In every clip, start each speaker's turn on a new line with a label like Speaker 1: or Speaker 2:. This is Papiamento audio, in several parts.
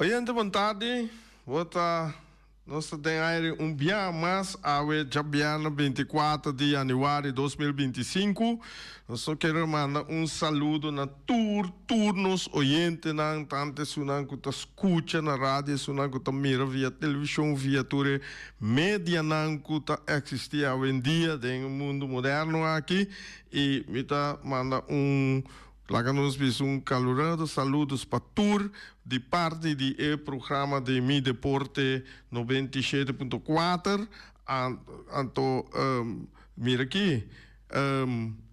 Speaker 1: Oyente bon tardi, bo ta nos ta den aire un bia mas awe djabièrnè 24 di yanüari 2025. Nos no kere manda un saludo na tur tur nos oyentenan, tantu esunnan ku ta skucha na radio, esunnan ku ta mira via televishon, via tur e medianan ku ta eksistí awendia den e mundu moderno aki. I mi ta manda un Laga nos bisa un caluroso saludos pa tur di parti di e programa di Mi Deporte 97.4. Anto mira aki,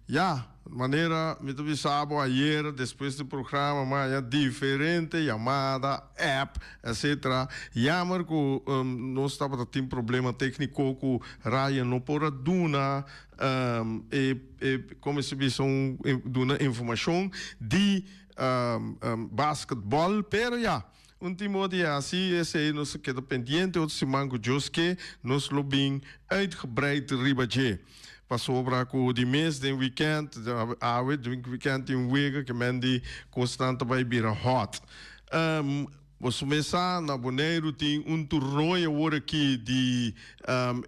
Speaker 1: ya, manera mi ta bisa bo ayer despues di programa mi haya diferente yamada, app, etcetera. Jammer cu nos tabata tin problema tecnico cu Ryan no por a duna e e como se bisa un duna informacion di basketball pero ya un timo di haci esey nos a keda pendiente otro siman cu Dios ke nos lo bin uitgebreid riba dje pasobra cu di mes den weekend awe den weekend tin wega ke men di cosnan ta bay bira hot. Boso mes sa, na Boneiru tin un turnooi awor aki di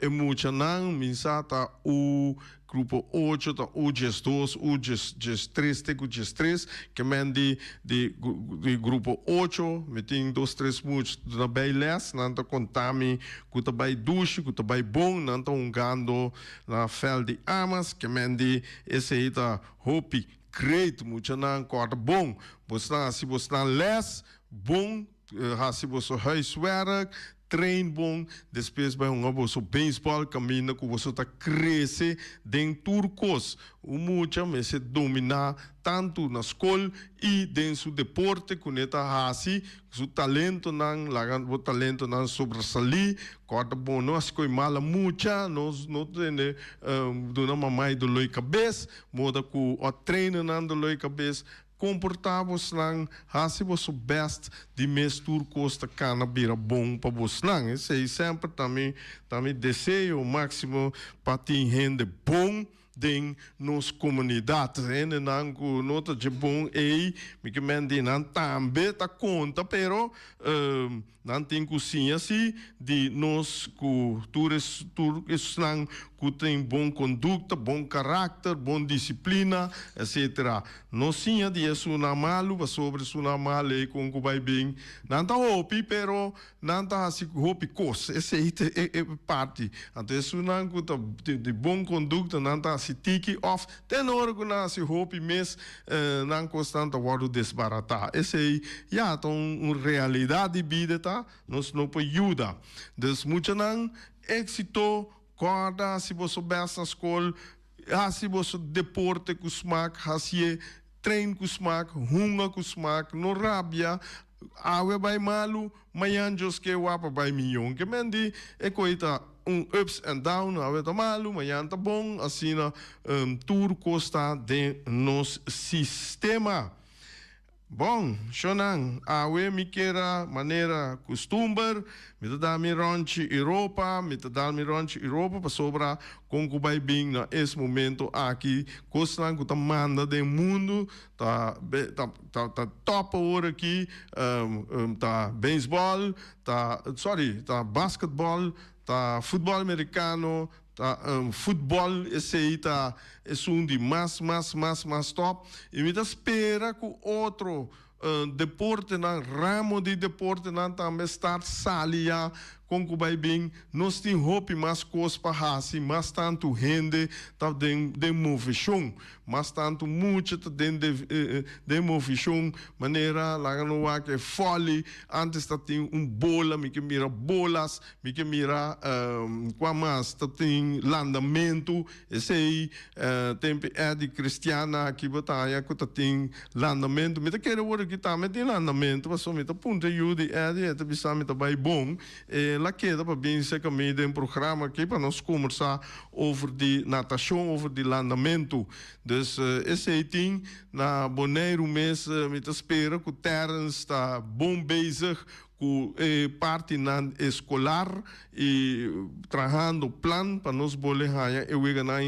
Speaker 1: e muchanan, mi sa ta U grupo ocho, ta U 12, U 13 te ku 13, ke men di di di grupo ocho, mi tin dos tres much na bay les, nan ta konta mi ku ta bay dushi, ku ta bay bon, nan ta hungando na veld di Amas, ke men di esei ta hopi. Great muchanan kòrda bon bosnan hasi bosnan les bon hasi boso huiswerk train bon despues bai hunga boso baseball kaminda ku boso ta krese den tur kos un mucha mester dominá tantu na skol i den su deporte ku ne ta hasi su talentonan laga bo talentonan sobresalí kòrda bon no hasi koi mala mucha no no tende duna mamai doloi kabes. Moda ku a traina nan doloi kabes, komportá bosnan, hasi boso bèst, di mes tur kos ta kana bira bon pa bosnan. Esei semper ta mi ta mi deseo máksimo pa tin hende bon den nos komunidat. Hendenan ku no ta dje bon ei, mi ke men di nan tambe ta konta, pero Nan tin ku siña si di nos ku tur es tur esnan ku tin bon kondukta, bon karakter, bon disiplina, etsetera. No siña di esunnan malu pasobra esunnan malu ei kon ku bai bin. Nan ta hopi pero nan ta hasi hopi kos. Esei ta e e parti. Anto esunnan ku ta di bon kondukta nan ta hasi tiki òf Te na ora ku nan hasi hopi mes, nan kosnan ta wòrdu desbaratá. Esei ya ta un realidat di bida ta, nos no por yuda. Dus muchanan, éksito, kòrda hasi boso bèst na skol, hasi boso deporte ku smak, hasié train ku smak, hunga ku smak, no rabia, awe bai malu, Mañan Dios ke wapa bai miyon. Ke men di e koe ta un ups and down, awe ta malu, mañan ta bon, asina tur kos ta den nos sistema. Bon, shonnan, awe mi kera manera kustumber, mi ta da mi ròntji Europa, mi ta dal mi ròntji Europa pasobra kon ku bai bin na es momento aki, kosnan ku ta manda den mundu ta ta ta top awor aki ta beisbòl ta sorry ta basketbòl ta futbòl merikano ta futbòl esei ta esun di mas mas mas mas top i mi ta spera ku otro deportenan ramo di deportenan tambe start sali ya kon ku bai bin nos tin hopi mas kos pa hasi mas tantu hende ta den den moveshon. Mas tantu mucha ta den den movishon manera laga no wak e fòli antes ta tin un bola mi ke mira bolas mi ke mira kua mas ta tin landamentu esei tempe Eddy Christiana aki bo ta haña ku ta tin landamentu mi ta kere wor aki tambe tin landamentu pasobra mi ta puntra yu di Eddy e ta bisa mi ta bai bon e. El a keda pa bin serka mi den programa aki pa nos kombersá over di natashon, over di landamentu. Dus esei tin na Boneiru mes. Mi ta spera ku Terrence ta bon bezig ku e partinan eskolar i trahando plan pa nos bole haña e weganan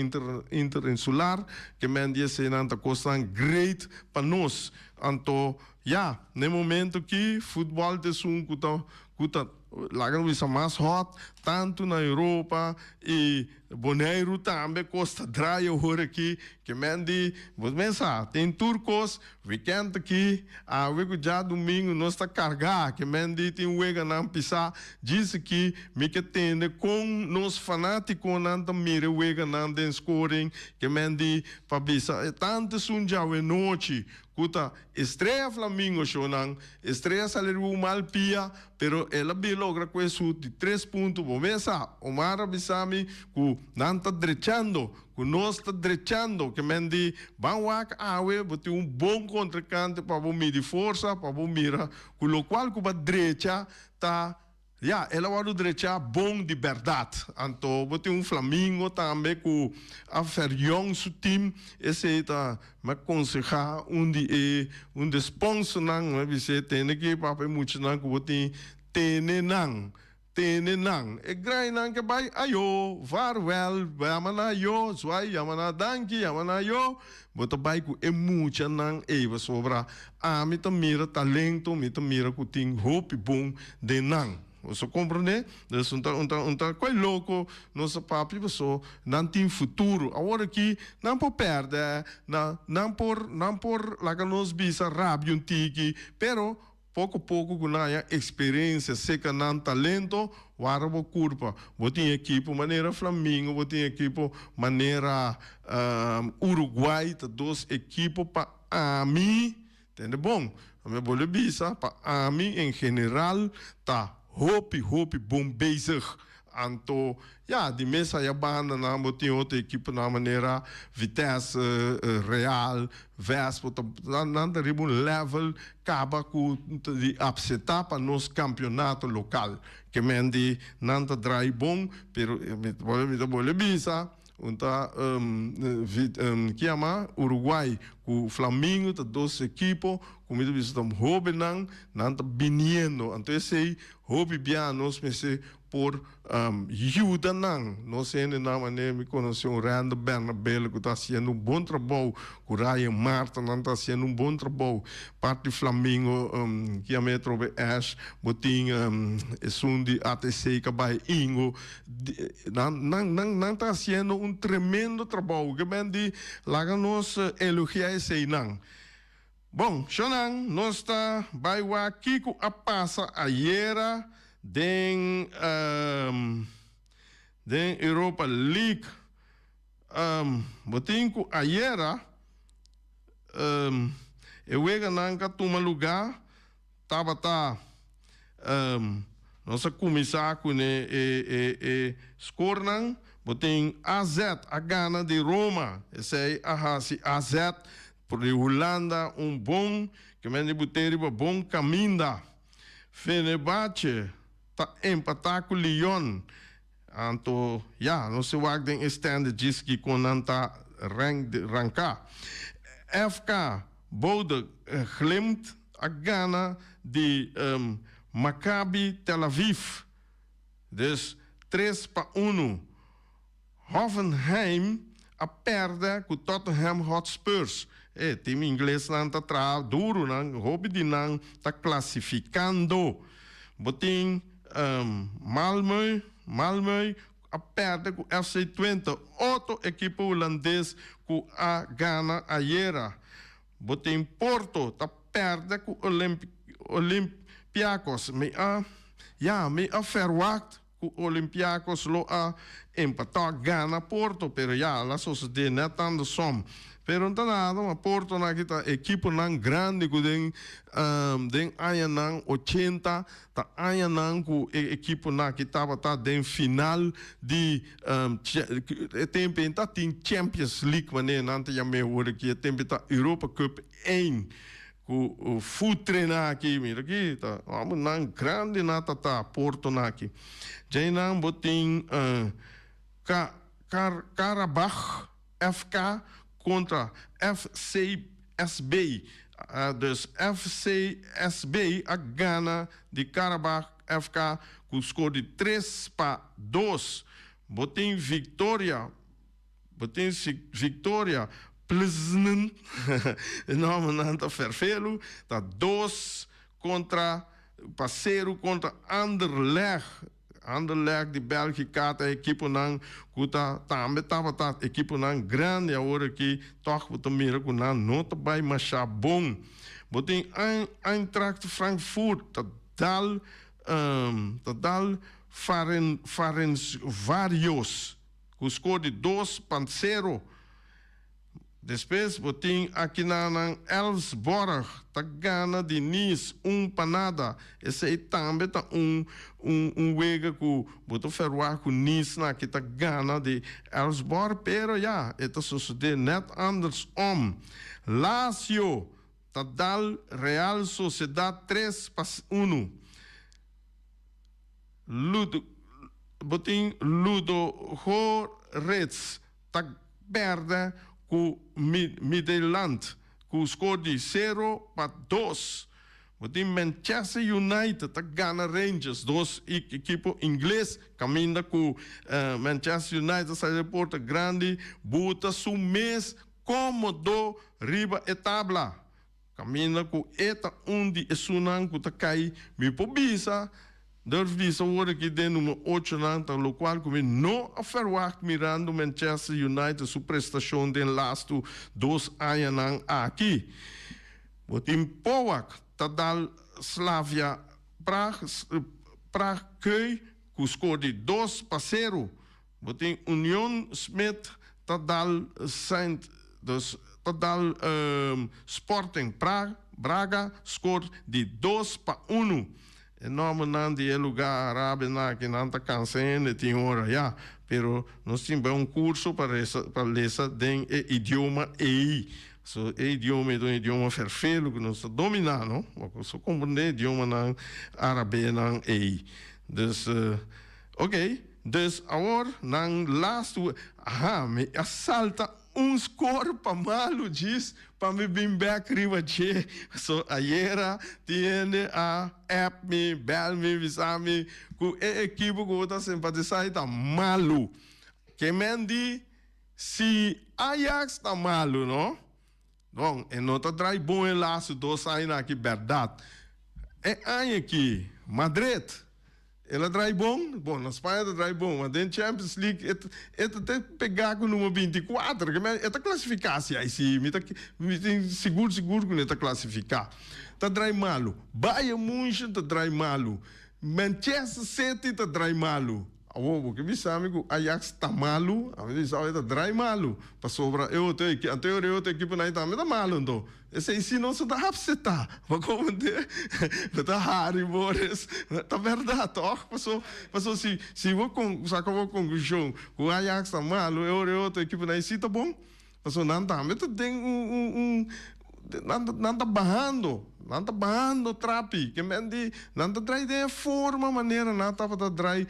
Speaker 1: interinsular. Ke men di eseinan ta kosnan great pa nos. Anto ya, na e momento aki futbòl ta esun ku ta ku ta laga nos bisa mas hòt tantu na Europa i Boneiru tambe kos ta draai awor aki. Ke men di bo mes sa tin tur kos wikènt aki awe ku djadumingu nos ta kargá. Ke men di tin weganan pisá djis aki mi ke tende kon nos fanátikonan ta mira e weganan den scoring. Ke men di pa bisa e tantu esun djawe nochi ku ta Estrella Flamingo shownan. Estrella sali riba un mal pia, pero el a bin logra ku e su di tres punto. Bo mes sa, Omar a bisa mi ku nan ta drechando, ku nos ta drechando. Ke men di, ban wak awe, bo tin un bon kontrinkante pa bo midi forsa, pa bo mira ku lokual ku bo a drecha ta. Ya, el a wòrdu drechá bon di bèrdat. Anto bo tin un Flamingo tambe ku a fèrjòn su tim. Esei ta mi a konsehá un di e un di e sponsornan. Mi a bis'é, Tene ki papia e muchanan ku bo tin, tene nan, tene nan. E grainan ke bai ayó, vaarwel, yama nan ayó, zwai, yama nan danki, yama nan ayó. Bo ta bai ku e muchanan ei pasobra ami ta mira talento, mi ta mira ku tin hopi bon den nan. Bo sa komprendé? Dus un ta un ta un ta koi loko nos a papia paso nan tin futuro. Awor aki nan por pèrdè, nan nan por nan por laga nos bisa rabia un tiki, pero poko poko ku nan haña eksperensia seka nan talento, wara bo kurpa. Bo tin ekipo manera Flamingo, bo tin ekipo manera Uruguay, ta dos ekipo pa ami, tende bon, mi a bolbe bisa, pa ami en general ta hopi hopi bon bezig. Anto, ya, di mes aya bandanan bo tin otro ekiponan manera Vitesse, Real, Vespo, ta nan ta riba un level kaba ku di apseptá pa nos kampionato lokal. Ke men di nan ta drai bon, pero mi ta bolbe bisa un ta ki yama Uruguay ku Flamingo ta dos ekipo ku mi ta bisa ta hobennan nan ta biniendo. Anto esei hopi bia nos mester por yuda nan. Nos hendenan manera mi conoce un Randall Bernabel cu ta haciendo un bon trabou, cu Ryan Marta nan ta haciendo un bon trabou. Parti Flamingo kia me atrobe Ash, bo tin esun di ATC cabay Ingo. Nan nan nan nan ta haciendo un tremendo trabou. Ke men di laga nos elogia eseinan. Bon, shonnan, nos ta bai wak kiko a pasa ayera den den Europa League. Bo tin ku ayera e weganan ka tuma lugá tabata nos a kuminsá ku ne e e e skornan. Bo tin AZ a gana di Roma, esei a hasi AZ Por di Hulanda un bon ke men di but'é riba bon kaminda. Fenerbahce ta empatá ku Lyon. Anto ya, nos ta wak den e standing djis kiko nan ta rank ranká. FK Bodø Glimt a gana di Maccabi Tel Aviv. Dus 3-1. Hoffenheim a pèrdè ku Tottenham Hotspurs. E tim inglesnan ta traha duru, nan hopi di nan ta klasifikando. Bo tin Malmö, Malmö a pèrdè ku FC Twente, otro ekipo hulandes ku a gana ayera. Bo tin Porto ta pèrdè ku Olympiakos. Mi a, ya, mi a fèrwagt ku Olympiakos lo a empatá gana Porto, pero ya la sosodé net andersom. Pero no ta nada, ma Porto nan aki ta ekiponan grandi ku den den añanan ochenta ta añanan ku e ekiponan aki tabata den final di e tempo ei ta tin Champions League manera nan ta yam'é awor aki, e tempo ei ta Europa Cup één. Ku futre nan aki, mira aki, ta hòmber nan grandi nan ta ta Porto nan aki. Djei nan bo tin Ka Kar Karabakh FK kontra FCSB. Dus FCSB a gana di Karabakh FK ku skor di 3-2. Bo tin Viktoria. Bo tin Victoria Plzn, e nòmbernan ta ferfelu, ta dos kontra pa seru kontra Anderlecht. Anderlecht di Bèlgika ta ekiponan ku ta tambe tabata ekiponan grandi, awor aki tòg bo ta mira ku nan no ta bai masha bon. Bo tin Eintracht Frankfurt ta dal ta dal Ferencvaros. Ku skor di 2-0. Despues bo tin akinanan Elfsborg ta gana di Nice 1-0. Esei tambe ta un un un wega ku bo ta ferwagt ku Nice na aki ta gana di Elfsborg, pero ya, e ta sosodé nèt andersom. Lazio ta dal Real Sociedad 3-1. Ludo, bo tin Ludogorets ta pèrdè ku Midtjylland ku skor di 0-2. Bo tin Manchester United ta gana Rangers, dos ekipo ingles kaminda ku Manchester United sa di porta grandi buta su mes kómodo riba e tabla. Kaminda ku e ta un di esunnan ku ta kai, mi por bisa, durf bisa awor aki den numero ochonan ta lokual ku mi no a ferwagt mirando Manchester United su prestashon den lastu dos añanan aki. Bo tin Powak ta dal Slavia Praag Praag Keu ku skor di 2-0. Bo tin Union Smit ta dal Saint dus ta dal Sporting Braga score di 2-1. E nombernan di e lugar Arabenan aki nan ta cansa hende tin ora ya, pero nos tin bai un curso pa resa pa lesa den e idioma ei. So e idioma ei ta un idioma ferfelu cu nos ta domina no, bo cu so comprende idiomanan Arabenan ei. Dus ok. Dus awor nan lastu, aha, mi a salta un score pa malu djis pa mi bin bek riba dje. So ayera tin hende a app mi, bel mi, bisa mi ku e ekipo ku bo ta simpatisa ei ta malu. Ke men di si Ajax ta malu no? Bon, e no ta drai bon e lastu dos añanan aki bèrdat. E aña aki Madrid el a drai bon, bon na Spaña ta drai bon, ma den Champions League e e ta te pegá ku numero 24, ke men e ta klasifiká si ai si, mi ta mi tin sigur sigur ku e ta klasifiká. Ta drai malu. Bayern Munchen ta drai malu. Manchester City ta drai malu. Awor bo ke bisa mi ku Ajax ta malu? Ami ta bisa bo e ta drai malu, pasobra e otro eki, anto e otro ekiponan ei tambe ta malu anto. Esei si nos no ta apseptá. Bo komprendé? Bo ta hari Boris. Ta bèrdat tòg? Paso, paso si, si bo kon saka bo konklushon ku Ajax ta malu, e ora e otro ekiponan ei si ta bon. Pasobra nan tambe ta den un un un nan ta nan ta bahando, nan ta bahando trapi. Ke men di nan ta drai den e forma manera nan tabata drai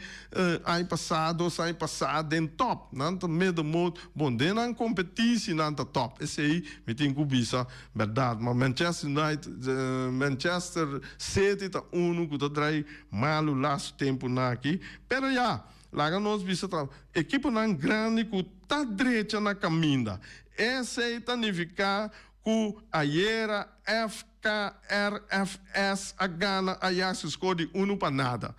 Speaker 1: aña pasá, dos aña pasá den top. Nan ta middenmoot. Bon, den nan kompetisi nan ta top. Esei mi tin ku bisa bèrdat. Ma Manchester United, Manchester City ta unu ku ta drai malu lastu tempunan aki. Pero ya. Laga nos bisa ta ekiponan grandi ku ta drecha na kaminda. Esei ta nifiká ku ayera FKRFS a gana Ajax ku skor di 1-0.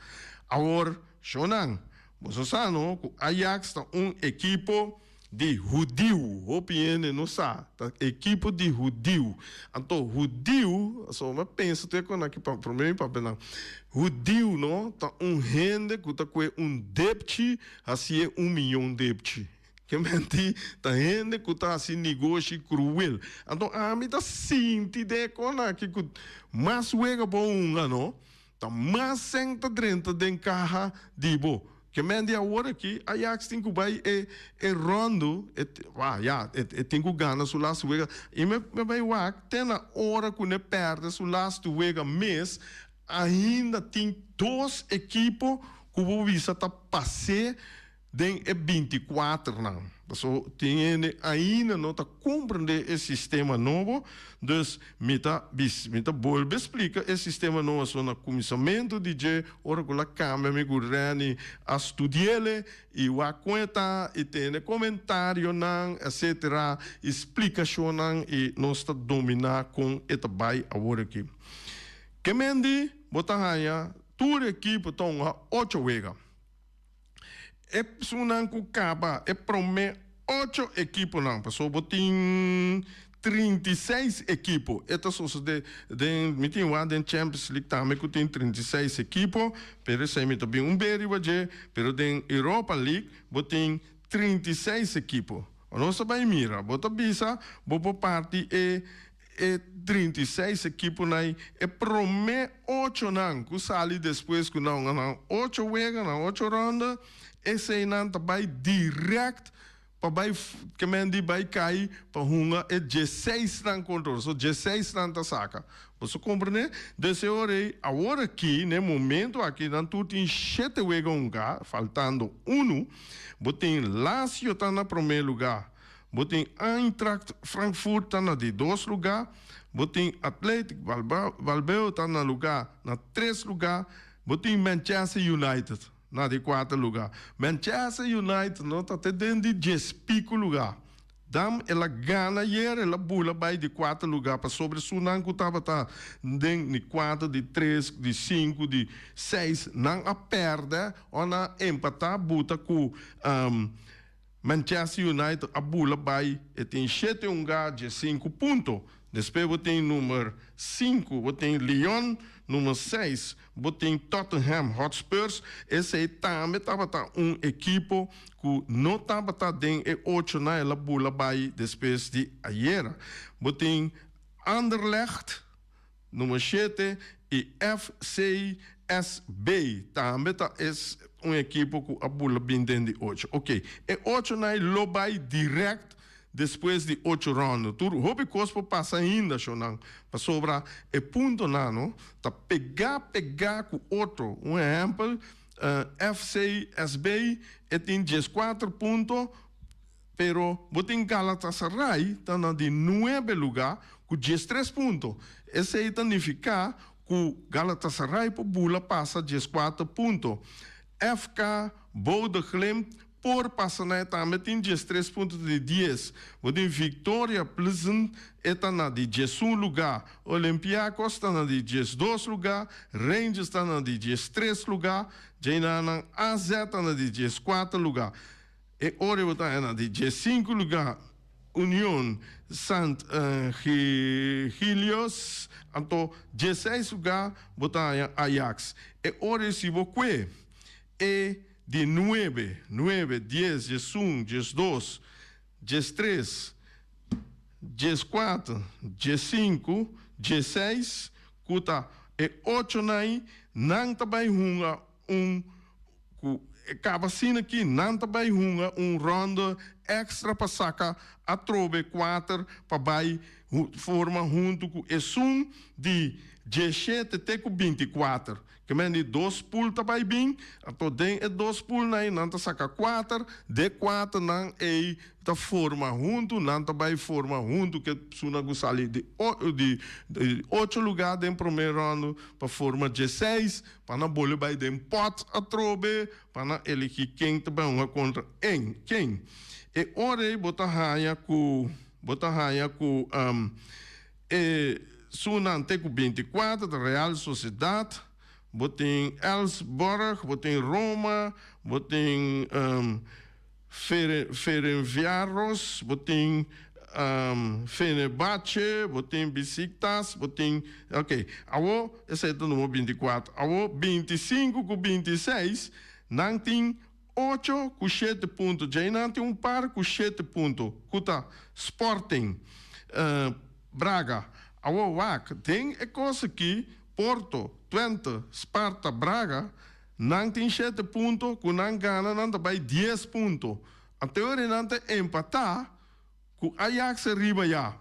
Speaker 1: Awor, shownan, boso sa no ku Ajax ta un ekipo di hudiu. Hopi hende no sa, ta ekipo di hudiu. Anto hudiu, so mi a pensa tur e kos aki pa prome mi papia nan. Hudiu no ta un hende ku ta kue un depchi hasié un miyon depchi. Ke menti ta hende ku ta hasi negoshi kruel. Anto ami ta sinti den e kos aki ku mas wega bo hunga no, ta mas sèn ta drenta den kaha di bo. Ke men di awor aki Ajax tin ku bai e e ròndu e wak ya e tin ku gana su lastu wega i mi mi bai wak te na ora ku ne pèrdè su lastu wega mes ainda tin dos ekipo ku bo bisa ta pas'é den e binti-kuaternan. Paso tin hende ainda no ta komprendé e sistema nobo, dus mi ta bis mi ta bolbe splika e sistema nobo aso na kuminsamentu di dje ora ku la kambia mi ku Renny a studi'ele i wak kon e ta i tene komentarionan etsetera i splikashonnan i nos ta dominá kon e ta bai awor aki. Ke men di bo ta haña tur ekipo ta hunga ocho wega. E personanan ku kaba e promé ocho ekiponan, pasobra bo tin 36 ekipo. E ta sosodé den, mi tin wak den Champions League tambe ku tin 36 ekipo, pero esei mi ta bin un be riba dje, pero den Europa League bo tin 36 ekipo. Nos ta bai mira, bo ta bisa bo por parti e E 36 ekiponan e promé ochonan ku sali despues ku nan nan ocho wega, nan ocho ronda, eseinan ta bai dirèkt pa bai ke men di bai kai pa hunga e dieseisnan kontra otro. So dieseisnan ta saka. Boso komprendé? Dus e ora ei, awor aki, na e momento aki, nan tur tin shete wega hungá, faltando unu. Bo tin Lazio ta na promé lugá. Bo tin Eintracht Frankfurt ta na di dos lugá, bo tin Athletic Balbeo ta na lugá na tres lugá, bo tin Manchester United na di kuater lugá. Manchester United no ta te den di djes piku lugá. Dam el a gana ayer, el a bula bai di kuater lugá pasobra esunnan ku tabata den di kuater, di tres, di sinku, di seis nan a pèrdè o nan a empatá buta ku Manchester United a bula bai e tin shete hunga dje sinku punto. Despues bo tin numer sinku bo tin Lyon, numer seis bo tin Tottenham Hotspurs. Esei tambe tabata un ekipo ku no tabata den e ochonan el a bula bai despues di ayera. Bo tin Anderlecht. Numero shete y FCSB tambe ta es un ekipo cu a bula bin den di ocho. Ok, e ocho nai lo bay direct despues di ocho rondo. Tur hopi cos por pasa ainda shownan, pasobra e puntonan no ta pega pega cu otro. Un ehempel, FCSB e tin 14 punto, Pero bo tin Galatasaray ta na di nuebe luga ku 13 punto. Esei ta nifiká ku Galatasaray por bula pasa 14 punto. FK Bodø Glimt por pasa na e tambe tin 13 punto ta di dies. Bo tin Viktoria Plzen e ta na di 11 luga. Olympiakos ta na di 12 luga. Rangers ta na di 13 luga. Djeinanan AZ ta na di 14 luga. E ora bo ta na di 15 lugá Union Sant Gilios, anto 16 lugá bo ta haña Ajax. E ora si bo kue e di nuebe, nuebe, dies, 11, 12, 13, 14, 15, 16 ku ta e ochonan, nan ta bai hunga un Ku e kaba asina aki, nan ta bai hunga un ronde extra pa saka atrobe kuater pa bai forma huntu ku esun di 17 te ku 24. Ke men di dos pool ta bai bin, anto den e dos poolnan ei nan ta saka kuater, de kuaternan ei ta forma huntu, nan ta bai forma huntu ku esunnan ku sali di di ocho lugá den promé ronde pa forma 16. Pa nan bole bai den pòt atrobe pa nan eligí ken ta bai hunga kontra en ken. E ora ei bo ta haña ku bo ta haña ku e sunan te ku 24 ta Real Sociedad, bo tin Elfsborg, bo tin Roma, bo tin Ferencváros, bo tin Fenerbahce, bo tin Besiktas, bo tin, ok, awo esei ta numero 24, awo 25 ku 26 nan tin ocho ku shete punto, djei nan tin un par ku shete punto ku ta Sporting, Braga, awo wak den e kos aki Porto, Twente, Sparta, Braga. Nan tin shete punto, ku nan gana nan ta bai dies punto. Anto ora nan ta empatá ku Ajax ariba ya.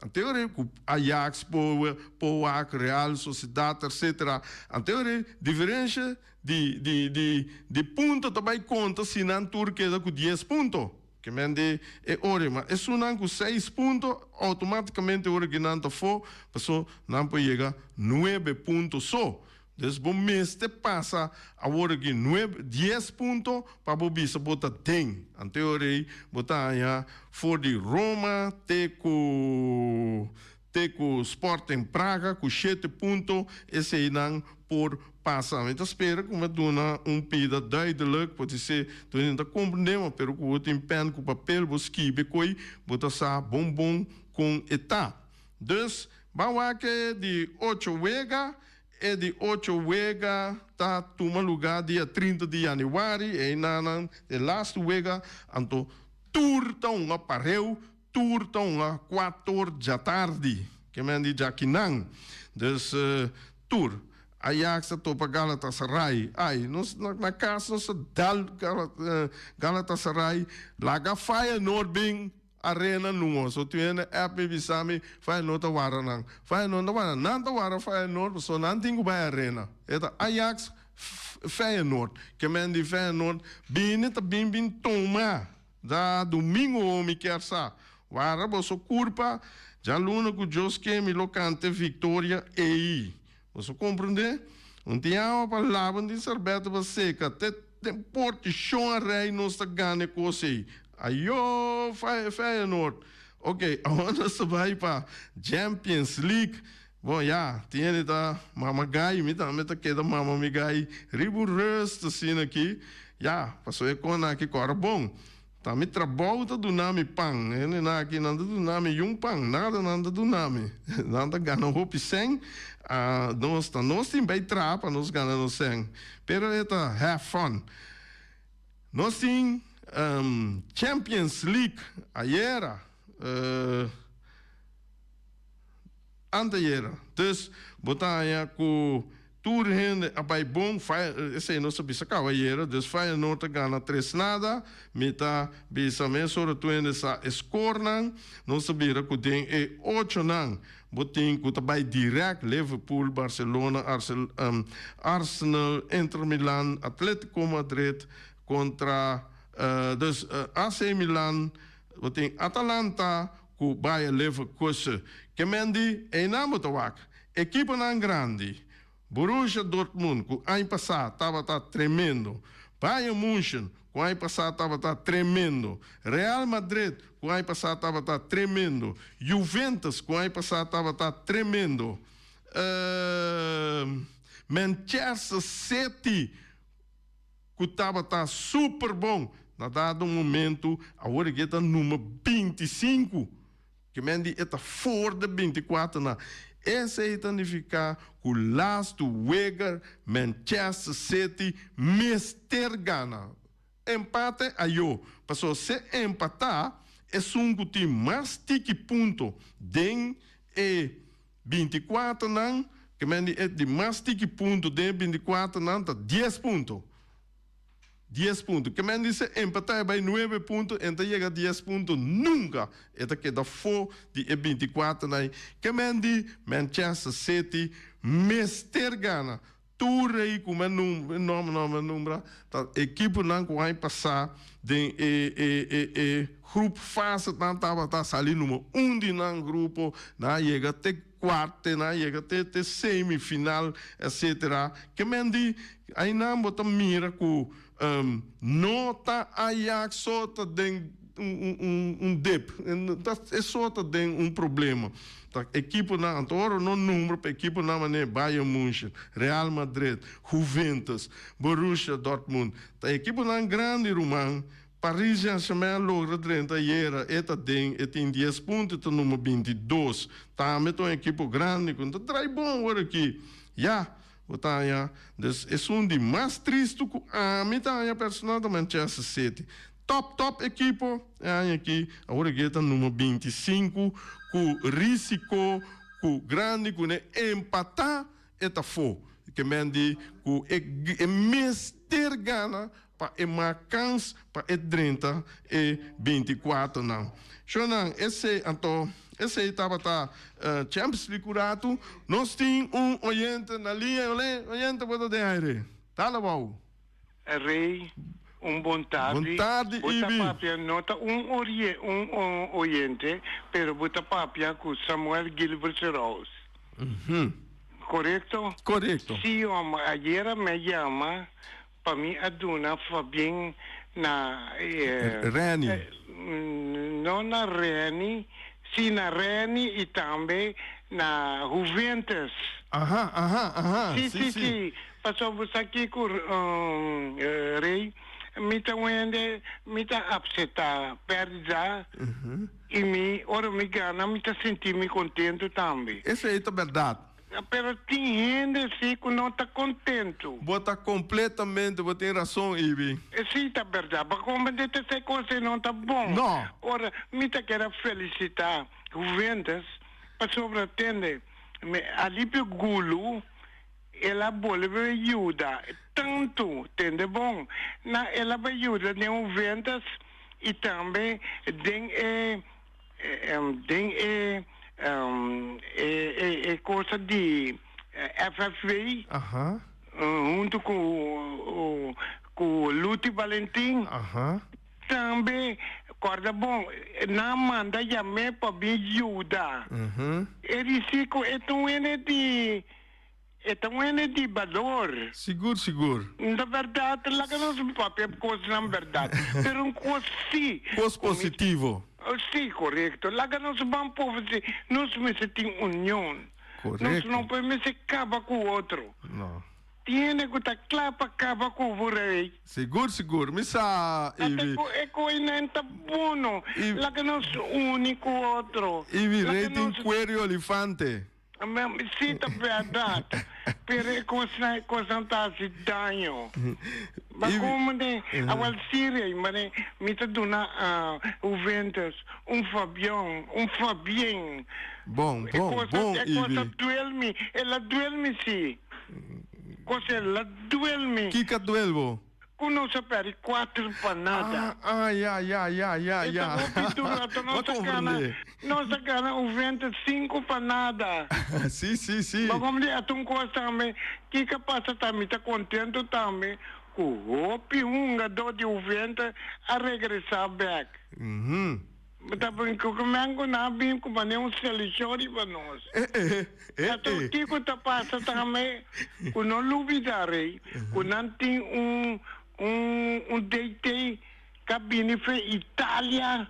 Speaker 1: Anto ora ku Ajax, Poak, Real Sociedad etc. Anto ora diferensha di di di di punto ta bai konta si nan tur keda ku dies punto. Ke men di e ora, ma esunnan ku seis punto outomátikamente ora ku nan ta afó, paso nan por yega nuebe punto so. Dus bo mester pasa awor aki nuebe, dies punto pa bo bisa bo ta den. Anto e ora ei bo ta haña for di Roma te ku te ku Sporting Praga ku shete punto, eseinan por pasa. Mi ta spera ku mi a duna un pida duidelijk, podisé tur hende ta komprendé, ma pero ku bo tin pèn ku papel bo skibi koi bo ta sa bon bon kon e ta. Dus ban wak e di ocho wega. E di ocho wega ta tuma lugá dia 30 di yanüari. Einanan e lastu wega, anto tur ta un apareu, tur ta un a kuator djatardi. Ke men di djakinan. Dus tur. Ajax ta topa Galatasaray. Ai, nos na kas nos ta dal Galatasaray. Laga Feyenoord bin. Arena nuo. So tin hende app mi bisa mi Feyenoord ta wara nan. Feyenoord no ta wara nan. Nan ta wara Feyenoord pasobra nan tin ku bai arena. E ta Ajax Feyenoord. Ke men di Feyenoord bini ta bin bin tuma djadumingu ho mi kier sa. Wara boso kurpa djaluna ku Dios ke mi lo kanta e viktoria ei. Boso komprendé? Un tin awa pa laba, un tin serbèta pa seka. Te den porti shon a rei nos ta gana e kos ei. Ayó, Feyenoord! Ok, awor nos ta bai pa Champions League. Bon, ya, tin hende ta mama gai, mi tambe ta keda mama mi gai riba un rust asina aki. Ya, pasobra e kon aki kòrda bon. Ta mi trabou ta duna mi pan. Hendenan aki nan ta duna mi yun pan, nada nan ta duna mi. Nan ta gana hopi sèn, nos ta nos tin bai traha pa nos gana nos sèn. Pero e ta have fun. Nos tin Champions League ayera, Antayera. Dus bo ta haña ku tur hende a bai bon, esei nos a bisa kaba ayera, dus Feyenoord a gana tres nada, mi ta bisa mesora tur hende sa e skornan, nos a bira ku den e ochonan bo tin ku ta bai dirèkt, Liverpool, Barcelona, Arsenal, Inter Milan, Atletico Madrid kontra dus AC Milan, bo tin Atalanta, Ku Bayer Leverkusen. Ke men di einan bo ta wak ekiponan grandi. Borussia Dortmund ku aña pasá tabata tremendo. Bayern Munchen ku aña pasá tabata tremendo. Real Madrid ku aña pasá tabata tremendo. Juventus ku aña pasá tabata tremendo. Manchester City ku tabata super bon na dado momento, awor e ta number 25, ke men di e ta for de 24 na. Esei ta nifiká ku lastu wega Manchester City mester gana. Empate ayo, pasobra si empatá esun ku tin mas tiki punto den e 24 nan, ke men di e di mas tiki punto den e 24 nan ta 10 punto. 10 punto. Ke men di se empatá e bai 9 punto, e no ta yega 10 punto nunka. E ta keda fo di e 24 nan. Ke men di Manchester City mester gana. Tur rei ku mi a num, nòmber nòmber a numbra ta ekiponan ku aña pasá den e e e e grup fase nan tabata sali number un di nan grupo, nan a yega te kuarte, nan a yega te te semifinal etcetera. Ke men di ainan bo ta mira ku no ta Ajax so ta den un un un dip, ta e so ta den un problema. Ta ekiponan, anto ora no numbra pa ekiponan manera Bayern Munchen, Real Madrid, Juventus, Borussia Dortmund, ta ekiponan grandi ruman. Paris Saint-Germain a logra drenta ayera, e ta den, e tin dies punto, e ta number 22. Tambe ta un ekipo grandi ku no ta drai bon awor aki. Ya, bo ta haña, dus esun di mas tristu ku ami ta haña personal ta Manchester City. Top top ekipo e aña aki, awor aki e ta number 25 ku risiko ku grandi ku ne empatá e ta fo. Ke men di ku e e mester gana pa e mak kans pa e drenta e 24 nan. Shonnan, esei anto esei tabata Champions League ku ratu. Nos tin un oyente na liña. Olé, oyente bo ta den aire. Dale abou.
Speaker 2: Rey, un bon tardi.
Speaker 1: Bon tardi,
Speaker 2: Bo ta
Speaker 1: Ibi.
Speaker 2: papia no ta un orie, un oyente, pero bo ta papia cu Samuel Gilbert Seraus. Corecto?
Speaker 1: Corecto.
Speaker 2: Sí, homber, ayera mi a yama pa mi a duna Fabien na eh,
Speaker 1: Renny.
Speaker 2: no na Renny, sí na Renny y tambe na Juventus.
Speaker 1: Aha, aha, aha.
Speaker 2: Sí,
Speaker 1: Sí,
Speaker 2: sí,
Speaker 1: sí.
Speaker 2: sí. Pasobra bo sa kiko, Rey, mi ta wende, mi ta apseta pèrdida i mi, ora mi gana, mi ta sinti mi kontentu tambe.
Speaker 1: Esei ta bèrdat.
Speaker 2: Pero tin hende si ku no ta kontentu.
Speaker 1: Bo ta kompletamente, bo tin rason, Ibi.
Speaker 2: Esei ta bèrdat. Bo komprendé ta esei kos ei no ta bon.
Speaker 1: No.
Speaker 2: Ora, mi ta kere felisitá Juventus pasobra tende, mi Alipio Gulu. El a bolbe yuda tantu, tende bon, na el a bai yuda den un ventas i tambe den e den e e cosa di FFV huntu ku ku Luti Valentin. Tambe, kòrda bon, nan manda yam'é pa bin yuda. E disi ku e ta un hende di E ta un hende di balor.
Speaker 1: Sigur, sigur.
Speaker 2: Na bèrdat, laga nos papia kosnan bèrdat, pero un kos si.
Speaker 1: Kos positivo.
Speaker 2: Si, korekto. Laga nos ban pover si nos mester tin union.
Speaker 1: Korekto.
Speaker 2: Nos no por mester kaba ku otro.
Speaker 1: No.
Speaker 2: Tin hende ku ta kla pa kaba ku bo rei.
Speaker 1: Sigur, sigur. Mi sa,
Speaker 2: Ata
Speaker 1: Ivi.
Speaker 2: ku e koinan ta bueno.
Speaker 1: Ivi.
Speaker 2: Laga nos uni ku otro.
Speaker 1: Ivi,
Speaker 2: Laga
Speaker 1: rei tin
Speaker 2: nos.
Speaker 1: kuer di olifante.
Speaker 2: Sí, ta bèrdat, pero e kosnan, e kosnan ta hasi daño. Ma komo den awal Siria, ma den mi ta duna Juventus un Fabion, un Fabien.
Speaker 1: Bon, bon, bon,
Speaker 2: E kos a
Speaker 1: Ivi.
Speaker 2: duel mi, el a duel mi sí. Kos el a duel mi.
Speaker 1: Kiko a duel bo?
Speaker 2: Ku nos a pèrdè kuater pa nada.
Speaker 1: Ah, ah, ya, ya, ya, ya,
Speaker 2: E
Speaker 1: ya.
Speaker 2: ta hopi duru, anto
Speaker 1: Bo
Speaker 2: nos a gana,
Speaker 1: comprendé.
Speaker 2: nos a gana Juventus sinku pa nada.
Speaker 1: Sí, sí, sí.
Speaker 2: Ma como di ata un kos tambe, kiko a pasa ta mi ta kontento tambe ku hopi hungadó di Juventus a regresá bèk. Mi ta brinca cu men cu nan a bin cu manera un seleccion riba nos. Anto kico ta pasa tambe cu no lubida rey cu nan tin un un un DT ca bini fe Italia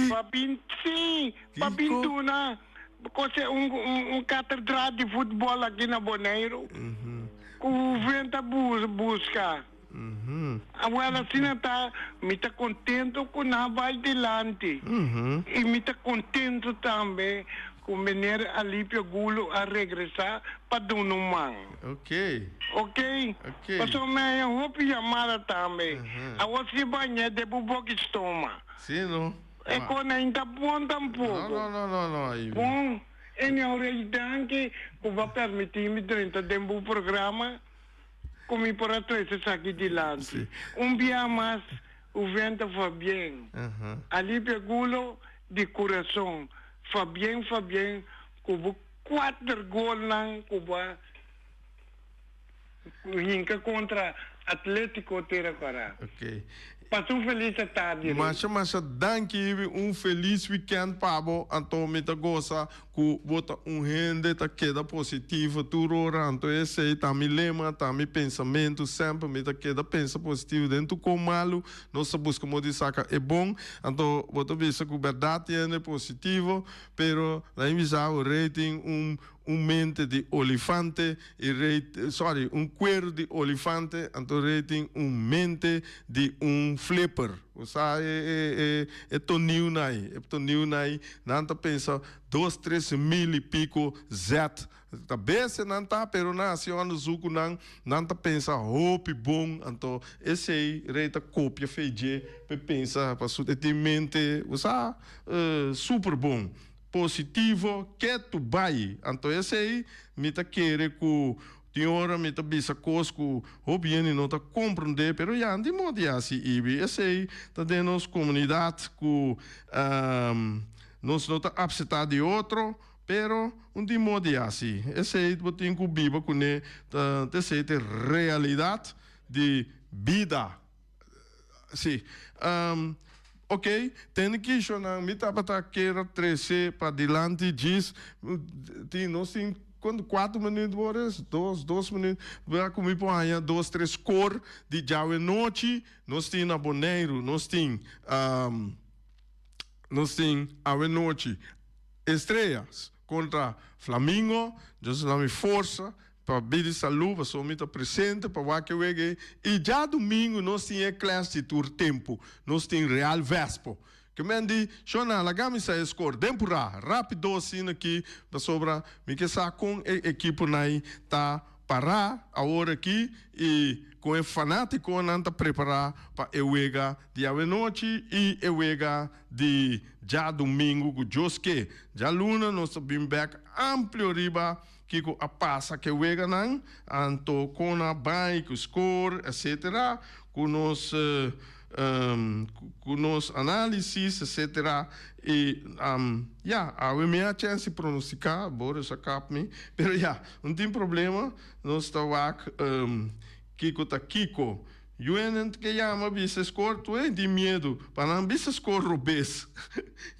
Speaker 2: pa bin si pa bin duna cose un un catedral di futbol aki na Boneiru cu Juventus a busca. Awel asina ta, mi ta contento cu nan a bay dilanti. Y mi ta contento tambe cu meneer Alipio Gulo a regresa pa duna un man. Ok? Pasobra mi a haña hopi yamada tambe. Awor si bo a ña den bo boki stoma. E konijn ta bon tampoco. Bon, anyhow Rey danki cu bo a permiti mi drenta den bo programa. Ku mi por a trese esaki dilanti. Un bia mas, Uventa Fabien. Alipia Gulo di kurason. Fabien Fabien ku bo kuater golnan ku bo a hinka kontra Atletico Tera Kora. Pasa un felis atardi Rey.
Speaker 1: Masha masha danki Ibi un felis weekend pa bo anto mi ta gosa Ku bo ta un hende ta keda positivo tur ora, anto esei ta mi lema, ta mi pensamentu, semper mi ta keda pensa positivo den tur kon malu, nos ta buska modo di saka e bon, anto bo ta bisa ku bèrdat tin hende positivo, pero na e bisa bo rei tin un un mente di olifante i rei sorry un kueru di olifante, anto rei tin un mente di un flipper. Bo sa e e e e toniunan ei, e toniunan ei, nan ta pensa dos tres mil i piko zet. Ta bese nan ta, pero nan hasi onderzoek ku nan, nan ta pensa hopi bon, anto esei rei ta kopia fei dje p'e pensa pasobra e tin mente, bo sa, super bon, positivo, ketu bai. Anto esei mi ta kere ku. Tin ora mi ta bisa kos ku hopi hende no ta komprondé, pero ya di modo ya si Ibi. Esei ta den nos komunidat ku nos no ta apseptá di otro, pero un tin modo ya si. Esei bo tin ku biba kuné, ta esei ta e realidat di bida. Sí. Ok, tende kishonan mi tabata kier a trece padilanti djis. Tin, nos tin cuanto, cuatro minuut Boris? Dos, dos minuut. Bira cu mi por haña dos, tres score di djawe nochi. Nos tin na Boneiru, nos tin, nos tin awe nochi Estrellas contra Flamingo. Dios a dami forsa Pa bidi salu pasobra mi ta presente pa wak e wega ei. I djadumingu nos tin e klas di tur tempu. Nos tin Real Vespo. Ke men di, Shona, laga mi sa e skor den purá, rápido asina aki, pasobra mi ke sa kon e ekiponan ta pará awor aki i kon e fanátikonan ta prepará pa e wega di awenochi i e wega di djadumingu ku Dios ke. Djaluna nos ta bin bèk amplio riba Kiko a pasa ke weganan, anto kon a bai ku skor, etc. Ku nos ku nos análisis, etc. I ya, awe mi a chèns di pronostiká, Boris a kap mi, pero ya, no tin problema, nos ta wak kiko ta kiko. Yuenen ke yama bisa skor, tur e tin miedu pa nan bisa skor robes.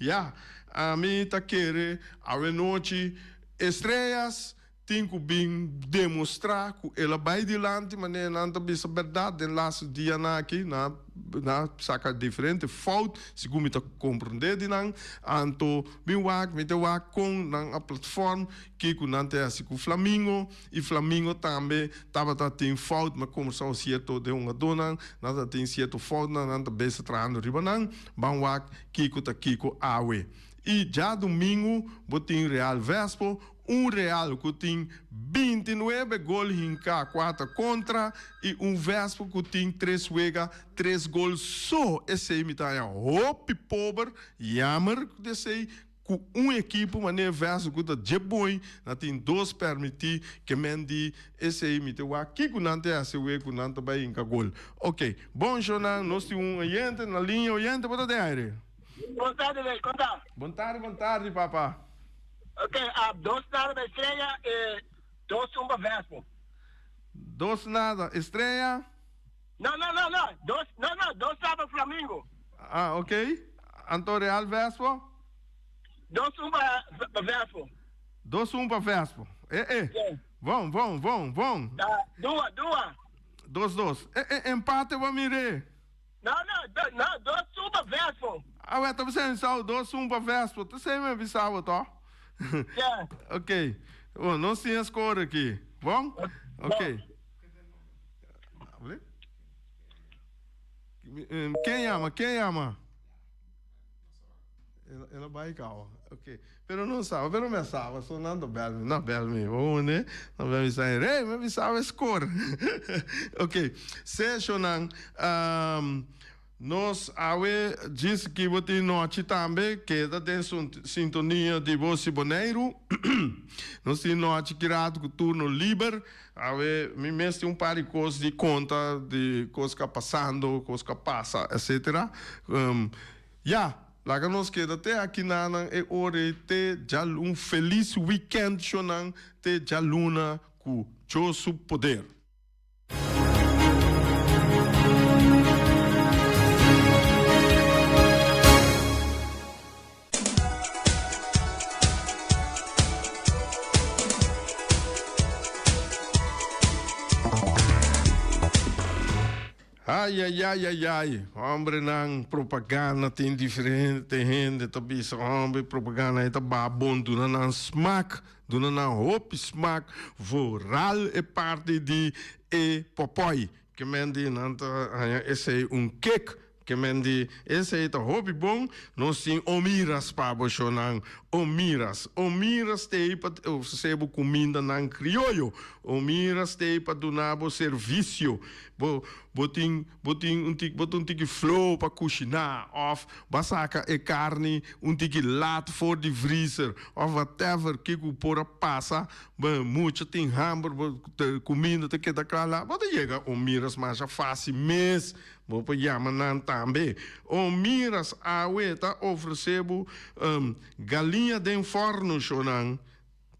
Speaker 1: Ya, ami ta kere awe nochi Estrellas tin cu bin demostra cu el a bay dilanti manera nan ta bisa berdad den laatste dianan aki nan a saca diferente fout segun mi ta comprende di nan anto bin wak mi ta wak con nan a platform kico nan ta haci cu Flamingo y Flamingo tambe tabata tin fout mi a combersa un cierto den hungadornan nan ta tin cierto foutnan nan ta bezig trahando riba nan ban wak kico ta kico awe. I djadumingu bo tin Real Vespo, un Real ku tin bintinuebe gol hinká kuater kontra i un Vespo ku tin tres wega tres gol so. Esei mi ta haña hopi pober, jammer di esei ku un ekipo manera Vespo ku ta dje boi na tin dos permití ke men di esei mi ta wak kiko nan ta hasi awe ku nan ta bai hinka gol. Ok, bon shownan nos tin un oyente na liña, oyente bo ta den aire?
Speaker 3: Bon tardi Rey, kon ta?
Speaker 1: Bon tardi, bon tardi papa.
Speaker 3: Ok, a dos nada pa Estrella e dos un pa Vespo.
Speaker 1: Dos nada, Estrella?
Speaker 3: No, no, no, no, dos, no, no, dos nada pa Flamingo.
Speaker 1: Ah, ok. Anto Real Vespo?
Speaker 3: Dos un pa, pa Vespo.
Speaker 1: Dos un pa Vespo. Eh, eh. Yeah. Von, von, von, von.
Speaker 3: Ta, dua, dua.
Speaker 1: Dos, dos. Eh, eh, empate bo mire.
Speaker 3: No, no, do, no, dos un pa Vespo.
Speaker 1: Ah, wè, ta bisa Ensau, dos un pa Vespo. Ta esei mi a bisa bo, to?
Speaker 3: Ja.
Speaker 1: Ok. Bon, nos tin e score aki. Bon? Ok. Ken yama? Ken yama? El a bai caba. Ok. Pero no saba, pero mi a saba, so nan ta bel mi, nan bel mi. Bo hoor, nan bel mi sa, Rey, mi a bisaba e score. Ok. Seshonan, um, nos awe djis ki bo tin nochi tambe, keda den sintonia di Voz di Boneiru. Nos tin nochi ki rato ku turno liber. Awe mi mes tin un par di kos di konta, di kos ka pasando, kos ka pasa, etcetera. Um, Ya, laga nos keda te akinanan e ora ei te dja un felis weekend shonan te djaluna ku Dios su poder. Ayayayayay, hombrenan propaganda tin diferente hende ta bisa hombre propaganda e ta baha bon duna nan smak, duna nan hopi smak vooral e parti di e popoy ke men di nan ta haña esey un kick. Ke men di esei ta hopi bon. Nos tin Omiras pa bo shownan. Omiras. Omiras t'ei pa ofresé bo kumindanan krioyo. Omiras t'ei pa duna bo servisio. Bo bo tin bo tin un tiki bo ta un tiki flow pa kushiná òf bo a saka e karni un tiki lat for di vriser òf whatever kiko por a pasa. Bo mucha tin hamber bo kuminda ta keda kla la. Bo ta yega Omiras masha fásil mes. Bo por yama nan tambe. O miras awe ta ofresé bo galiña den fòrnu, shonnan.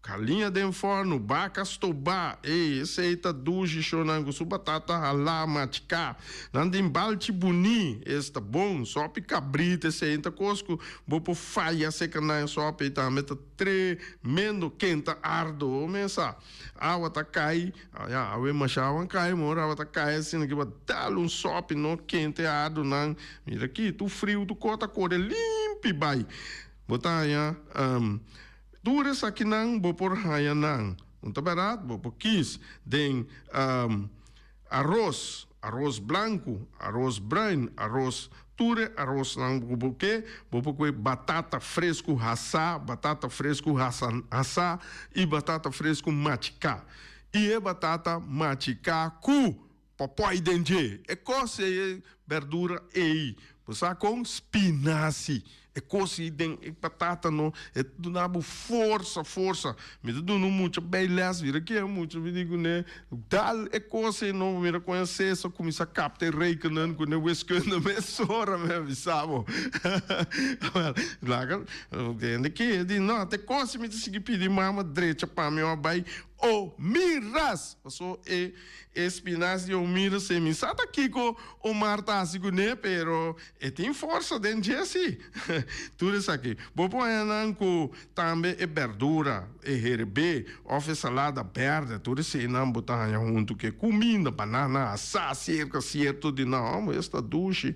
Speaker 1: Galiña den fòrnu, baka stobá, ey, esei ta dushi, shonnan, ku su batata halá, machiká. Nan tin balchi buní, es ta bon. Sòpi kabrita, esei ta kos ku bo por faya seka nan. Sòpi ei tambe ta tremendo, kenta ardo, bo mesa. Awa ta kai, ya, awe masha awa kai, mor awa ta kai asina ki bo dal un sopi no kente ardu nan. Mira aki, tur friu tur kos ta kore limpi bai. Bo ta haña tur esakinan bo por haña nan. No ta bèrdat? Bo por kis den Aros, aros blanku, aros bruin, aros, tur e arosnan ku bo ke, bo por kohe batata fresku hasá, batata fresku hasá i batata fresku machiká. I e batata machiká ku pòpòi den dje. E kos ei, e bèrdura ei, bo sa kon? Spinasi. E kos ei den e patata no, e ta duna bo forsa, forsa. Mi ta duna un mucha bay les, mira ki e mucha, mi di kuné, dal e kos ei no, mira kon e ses a kuminsá kapta e rekenen kuné wiskunde mesora, mi a bisa bo. Awèl, laga, hende ki e di, no, ta e kos ei mi ta sigui pidi mama drecha pa mi ora bay O miras! Paso e e spinas di o miras ei mi sa ta kiko Omar ta hasi kuné, pero e tin forsa den dje si. Tur esaki. Bo por haña nan ku tambe e berdura, e herebé òf e salada bèrdè, tur eseinan bo ta haña huntu ku e kuminda, banana asá serka sierto di nan, hòmber esta dushi.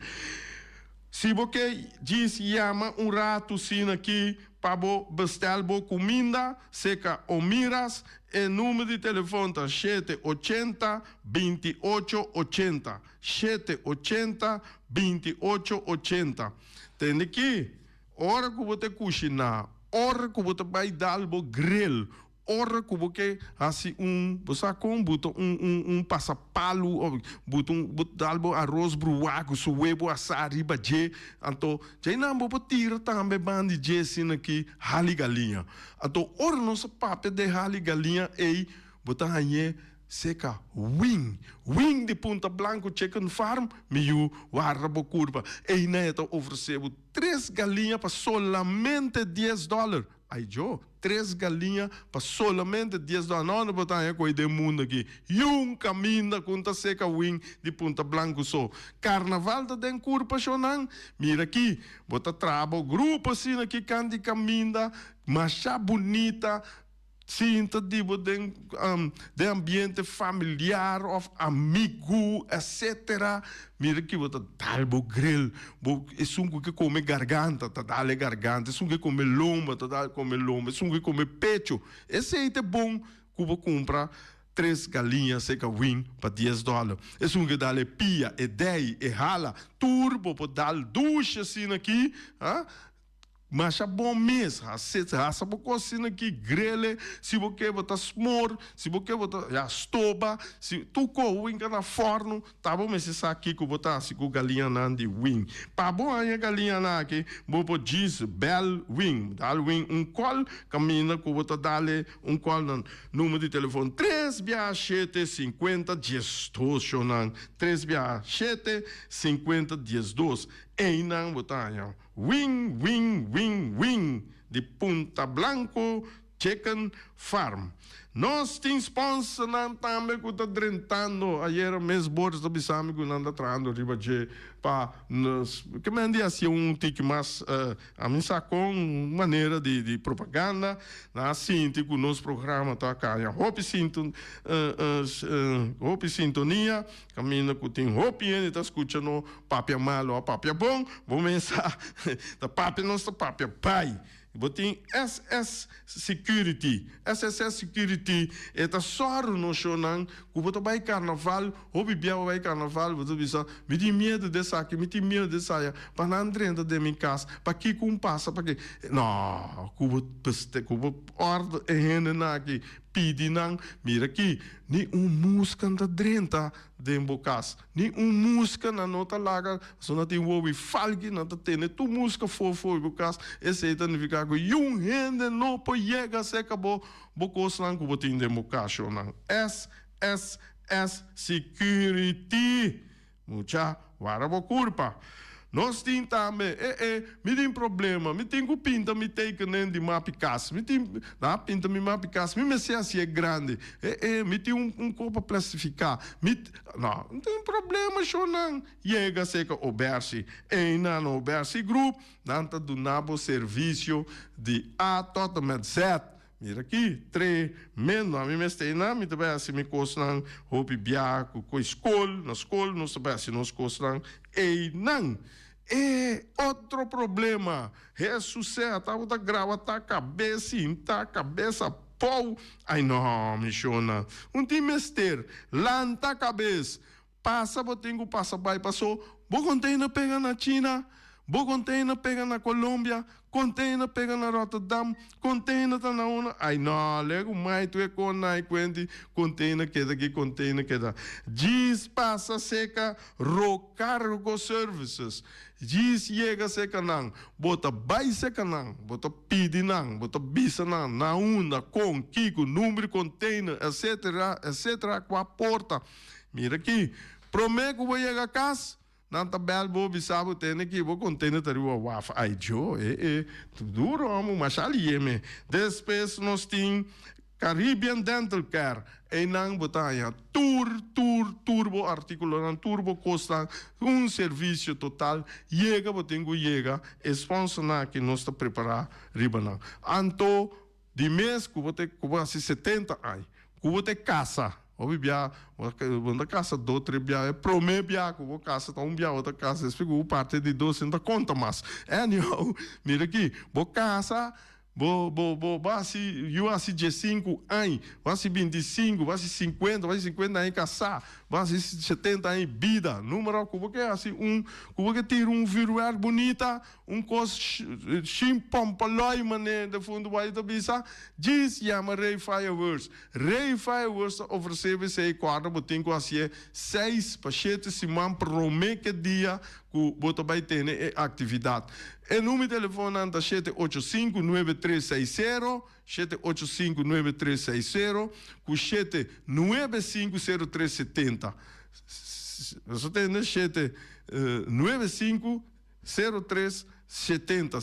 Speaker 1: Si bo ke djis yama un ratu sina aki pa bo bestel bo kuminda seka Omiras, e number di telefon ta shete ochenta, binti ocho ochenta, shete ochenta, binti ocho ochenta. Tende ki, ora ku bo ta kushiná, ora ku bo ta bai dal bo grill, Ora ku bo ke hasi un, bo sa kon, buta un un un pasapalu òf buta un bo dal bo aros bruá ku su webu asá riba dje, anto djeinan bo por tira tambe banda di dje asina ki hali galiña. Anto ora nos a papia den hali galiña ei, bo ta hañ'é seka wing, wing di Punta Blanco Chicken Farm, mi yu warda bo kurpa. Einan e ta ofresé bo tres galiña pa solamente dies dòler. Ai jo, tres galiña pa solamente dies dòler. No, no por ta haña koe den mundo aki. Yun kaminda ku ta seka win di Punta Blanco so. Karnaval ta den kurpa shownan. Mira aki, bo ta traha bo grupo asina aki kan di kaminda, masha bunita. Sinta di bo den den ambiente familiar of amigu etcetera mira ki bo ta dal bo grill bo esun ku ke kome garganta ta dal e garganta esun ke kome lomba ta dal kome lomba esun ke kome pecho esei ta e bon ku bo kumpra tres galiña seka win pa dies dòler esun ke dal e pia e dei e hala tur bo por dal dushi asina aki ha. Masha bon mes, hasa bo kos asina ki grele, si bo ke bo ta smor, si bo ke bo ta ya stoba, si tur ko winka na fòrnu, ta bo mester sa kiko bo ta hasi ku galiñanan di win. Pa bo haña galiñanan aki, bo por djis bèl win, dal win un kòl, kaminda ku bo ta dal e un kòl na number di telefòn tres bia shete sinkuenta diesdos, shownan, tres bia shete sinkuenta diesdos, einan bo ta haña. Wing wing wing wing di Punta Blanco Chicken Farm. Nos tin sponsornan tambe cu ta drentando. Ayera mes Boris ta bisa mi cu nan ta trahando riba dje pa nos ke men di haci un tiki mas a mi sa con manera di di propaganda. Nan a sinti cu nos programa ta caya hopi sinto hopi sintonia. Caminda cu tin hopi hende ta scucha no papia malo a papia bon, bo mesa ta papia nos ta papia bay. Bo tin SS Security. SSS Security e ta sòru nos shownan ku bo ta bai karnaval, hopi bia bo bai karnaval bo ta bisa mi tin miedu di esaki, mi tin miedu di esaya, pa nan drenta den mi kas, pakiko un pasa, paki. No, ku bo ku bo òrdu e hendenan aki pidi nan, mira aki, ni un muska no ta drenta den bo kas, ni un muska nan no ta laga, pasobra nan tin wowi falki, nan ta tene tur muska for for bo kas, esei ta nifiká ku yun hende no por yega serka bo, bo kosnan ku bo tin den bo kas, shownan. SSS Security! Mucha, wara bo kurpa. Nos tin tambe, e e, mi tin problema, mi tin ku pinta mi tekenen di mapi kas, mi tin, nan a pinta mi mapi kas, mi mester hasié grandi, e e, mi tin un un kopa plastifiká, mi, no, no tin problema shonnan. Yega serka Obersi, einan Obersi Group, nan ta duna bo servisio di A tot en met Z. Mira aki, tremendo. Ami mester einan, mi ta bai hasi mi kosnan hopi bia ku koi skol, na skol nos ta bai hasi nos kosnan einan. E otro problema, Hesus sea tabata graba ta kabes sinta, kabes a pou. Ai no, mi shona, un tin mester lanta kabes, Pasa bo tin ku pasa bai paso bo container pega na China, bo container pega na Colombia, container pega na Rotterdam, container ta na una, ay no legu mai tu e kon nai kuenti container keda aki container keda. Djis pasa seka Rocargo Services, djis yega seka nan, bo ta bai seka nan, bo ta pidi nan, bo ta bisa nan na unda, kon, kiko, number di container, etc. Etc. Kua porta. Mira aki, promé ku bo yega kas, nan ta bèl bo bisa bo tene ki bo kontener ta riba waf. Ai djo, e e duro amo, masha lieme. Despues nos tin Caribbean Dental Care, einan bo ta haña tur, tur, tur bo artíkulonan, tur bo kosnan, un servisio total. Yega bo tin ku yega, e sponsornan aki nos ta prepará riba nan. Anto Di mes ku bo te ku bo hasi 70 aña, ku bo te kasa, hopi bia bo ta kasa dos tres bia, e prome bia ku bo kasa ta un bia bo ta kasa, despues ku bo parti di dos no ta konta mas. Anyhow, mira aki, bo kasa, bo bo bo bo hasi yu hasi diesinku aña, bo hasi bintisinku, bo hasi sinkuenta, bo hasi sinkuenta aña kasá, Bo hasi 70 aña bida. Numero ku bo ke hasi un ku bo ke tira un vuurwerk bunita, un kos shin pompoloi mane defuntu bo ta bisa, djis yama Rey Fireworks. Rey Fireworks ta ofresé bo esei kòrda bo tin ku hasié seis pa shete siman promé ke dia ku bo ta bai tene e aktividat. E numero di telefonnan ta 785 9360. 7859360 ku 7950370. Boso tende? 7950370, 70,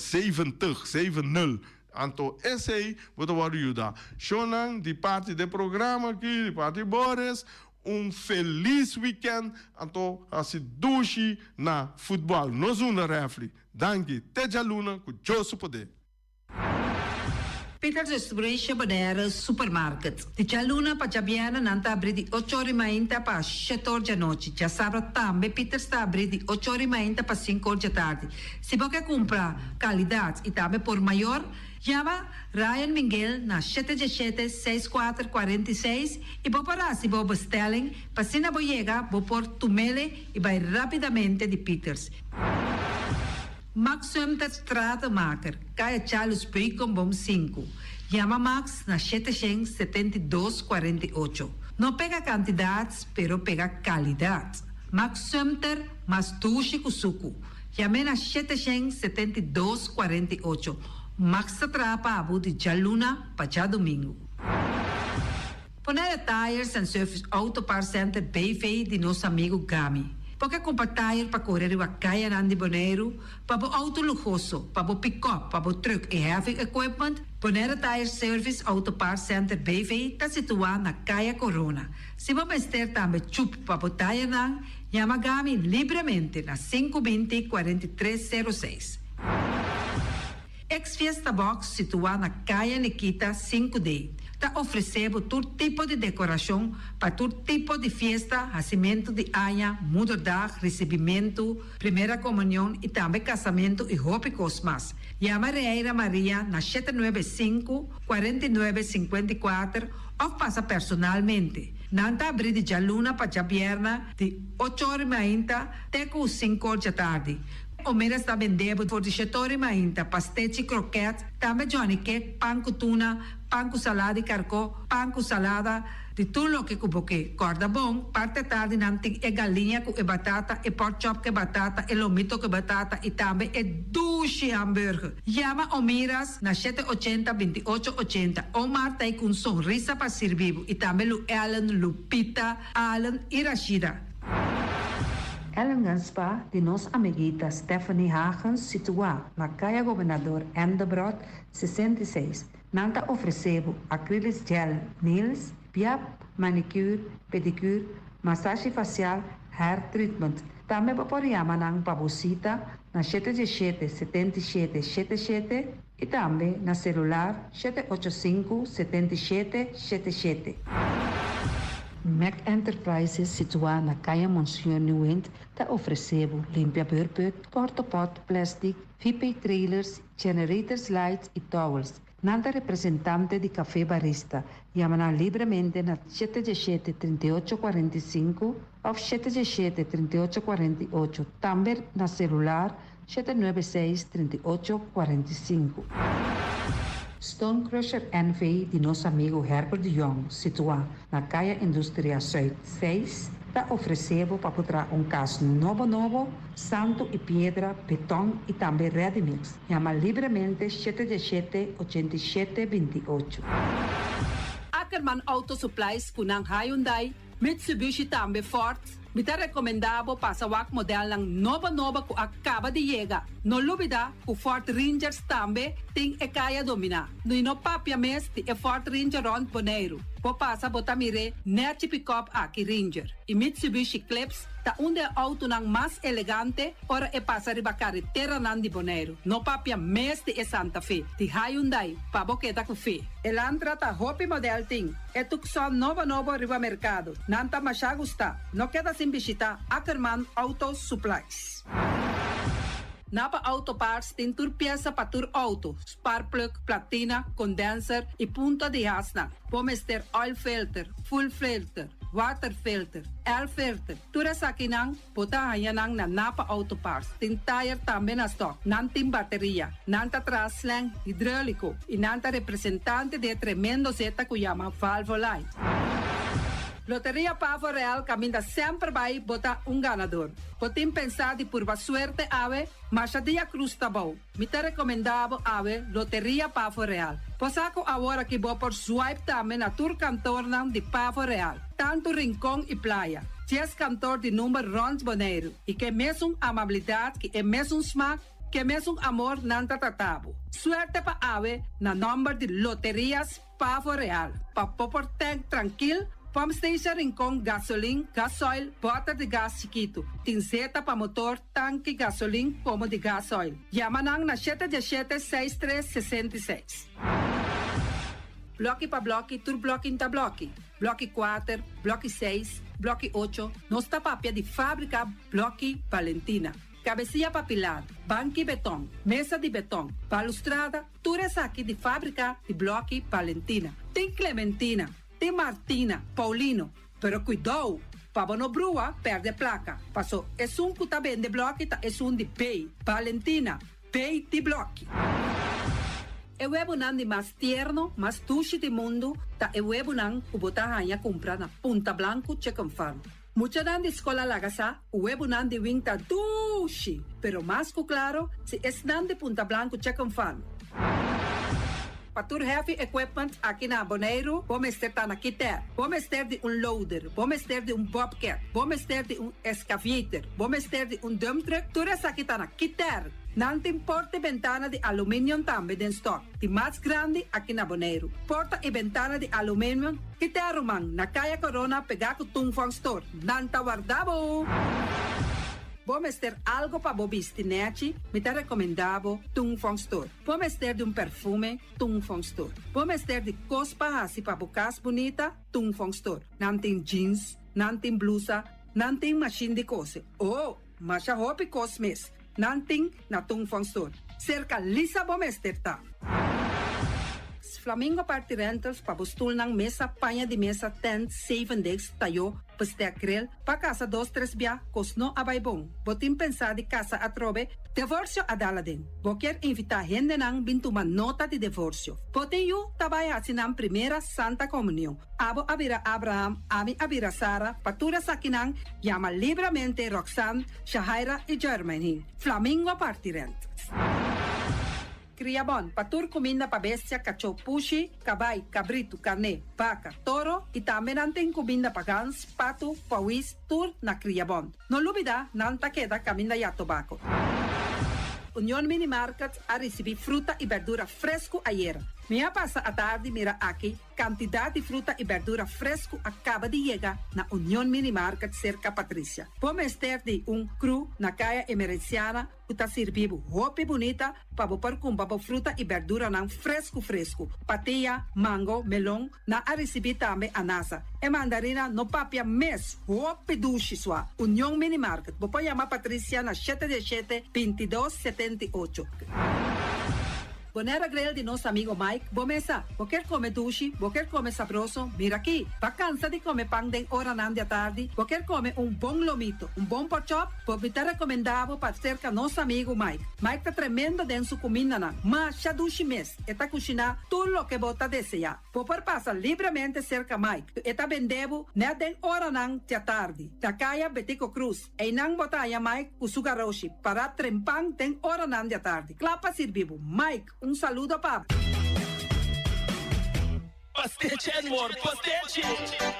Speaker 1: 70. Anto esei bo ta wòrdu yuda. Shownan di parti de programa aki, di parti Boris, un felis weekend. Anto hasi dushi na futbòl. Nos unda rèfri. Danki. Te djaluna ku Dios su poder.
Speaker 4: Peters Restauration Bonaire Supermarket. Di djaluna pa djabièrnè nan ta abrí di ocho or i mainta pa shete or djanochi. Djasabra tambe Peters ta abrí di ocho or i mainta pa sinku or djatardi. Si bo ke kumpra kalidat i tambe por mayor, yama Ryan Minguel na shete djeshete, seis kuater, 46 i bo por hasi bo bestelling pa asina bo yega bo por tumele i bai rapidamente di Peters. Max Sumter Stratenmaker, Kaya Charles Beukenboom sinku. Yama Max na 772 48. No pega kantidat, pero pega kalidat. Max Sumter, mas dushi ku suku. Yam'é na 772 48. Max ta traha pa bo di djaluna pa djadumingu. Bonaire Tires and Service Auto Parts Center BV di nos amigu Gami. Bo ke kumpra tire pa kore riba kayanan di Boneiru, pa bo outo luhoso, pa bo pikòp, pa bo trùk i heavy equipment? Bonaire Tire Service Auto Parts Center BV ta situá na Kaya Corona. Si bo mester tambe chup pa bo tayernan, yama Gami libremente na 520 43 06. Ex Fiesta Box situá na Kaya Nikita 5D. ta ofresé bo tur tipo di dekorashon pa tur tipo di fiesta, hasimentu di aña, moederdag, risibimentu, primera komunion i tambe kasamentu i hopi kos mas. Yama Reira Maria na 795, 49, 54 òf pasa personalmente. Nan ta abrí di djaluna pa djabièrnè di ocho or i mainta te ku sinku or djatardi. Omeras ta bende bo for di shete or i mainta pastechi, kroket, tambe johnny cake, pan ku tuna, pan ku salada di karkó, pan ku salada, di tur loke ku bo ke. Kòrda bon, parti atardi nan tin e galiña ku e batata, e pork chop ku e batata, e lomito ku e batata i tambe e dushi hamburger. Yama Omiras na shete ochenta, 28 80. Omar ta ei ku un sonrisa pa sirbi bo i tambe Lu Ellen, Lupita, Allen i Rashida.
Speaker 5: Ellingen Spa di nos amiguita Stephanie Hagens situá na Kaya Gobernador Endebrot 66. Nan ta ofresé bo acrylic gel nails, piap, manicure, pedicure, masashi fasial, hair treatment. Tambe bo por yama nan pa bo sita na 717 77 77 i tambe na selular 785 77 77. Mac Enterprises situá na Kaya Monseñor Nieuwind ta ofresé bo limpia beurput, portapot, plastic, VP trailers, generators lights i towels. Nan ta representante di Café Barista. Yama nan libremente na 717 38 45 òf 717 38 48. Tambe na selular 796 38 45. Stone Crusher NV di nos amigu Herbert de Jong, situá na Kaya Industria Zuid 6, ta ofresé bo pa traha un kas nobo nobo, santu i piedra, beton i tambe ready mix. Yama libremente 717 87 28.
Speaker 4: Ackerman Auto Supplies ku nan Hyundai, Mitsubishi tambe Ford. Mi ta rekomendá bo pasa wak modelnan nobo nobo ku a kaba di yega. No lubidá ku Ford Rangers tambe tin e kaya dominá. No no papia mes di e Ford Ranger rònt Boneiru. Bo pasa bo ta mir'é nèchi pick-up aki Ranger. I Mitsubishi Eclipse ta un di e outonan mas elegante ora e pasa riba kareteranan di Boneiru. No papia mes di e Santa Fe, di Hyundai, pa bo keda ku fe. Elantra ta hopi model tin. E Tucson nobo nobo riba merkado. Nan ta masha gustá. No keda sin bishitá Ackerman Auto Supplies. Napa Auto Parts tin tur piesa pa tur outo, spark plug, platina, condenser i punta di hasnan. Bo mester oil filter, fuel filter, water filter, air filter. Tur esakinan bo ta haña nan na Napa Auto Parts. Tin tire tambe na stock. Nan tin bateria. Nan ta traha slang hidráuliko i nan ta representante di e tremendo zeta ku yama Valvoline. Loteria Pavo Real kaminda semper bai bo ta un ganador. Bo tin pensá di purba suerte awe? Masha dia krus ta bou. Mi ta rekomendá bo awe Loteria Pavo Real. Bo sa ku awor aki bo por swipe tambe na tur kantornan di Pavo Real, tantu Rincon i Playa. 10 kantor di number rònt Boneiru i ku e mesun amabilidat, ku e mesun smak, ku e mesun amor nan ta trata bo. Suerte pa awe na nòmber di Loterias Pavo Real. Pa bo por tank trankil, pump station Rincon, gasolin, gasoil, bòter di gas chikitu. Tin zeta pa motor, tanki, gasolin, komo di gasoil. Yama nan na 717 63 66. Blòki pa blòki, tur blòki ta blòki. Blòki 4, blòki 6, blòki 8, nos ta papia di fábrika Blòki Valentina. Kabesia pa pilar, banki beton, mesa di beton, balustrada, tur esaki di fábrika di Blòki Valentina. Tin Clementina, tin Martina, Paulino, pero kuidou, pa bo no brua, pèrdè plaka. Paso, esun ku ta bende blòki ta esun di B, Valentina, B di blòki. E webunan di mas tierno, mas dushi di mundu, ta e webunan ku bo ta haña kumpra na Punta Blanco Chicken Farm. Muchanan di skol a laga sa, webunan di Wing ta dushi, pero mas ku klaro, si esnan di Punta Blanco Chicken Farm. Pa tur heavy equipment aki na Boneiru, bo mester ta na Kiter. Bo mester di un loader, bo mester di un bobcat, bo mester di un excavator, bo mester di un dump truck, tur esaki ta na Kiter. Nan tin porta i bentana di aluminium tambe den stock, di mas grandi aki na Boneiru. Porta i bentana di aluminium, Kiter ruman, na Kaya Corona pegá ku Tung Fong Store. Nan ta warda bo! Bo mester algo pa bo bisti nechi? Mi ta recomenda bo Tung Fong Store. Bo mester di un perfume? Tung Fong Store. Bo mester di cos pa haci pa bo cas bunita? Tung Fong Store. Nan tin jeans, nan tin blusa, nan tin machine di cose. Oh, masha hopi cos mes. Nan tin na Tung Fong Store. Cerca Lisa bo mester ta. Flamingo Party Rentals pa bo stulnan, mesa, paña di mesa, tent, zeven desk, tayo, bestek grill, pa casa dos tres bia, cos no a bay bon. Bo tin pensa di casa atrobe? Devorcio a dal aden. Bo kier invita hendenan bin tuma nota di devorcio. Bo tin yu ta bay haci nan primera Santa Comunion. Abo a bira Abraham, ami a bira Sara, pa tur esakinan yama libramente Roxanne, Shahaira y Jermaine. Flamingo Party Rent. Kria bon pa tur kuminda pa bestia, kachó, pushi, kabai, kabritu, karné, baka, toro i tambe nan tin kuminda pa gans, patu, pawis, tur na Kria Bon. No lubida nan ta keda kaminda ya tobako. Union Mini Market a risibí fruta i berdura fresku ayera. Mi a pasa atardi mira aki Kantidat di fruta i bèrdura fresku a kaba di yega na Union Mini Market serka Patricia. Bo mester di un kru na Kaya Emerenciana ku ta sirbi bo hopi bunita pa bo por kumpra bo fruta i bèrduranan fresku fresku. Patia, mango, melon, nan a risibí tambe anasa. E mandarina no papia mes, hopi dushi sua. Union Mini Market, bo por yama Patricia na shete diesshete, bintidos, setenti'ocho. Bonaire Grill di nos amigo Mike, bo mesa. Bo kier come dushi, bo kier come sabroso, mira aki. Ba cansa di come pan den oranan di atardi, bo kier come un bon lomito, un bon pork chop, bo mi ta recomenda bo pa cerca nos amigo Mike. Mike ta tremendo den su cumindanan, masha dushi mes, e ta cushina tur loke bo ta desea. Bo por pasa libremente cerca Mike, e ta bende bo net den oranan di atardi, na caya Betico Croes. Einan bo ta haña Mike ku su garoshi pará trempan den oranan di atardi, kla pa sirbi bo. Mike, un saludo pa bo.
Speaker 6: Pastechi and more pastechi!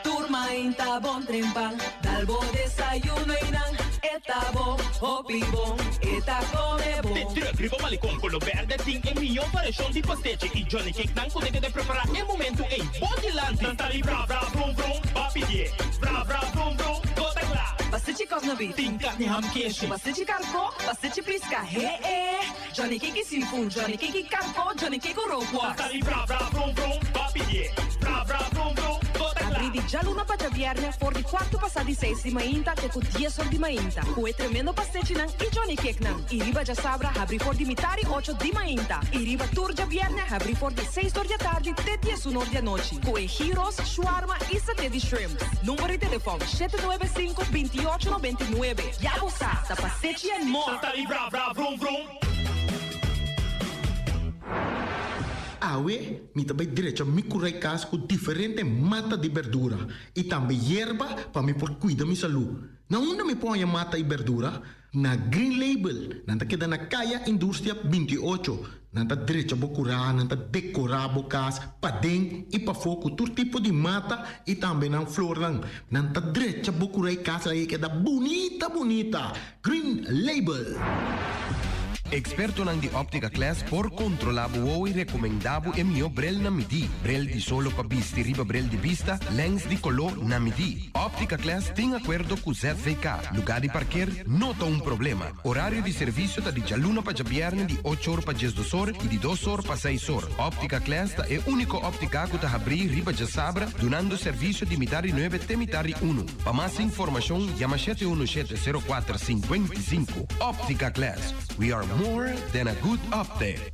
Speaker 7: Tur mainta bon trempan, dal bo desayuno einan e ta bo, hopi bon, e ta come bon.
Speaker 6: De truck riba Malecon Colo Berde tin e mihó variashon di pastechi y Johnny Cake nan ku ta keda prepará e momento ei bo dilanti. Nan ta di bra bra brum brum, ba pidié bra bra brum brum, bo ta kla.
Speaker 7: Pastechi kòs na beef.
Speaker 6: Tin karni ham keshi.
Speaker 7: Pastechi karkó, pastechi piska, he e. Johnny Cake i seafood, Johnny Cake i karkó, Johnny Cake ku rookworst.
Speaker 6: Nan ta di bra bra brum brum, ba pidié bra bra brum brum, bo ta kla.
Speaker 7: Abrí di djaluna pa djabièrnè for di kuartu pasá di seis di mainta te ku dies or di mainta ku e tremendo pastechinan i Johnny Cakenan. I riba djasabra habrí for di mitar i ocho di mainta. I riba tur djabièrnè habrí for di seis or di atardi te diesun or di anochi ku e gyros, shawarma i saté di shrimps. Number di telefòn, shete nuebe sinku, binti'ocho nobentinuebe. Ya bo sa, ta Pasechi and More!
Speaker 6: Nan ta di bra bra vrum vrum.
Speaker 8: Awe mi ta bai drecha mi kurai kas ku diferente mata di berdura i tambe yerba pa mi por kuida mi salú. Na unda mi por haña mata i berdura? Na Green Label, nan ta keda na Kaya Industria 28. Nan ta drecha bo kurá, nan ta dekorá bo kas paden i pafó ku tur tipo di mata i tambe nan flornan. Nan ta drecha bo kurá i kas ei keda bunita bunita. Green Label.
Speaker 9: Ekspertonan di Optica Class por kontrolá bo wowo i rekomendá bo e mihó brel na midí. Brel di solo pa bisti riba brel di bista, lèns di koló na midí. Optica Class tin akuerdo ku ZVK. Lugá di parker no ta un problema. Orario di servisio ta di djaluna pa djabièrnè di ocho or pa diesdos or i di dos or pa seis or. Optica Class ta e úniko óptika ku ta habrí riba djasabra dunando servisio di mitar di nuebe te mitar di unu. Pa mas informashon yama shete unu shete sero kuater sinkuenta i sinku. Optica Class, we are more than a good optic.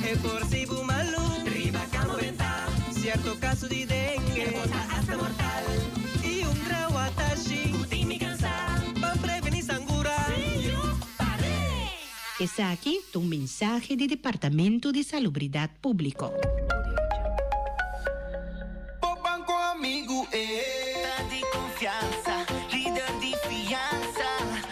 Speaker 10: E por si bu malu riba kama benta Sierto kaso di dengue por ta hasta mortal I un grawatashi ku tin mi kansa Ban preveni sangura Si yu
Speaker 11: par'é. Esaki ta un mensahe di Departamento di Salubridat Públiko.
Speaker 12: Bo banco amigu e ta di confiansa, lider di fiansa.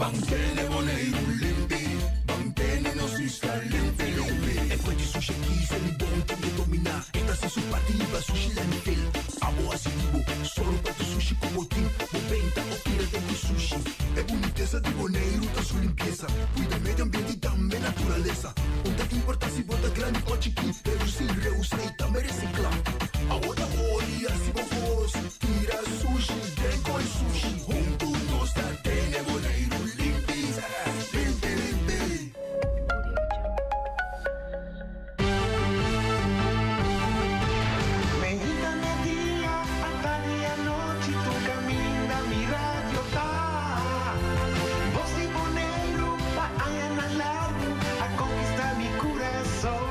Speaker 12: Ban tene Boneiru limpi, ban tene nos isla limpi limpi. E kue di sushi aki Selibon tin e dominá. E ta hasi su parti liba sushi landfill. Abo hasi di bo, sòru pa tur sushi ku bo tin. Bo benta òf tira den ku sushi. E bunitesa di Boneiru ta su limpiesa. Kuida medio ambiente i tambe naturalesa. Un ta importá si bo ta grandi òf chikí, redusí, reusá i tambe resiklá. Abo ta ori hasi bo kos, tira sushi den koi sushi. Huntu nos ta tene Boneiru limpi, limpi limpi.
Speaker 13: Meinta media, atardi anochi tur caminda mi radio ta. Voz di Boneiru pa añanan largu a conquista mi curason.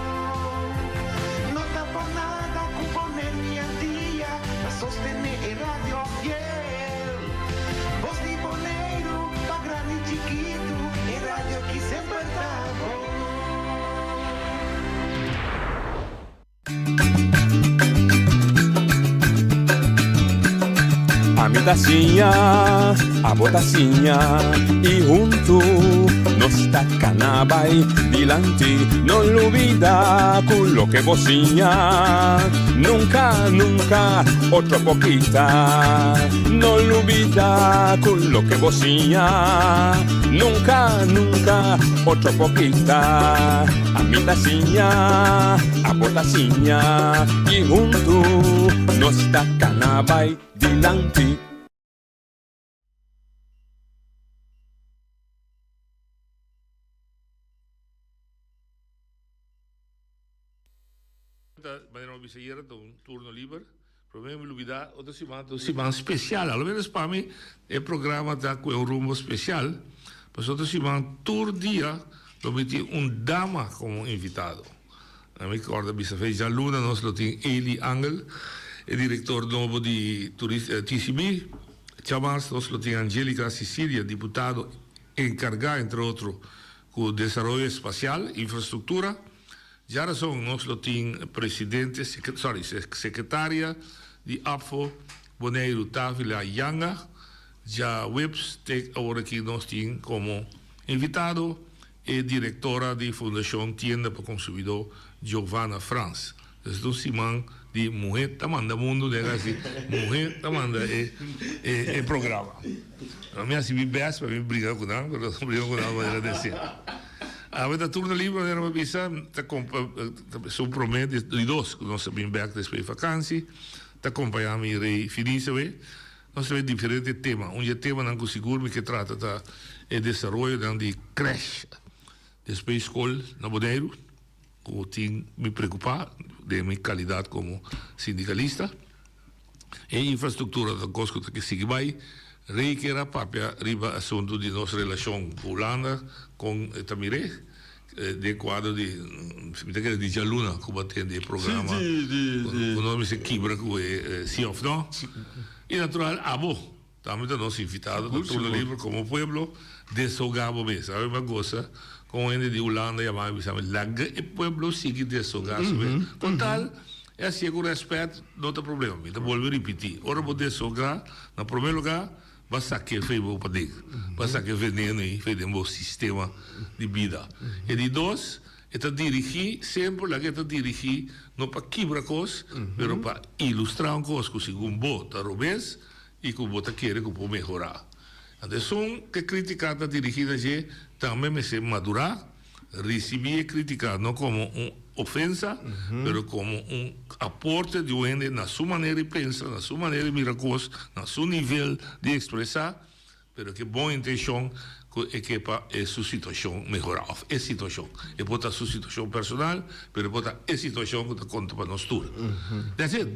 Speaker 13: No ta por nada cu Boneiru y Antia ta sostene e radio fiel. Voz di Boneiru pa grandi y chikitu e radio aki semper ta bon.
Speaker 14: Ami ta siña, abo ta siña y huntu nos ta cana bay dilanti. No lubida cu loke bo siña nunca, nunca otro por kita. No lubida cu loke bo siña nunca, nunca otro por kita. Ami ta siña, abo ta siña y huntu nos ta cana bay dilanti.
Speaker 15: Ta manera mi a bisa ayera ta un turno liber. Prome mi lubida otro siman ta un siman special. A lo menos pa mi e programa ta cu e un rumbo special. Pasobra otro siman tur dia lo mi tin un dama como invitado. A mi corda bisa fe djaluna nos lo tin Eli Angel, e director nobo di TCB. Djamars nos lo tin Angelica Cicilia, diputado encarga entre otro cu desaroyo espacial, infrastructura. Djarason nos lo tin presidente, sorry, secretaria di APFO Boneiru Tavila Janga. Djaweps te awor aki nos tin como invitado e directora di Fundacion Tienda pa Consumidor Giovanna Frans. Esaki ta un siman di muhe ta manda mundo den casi muhe ta manda e e programa. Mi a haci mi best pa mi briga cu nan pero no briga cu nan manera decente. Awe ta turno liber manera mi a bisa ta esun prome di dos cu nos a bin bek despues di vakantie ta acompaña mi Rey Finis awe. Nos ta bay diferente tema. Un di e temanan cu sigur mi ke trata ta e desaroyonan di crèche despues scol na Boneiru. Ku tin mi preokupá den mi kalidat komo sindikalista. E infrastruktura ta kos ku ta ke sigui bai. Rey kier a papia riba asuntu di nos relashon ku Hulanda kon e ta mir'é den kuadro di, mi ta kere di djaluna ku bo a tende e programa ku nos mester kibra ku e si òf no. I natural abo. Tambe ta nos invitado ta turno liber como pueblo desoga bo mes. Awe mi a gosa con un hende di Hulanda yama mi bisa mi laga e pueblo sigui desoga su mes. Con tal e hacié cu respet no ta problema. Mi ta bolbe ripiti ora bo desoga na prome lugar bo a saca e fe bo paden. Bo a saca e veneno ei fe den bo sistema di bida. E di dos e ta dirigi semper laga e ta dirigi no pa kibra cos pero pa ilustra un cos cu segun bo ta robes. i ku bo ta kere ku por mehorá. Anto esun ku e krítika ta dirigí na dje tambe mester madurá, risibí e krítika no komo un ofensa, pero komo un aporte di un hende na su manera di pensa, na su manera di mira kos, na su nivel di ekspresá. Pero ke bon intencion cu e ke pa e su situacion mehora of e situacion. E por ta su situacion personal, pero e por ta e situacion cu ta conta pa nos tur. That's it.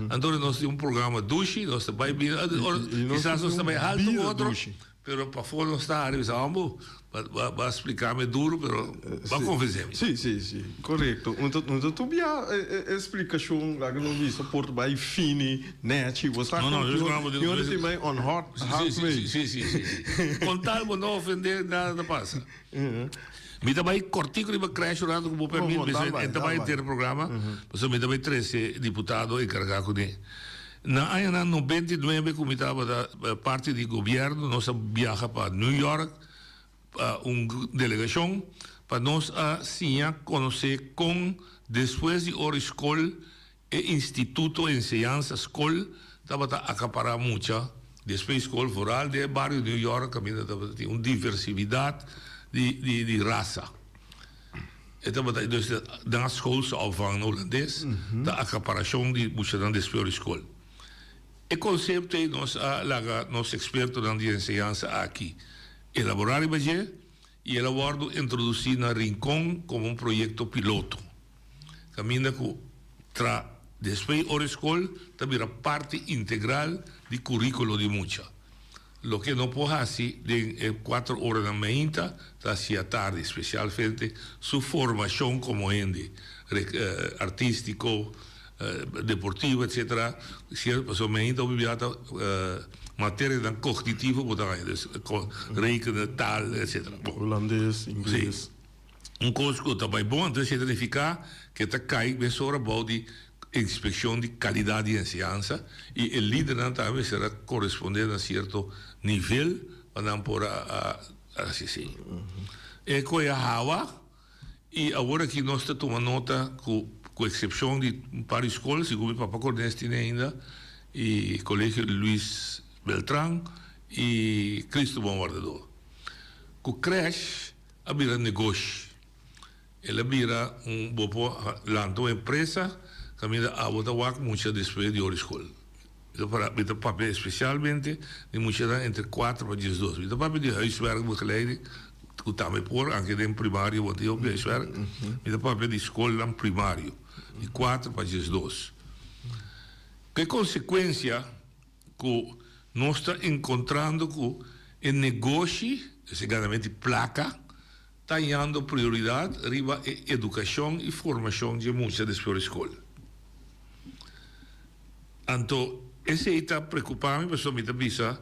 Speaker 15: Anto nos tin un programa dushi, nos ta bay bini, kisas nos ta bay halto cu otro, pero pafo nos ta hari bisa, hombo, Bo a splica mi duro pero bo a convence mi.
Speaker 1: Si, si, si. Corecto. Un ta, un ta tubia e, e splicacion laga nos bisa por bay fini, nechi. Bo sa
Speaker 15: No, no, yo con
Speaker 1: yo no tin bay on hard, hard
Speaker 15: si,
Speaker 1: way.
Speaker 15: Si, si, si, si. Con tal bo no ofende, nada ta pasa. Mi ta bay cortico riba crash un rato cu bo permit,
Speaker 1: Bon, bon, dal bay,
Speaker 15: e ta
Speaker 1: dal
Speaker 15: bay
Speaker 1: bay.
Speaker 15: henter programa, pasobra mi ta bay trece diputado encarga cune. Na añanan 99 cu mi tabata parti di gobierno, nos a biaha pa New York. Un delegashon pa nos a siña konosé kon despues di ora di skol e instituto enseñansa skol tabata akapará mucha despues di skol foral den e bario New York kaminda tabata tin un diversividat di di rasa. E tabata dus na schoolse opvang na hulandes ta akaparashon di muchanan despues ora di skol. E konsepto ei nos a laga nos ekspertonan di enseñansa aki elaborá riba dje i el a wòrdu introdusí na Rincon komo un proyekto piloto, kaminda ku tra despues ora e skol ta bira parti integral di kuríkulo di mucha. Loke no por hasi den e kuater oranan meinta ta hasi atardi, spesialmente su formashon komo hende, artístiko, deportivo etcetera, pasobra meinta hopi bia ta materianan kognitivo bo ta haña, dus rekenen, taal etcetera.
Speaker 1: Hulandes, ingles.
Speaker 15: Si. Un kos ku ta bai bon anto esei ta nifiká ku e ta kai mesora bou di inspekshon di kalidat di enseñansa i e lidernan tambe mester a korespondé na sierto nivel pa nan por a hasi esei. E koe a hawa i awor aki nos ta tuma nota ku ku eksepshon di un par di skol, segun mi papa Cornes tin ainda i Kolegio Luis Beltran i Cristo Bon Wardador ku krèsh a bira negoshi. El a bira un bo por lanta un empresa kaminda abo ta wak mucha despues di ora di skol. Mi ta para mi ta papia espesialmente di muchanan entre kuater pa diesdos. Mi ta papia di huiswerkbegeleiding ku tambe por anke den primario bo tin hopi huiswerk. Mi ta papia di skolnan primario di kuater pa 12. Ku e konsekuensia ku nos ta enkontrando ku e negoshi, es e ganamento di plaka, ta hañando prioridat riba e edukashon i formashon dje mucha despues di skol. Anto esei ta preokupá mi pasobra mi ta bisa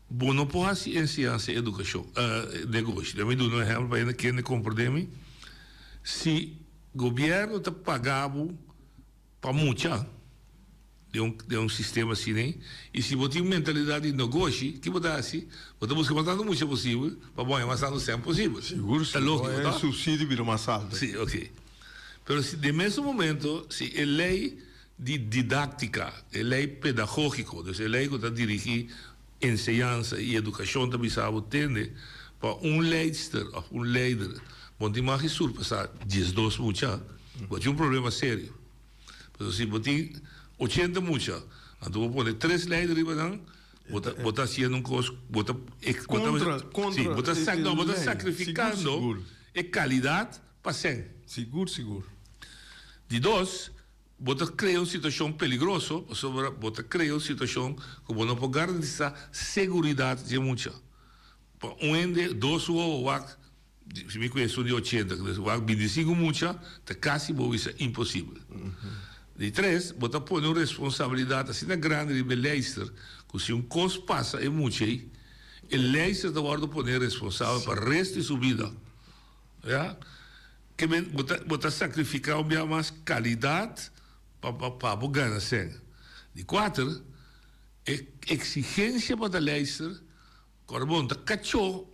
Speaker 15: bo no por hasi enseñansa i edukashon negoshi. Lami duna un ehèmpel pa hende kende komprendé mi. Si gobièrnu ta paga bo Pa mucha den un den un sistema asina ei, i si bo tin un mentalidat di nogoshi, ki bo ta hasi? Bo ta buska mas tantu mucha posibel pa bo haña mas tantu sèn posibel.
Speaker 1: Sigur,
Speaker 15: Ta lógiko,
Speaker 1: e
Speaker 15: to?
Speaker 1: subsidio bira mas alto.
Speaker 15: Si, oké. Pero si den mesun momento, si e lei di didáktika, e lei pedagógiko, dus e lei ku ta dirigí enseñansa i edukashon ta bisa bo tende pa un leidster òf un leider bo no tin mag di surpasá 12 mucha, bo tin un problema serio. Pasobra si bo tin ochenta mucha, anto bo pone tres leider riba nan, bo ta bo ta hasiendo un kos, bo ta
Speaker 1: Kontra, kontra
Speaker 15: si, bo ta
Speaker 1: e
Speaker 15: no, bo ta
Speaker 1: lei.
Speaker 15: sakrifikando
Speaker 1: Sigur, sigur.
Speaker 15: e kalidat pa sèn.
Speaker 1: Sigur, sigur.
Speaker 15: Di dos, Bo ta krea un situashon peligroso pasobra bo ta krea un situashon ku bo no por garantisá seguridat dje mucha. Pa un hende dos wowo wak, si mi ku esun di ochenta, wak bintisinku mucha ta kasi bo bisa imposibel. Di tres, bo ta pone un responsabilidat asina grandi riba e leister ku si un kos pasa e mucha ei, e leister ta wòrdu pone responsabel pa resto di su bida. Ya. Ke men bo ta bo ta sakrifiká un bia mas kalidat pa pa pa bo gana sèn. Di kuater, e eksigensia pa ta leister, kòrda bon, ta kachó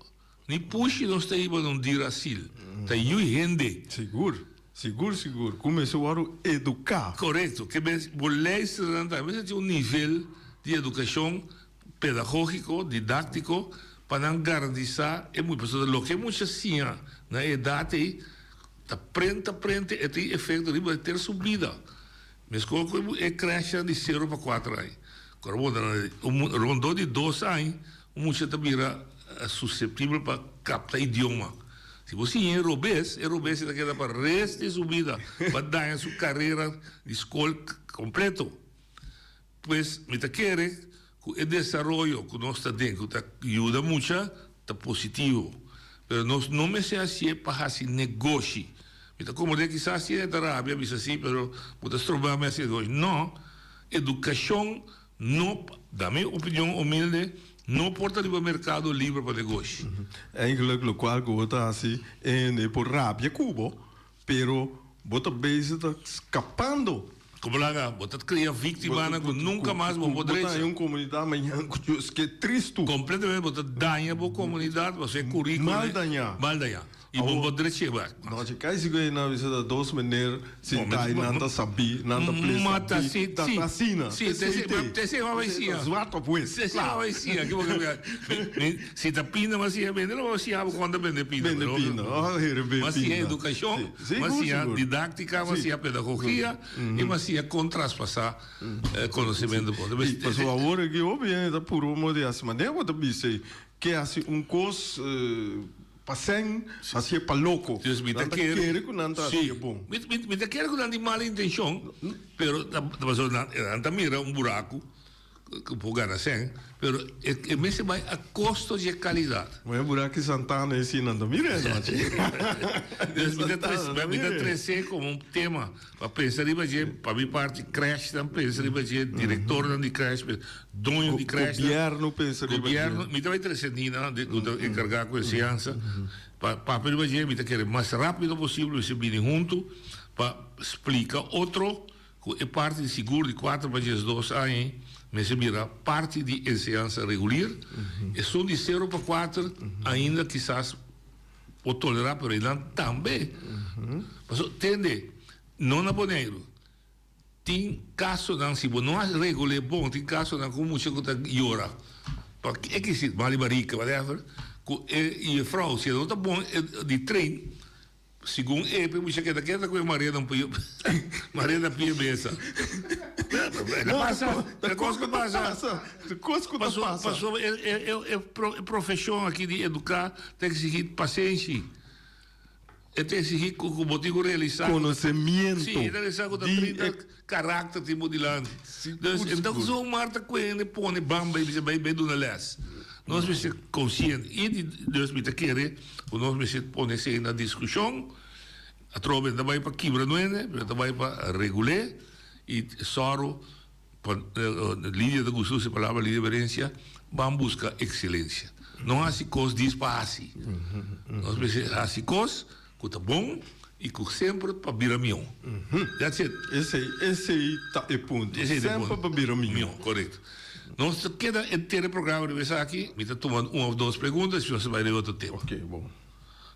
Speaker 15: ni pushi nos ta hiba na un dirasil, ta yui hende.
Speaker 1: Sigur, sigur, sigur. Ku mester wòrdu eduká.
Speaker 15: Korekto. Ke men bo leisternan tambe mester tin un nivel di edukashon pedagógiko, didáktiko, pa nan garantisá e mucha. Pasobra loke e mucha siña na e edat ei ta prenta prente e tin efekto riba henter su bida. Meskos ku e krèshnan di sero pa kuater aña. Kor bo ta rondó di dos aña un mucha ta bira suseptibel pa kapta idioma. Si bo siña e robes, e robes ei ta keda pa rest di su bida, pa daña su karera di skol kompleto. Pues mi ta kere ku e desaroyo ku nos ta den ku ta yuda mucha ta positivo, pero nos no mester hasié pa hasi negoshi. Mi ta komprendé kisas si hende ta rabia bisa si, pero bo ta stroba mi hasi negoshi. No, edukashon no, na mi opinion humilde, no por ta riba merkado libre pa negoshi.
Speaker 1: Eigenlijk lokual ku bo ta hasi e hende por rabia ku bo, pero bo ta bezig ta skapando.
Speaker 15: Como laga, bo ta cria victimanan cu nunca mas bo por drecha.
Speaker 1: Bo ta daña un comunidad mañan cu Dios ke tristo.
Speaker 15: Completamente bo ta daña bo comunidad pasobra e curriculum.
Speaker 1: Mal daña.
Speaker 15: Mal daña. Y bo por drecha bek.
Speaker 1: No, si cai sigur ei nan bisa ta dos meneer sinta ei nan ta sabi, nan ta ple sabi, ta ta asina.
Speaker 15: Si, te esei bo a bai siña.
Speaker 1: Zwart op wit.
Speaker 15: Te esei bo a bai siña. Si ta pinda bo a siña bende, lo bo a siña bo kon ta bende pinda.
Speaker 1: Bende pinda, oh heren bende pinda.
Speaker 15: Bo a siña edukashon, bo a siña didáktika, bo a siña pedagogia i bo a siña kon traspasá konosementu.
Speaker 1: Pasobra awor aki hopi hende ta puru modo di hasi manera bo ta bisa ei ke hasi un kos pa sèn, hasié pa loko. Nan ta kere ku nan ta hasié bon.
Speaker 15: Mi ta kere ku nan tin mala intenshon, pero pasobra nan ta mira un buraku. Ku por gana sèn, pero e mester bai a kosto dje kalidat.
Speaker 1: Moe Buraki Santana e si nan ta mira e nochi.
Speaker 15: Dus mi ta trese, mi ta trese komo un tema pa pensa riba dje, pa mi parti crèshnan pensa riba dje, direktornan di crèsh, doño di crèshnan.
Speaker 1: Gobièrnu pensa riba dje.
Speaker 15: Gobièrnu, mi ta bai trese Nina, ku ta enkargá ku enseñansa, pa papia riba dje, mi ta kere mas rápido posibel mi ser bini huntu pa splika otro. Ku e parti di sigur di kuater pa 12 aña ei mester bira parti di enseñansa regulir. Esun di sero pa kuater ainda kisas por tolerá, pero einan tambe. Pasobra tende, no na Boneiru tin kasonan, si bo no a regul'é bon, tin kasonan ku mucha ku ta yora pa e kisi, mal di barika, whatever, ku e jefrou si e no ta bon di train. Segun e pe mucha keda keda ku e Maria na pia Maria na pia mesa. Ta pasa, ta kos ku pasa.
Speaker 1: Ta kos ku ta pasa.
Speaker 15: Pasobra e e e profeshon aki di eduká ta eksigí pasenshi. E ta eksigí ku ku bo tin ku realisá.
Speaker 1: Konosemiento.
Speaker 15: Si, e ta realisá ku ta 30 karakter tin bo dilanti. Dus e no ta zomaar ta kuende pone bamba i bisa bai bai duna lès. Nos mester konsiente i di dus mi ta kere ku nos mester pone esei na diskushon. Atrobe no ta bai pa kibra nuende, pero ta bai pa regul'é i sòru pa, Lidia ta gusta usa e palabra Lidia Berencia, ban buska ekselensia. No hasi kos dis pa hasi. Nos mester hasi kos ku ta bon i ku semper pa bira mihó. That's it.
Speaker 1: Esei, esei ta e punto.
Speaker 15: Esei ta e
Speaker 1: Semper
Speaker 15: punto.
Speaker 1: pa bira mihó.
Speaker 15: Mihó, korekto. Nos ta keda henter e programa riba esaki. Mi ta tuma un òf dos pregunta i nos ta bai riba otro tema.
Speaker 1: Oké, bon.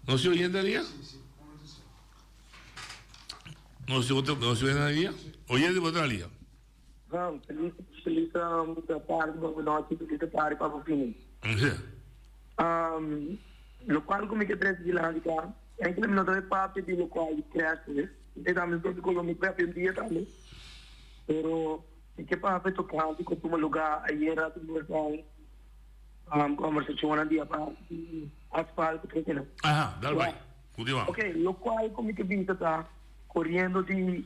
Speaker 15: Nos tin oyente alia? Nos tin otro, nos tin oyente alia? Oyente bo ta alia?
Speaker 16: Ram, felis, felis um, tardi, boa noite, felis tardi, Papa Fini.
Speaker 15: Sí.
Speaker 16: Um, locual cu mi ke trece dilanti ta, enkele mi no ta papia di locual di crèche, e tambe un tópico lo mi papia un dia tambe, pero mi ke papia tocante cu tuma lugar ayera tuma lugar um, conversacionnan di aparte di asfalt cu trece.
Speaker 15: Aha, dal bai. Continua.
Speaker 16: Ok, locual cu mi ke bisa ta, coriendo di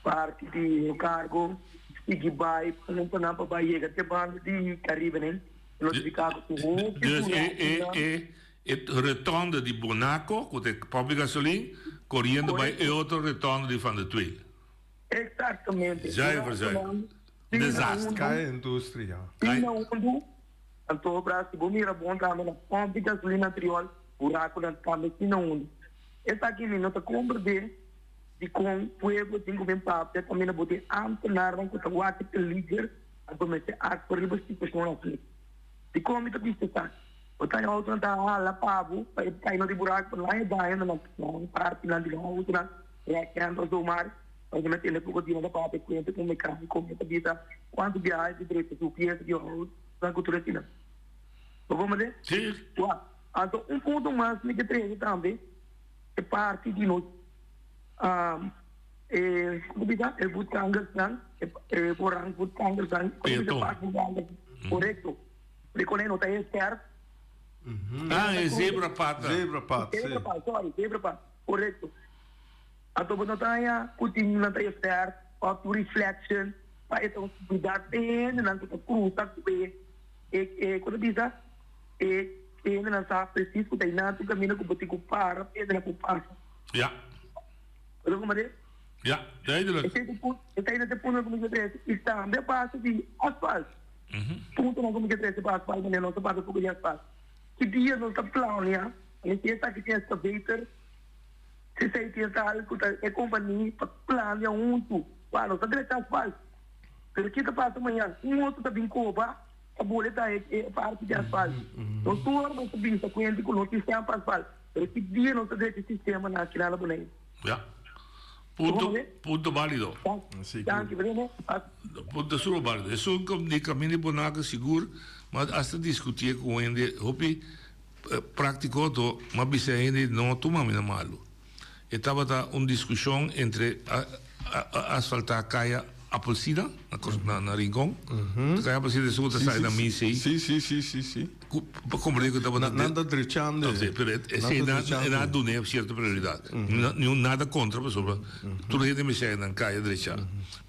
Speaker 16: Parti di e cargo sigui bai puntonan pa bai yega te banda di Caribe nen notifica cu tin hopi
Speaker 15: Dus e e
Speaker 16: buraconan.
Speaker 15: e e rotonde di Bonaco cu ta e pomp di gasolin coriendo bai e otro rotonde di Van der Tweel.
Speaker 16: Exactamente.
Speaker 15: Zuiver zuiver.
Speaker 16: Buraconan
Speaker 15: Un
Speaker 16: tin na
Speaker 15: desastre.
Speaker 16: hundu.
Speaker 1: Caya Industria.
Speaker 16: Tin na hundu. Anto bra si bo mira bon tambe na pomp di gasolin na Triol buraconan tambe tin na hundu. Esaki mi no ta comprende. Dikon pueblo tin ku bin papia kaminda bo tin ámtenarnan ku ta wak e peliger anto mester aktua riba situashon aki? Dikon mi ta bisa esaki? Bo ta e outonan ta hala pa bo pa e kai no di buraku pa nan e daño na nan partinan di nan outonan rèkènt òf zomaar pasobra mi a tende poko dia nan ta papia kuenta ku un mekániko mi ta bisa kuantu biaha e ta drecha su piesa di outo nan ku tur esina. Bo komprende?
Speaker 15: Sí.
Speaker 16: Wak, anto un punto mas mi ke trese tambe e parti di nos E como bisa e voetgangersnan e voorrang voetgangersnan
Speaker 15: Peaton.
Speaker 16: Correcto. Reconhe no ta e scherp.
Speaker 15: Ah, e zebra pad.
Speaker 1: Zebra pad, si.
Speaker 16: Zebra pad, sorry, zebra pad. Correcto. Anto bo no ta haña cu tin nan ta e scherp of tu reflection pa e ta un seguridad pa e hendenan cu ta cruza cu e e como ta bisa e hendenan sa precies cu ta eynan tu caminda cu bo tin cu para pa e hendenan por pasa.
Speaker 15: Ja.
Speaker 16: Bo ta comprende?
Speaker 15: Ja, duidelijk.
Speaker 16: Esei ta punto, esei ta e punto ku mi ke trese. I tambe a base di asfalt. Puntonan ku mi ke trese pa asfalt, manera nos ta papia poko di asfalt. Ki dia nos ta plania, mi si esaki tin excavator, si esei tin tal ku ta e kompania pa plania huntu. Wak, nos ta drecha asfalt. Pero ki ta pasa mañan? Un otro ta bin koba pa bole ta e parti di asfalt. Nos tur ora nos ta bisa ku hende ku no tin sistema pa asfalt. Pero ki dia nos ta drecha e sistema na aki na Boneiru?
Speaker 15: Ya. Punto, punto válido.
Speaker 16: Danki, Brene.
Speaker 15: Punto super válido. Esun di Camino di Bonaco sigur, ma hasta discutié cu hende hopi práctico to, ma bisa hende no tuma mi na malu. E tabata un discusion entre asfaltá Kaya Appelsina na Rincon. Kaya Appelsina esun ku ta sali na Misey.
Speaker 1: Sí, sí, sí, sí, sí.
Speaker 15: Ku pa komprendé ku tabata.
Speaker 1: Nan ta drechando.
Speaker 15: Oké, pero esei
Speaker 1: Nan ta
Speaker 15: e na
Speaker 1: drechando.
Speaker 15: dun'é sierto prioridat. Niun nada kontra pasobra tur hende mester nan kaya drechá.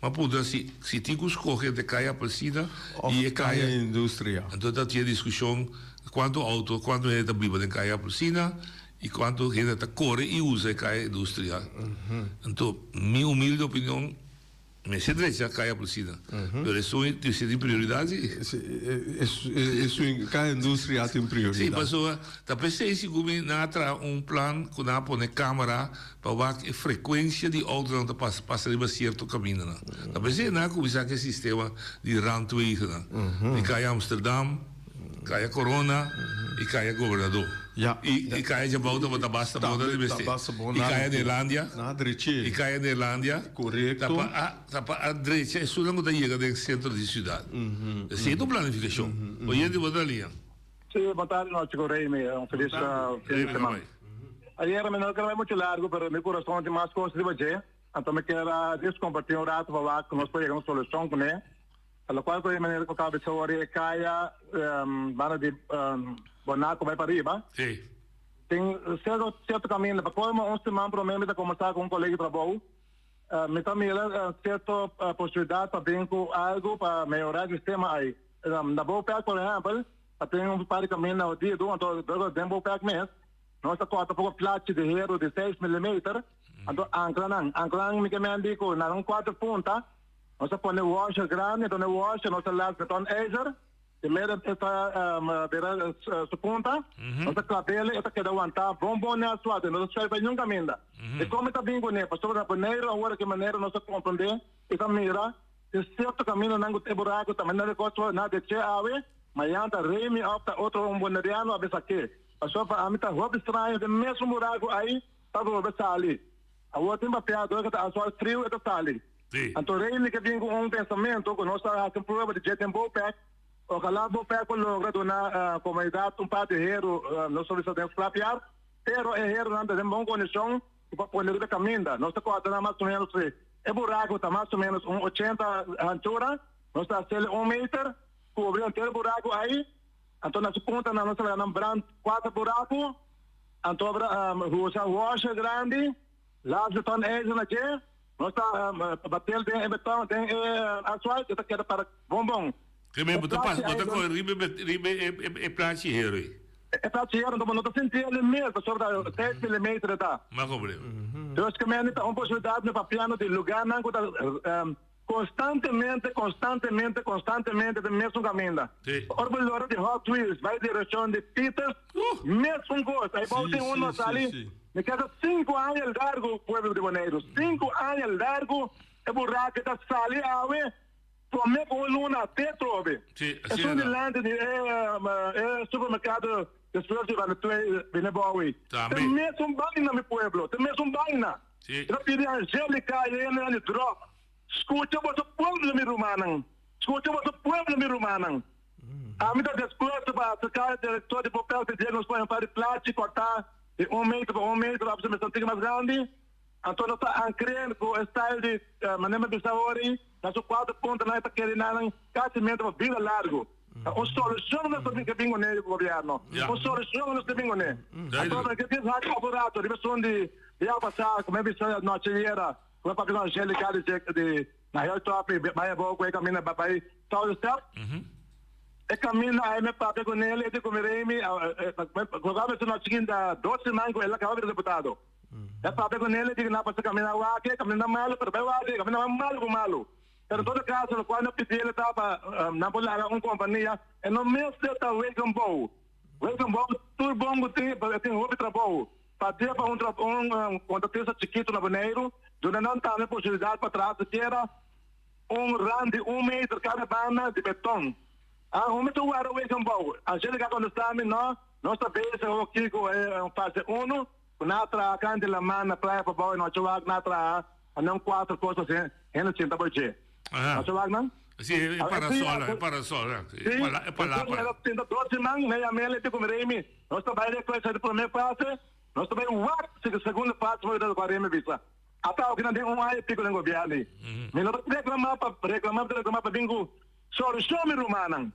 Speaker 15: Ma puntra si si tin ku skohe entre Kaya Appelsina
Speaker 1: Òf
Speaker 15: i e
Speaker 1: Kaya
Speaker 15: Kaya.
Speaker 1: Industria.
Speaker 15: Anto ta tin e diskushon kuantu outo, kuantu hende ta biba den Kaya Appelsina i kuantu hende ta kore i usa e Kaya Industria. Anto mi humilde opinion. Mester drecha Kaya Plusina, pero esun mester tin prioridad si.
Speaker 1: Esun Kaya Industria tin prioridad.
Speaker 15: Si, pasobra ta p'esei sigur mi nan a traha un plan ku nan a pone kamera pa wak e frekuensia di outonan ta pasa riba sierto kamindanan. Ta p'esei nan a kuminsá ku e sistema di randwegennan, di Kaya Amsterdam, Kaya Corona y Kaya Gobernador.
Speaker 1: Ya.
Speaker 15: Y y Kaya Djabou tabata basta bon na mester. Y Kaya Neerlandia.
Speaker 1: Na dreche.
Speaker 15: Y Kaya Neerlandia.
Speaker 1: Correcto.
Speaker 15: Ta pa a ta pa a drecha esunnan cu ta yega den centro di ciudad. Esey ta un planificacion. Oyente bo ta liña.
Speaker 17: Sí, bon tarde nochi cu Remy. Un feliz fin di semana. Ayera mi no ker bai mucho largo pero mi corazon tin mas cos riba dje. Anto mi ker a djis comparti un rato pa wak cu nos por yega un solucion cune. Pa locual cu e manera cu caba bisa ora e caya banda di Bonaco bay pariba.
Speaker 15: Sí.
Speaker 17: Tin cierto cierto caminda. Pa colmo un siman prome mi ta combersa cu un colega di trabou. Mi ta mira cierto posibilidad pa bin cu algo pa mehora e sistema ay. Na Bopec por ehempel a tin un par di caminda hodido anto den Bopec mes nos ta corta poco plachi di hero di seis milimeter anto ancla nan. Ancla nan mi ke men di cu na un cuatro punta. Nos a pone washer grandi, enton e washer nos a las beton ijzer, primero e ta bira su punta, nos a klab'el, e ta keda wantá bon bon n'e asfalto, no ta schuif bai niun kaminda. I kon mi ta bin kuné? Pasobra na Boneiru awor ki manera nos a komprondé i ta mira tin sierto kamindanan ku ta e buraku ta manera kos na deche awe, mañana ta Remy òf ta otro un boneriano a bisa ke. Pasobra pa ami ta hopi straño den mesun buraku ai ta bolbe sali. Awor tin bateador ku ta asfalt friu e ta sali. Anto Reyli ke bin ku un pensamentu ku nos ta hasi un prueba di dje den Bopec. Ojalá Bopec por logra duna komunidat un par di heru, no solo bisa den scrapyard, pero e herunan ta den bon kondishon ku por pone riba e kaminda. Nos ta kòrta nan mas o ménos si e buraku ta mas o ménos un ochenta hanchura, nos ta hasel un meter, kubri henter e buraku ai, anto na su puntanan nos ta laga nan brand kuater buraku, anto usa washer grandi. Las beton ijzer na dje, nos ta batel den e beton, den e asfalt, e ta keda para bon bon.
Speaker 15: Ke men bo ta pasa, bo ta kore riba riba e plachi hero ei.
Speaker 17: E plachi hero, bo no ta sinti el mes, pasobra ta seis milimeter e ta.
Speaker 15: Ma komprende.
Speaker 17: Dus ke men ta un posibilidat mi papiando di lugarnan ku ta konstantemente, konstantemente, konstantemente den mesun kaminda. Ora bo lora di Hot Wheels bai direkshon di Pieters, mesun kos. Aybou tin un nos sali. Mi keda sinku aña largu, pueblo di Boneiru, sinku aña largu e buraki ta sali awe prome ku un luna te trobe. Esun dilanti di e supermerkado despues di Van de Twee bini bou ei. Te mesun baina mi pueblo, te mesun baina. Mi ta pidi Angelica i e hendenan di drop, skucha boso pueblo mi rumannan, skucha boso pueblo mi rumannan. Ami ta despuesto pa aserká e direktor di Bopel pidié nos pone un par di plachi kòrtá di un meter pa un meter òf si mester un tiki mas grandi. Anto nos ta ankr'é ku e style di manera mi a bisa awor ei, na su kuater puntanan e ta kere nan kasi menter pa bida largu. Ta un solushon nos ta bin ke bin kuné gobièrnu. Un solushon nos ke bin kuné. Anto mi ke bisa hak apurato riba esun di dia pasá ku mi a bisa nochi ayera ku mi a papia ku Angelica di na Hilltop i bai abou ku e kaminda bai Thousand Step. E kaminda ai mi papia ku nel e di ku mi Remy ku a mester chikin ta dos siman ku el a kaba bira deputado. E papia ku nel e di ku na pasa kaminda wak e kaminda malu pero bai wak e kaminda mas malu ku malu. Pero en todo kaso lokual mi a pidi el ta pa nan por laga un kompania e no mester ta wegenbouw. Wegenbouw tur bon ku tin pero e tin hopi trabou. Pa dia pa un un kontratista chikitu na Boneiru. Duna nan tambe posibilidat pa traha sikiera un rand di un meter kada banda di beton. Ah, un mi ta wara wegen bou. Angelica a kontestá mi, No, nos ta bezig hoki ku e fase unu, ku nan a traha kant di laman na Playa Pabou i nochi wak nan a traha anan kuater kos asina, hende sinta bo dje. Nochi wak nan?
Speaker 15: Si, e parasol, e parasol,
Speaker 17: e
Speaker 15: palapa.
Speaker 17: Si, sinta dos siman, mi a yam'el e di ku mi Remy, nos ta bai rekohe di promé fase, nos ta bai wak si segundo fase por yuda lokual Remy bisa. Ata awo ki nan tin un aña i piko den gobièrnu. Mi no ta reklamá pa reklamá, mi ta reklamá pa bin ku Solucion mi rumannan.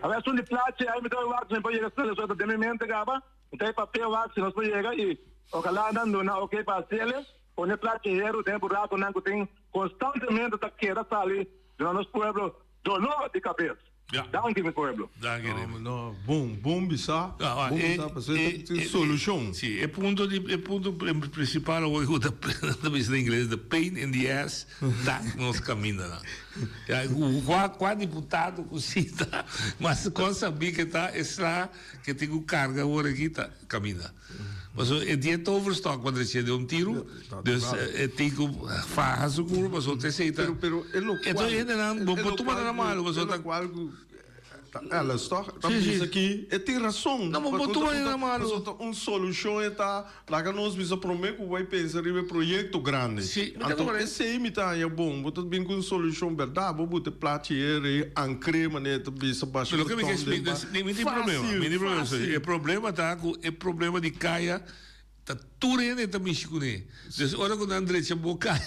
Speaker 17: Awor esun di plachi ai mi ta wak si mi por yega solucion ta den mi mente caba mi ta e papia wak si nos por yega y ojalá nan duna ok pa haciele pone plachi heru den e buraconan cu tin constantemente ta keda sali duna nos pueblo dolor di cabes. Danki mi pueblo.
Speaker 15: Danki Remy.
Speaker 1: No, bon, bon bisa, bon bisa, pasobra e ta solucion.
Speaker 15: Si, e punto di, e punto principal awor cu ta bisa na ingles, the pain in the ass ta nos camindanan. Ya, kua kua diputado ku sita mas kon sabí ke ta e sla ke tin ku karga awor aki ta kaminda. Pasobra e die toverstok pa drecha den un tiru, dus e tin ku faha su kuru pasobra ta esei ta.
Speaker 1: Pero pero e lokual.
Speaker 15: Enton e hendenan bo por tuma nan malu pasobra ta.
Speaker 1: E lokual ku ta Ellis tòg ta bisa ki e tin rason.
Speaker 15: No, bo por tuma nan malu.
Speaker 1: Pasobra ta un solushon e ta. Laga nos bisa promé ku bai pensa riba e proyekto grandi.
Speaker 15: Sí, mi ta
Speaker 1: Anto
Speaker 15: kore.
Speaker 1: esei mi ta haña bon. Bo ta bin ku un solushon bèrdat. Bo buta e plachi heri, ankr'é manera ta bisa basha
Speaker 15: Loke mi ke
Speaker 1: beton den
Speaker 15: splika,
Speaker 1: ba.
Speaker 15: mi tin problema,
Speaker 1: Fásil,
Speaker 15: mi tin problema.
Speaker 1: fásil.
Speaker 15: E problema ta ku e problema di kaya ta tur hende ta mishi kuné. Dus ora ku nan drecha bo kaya,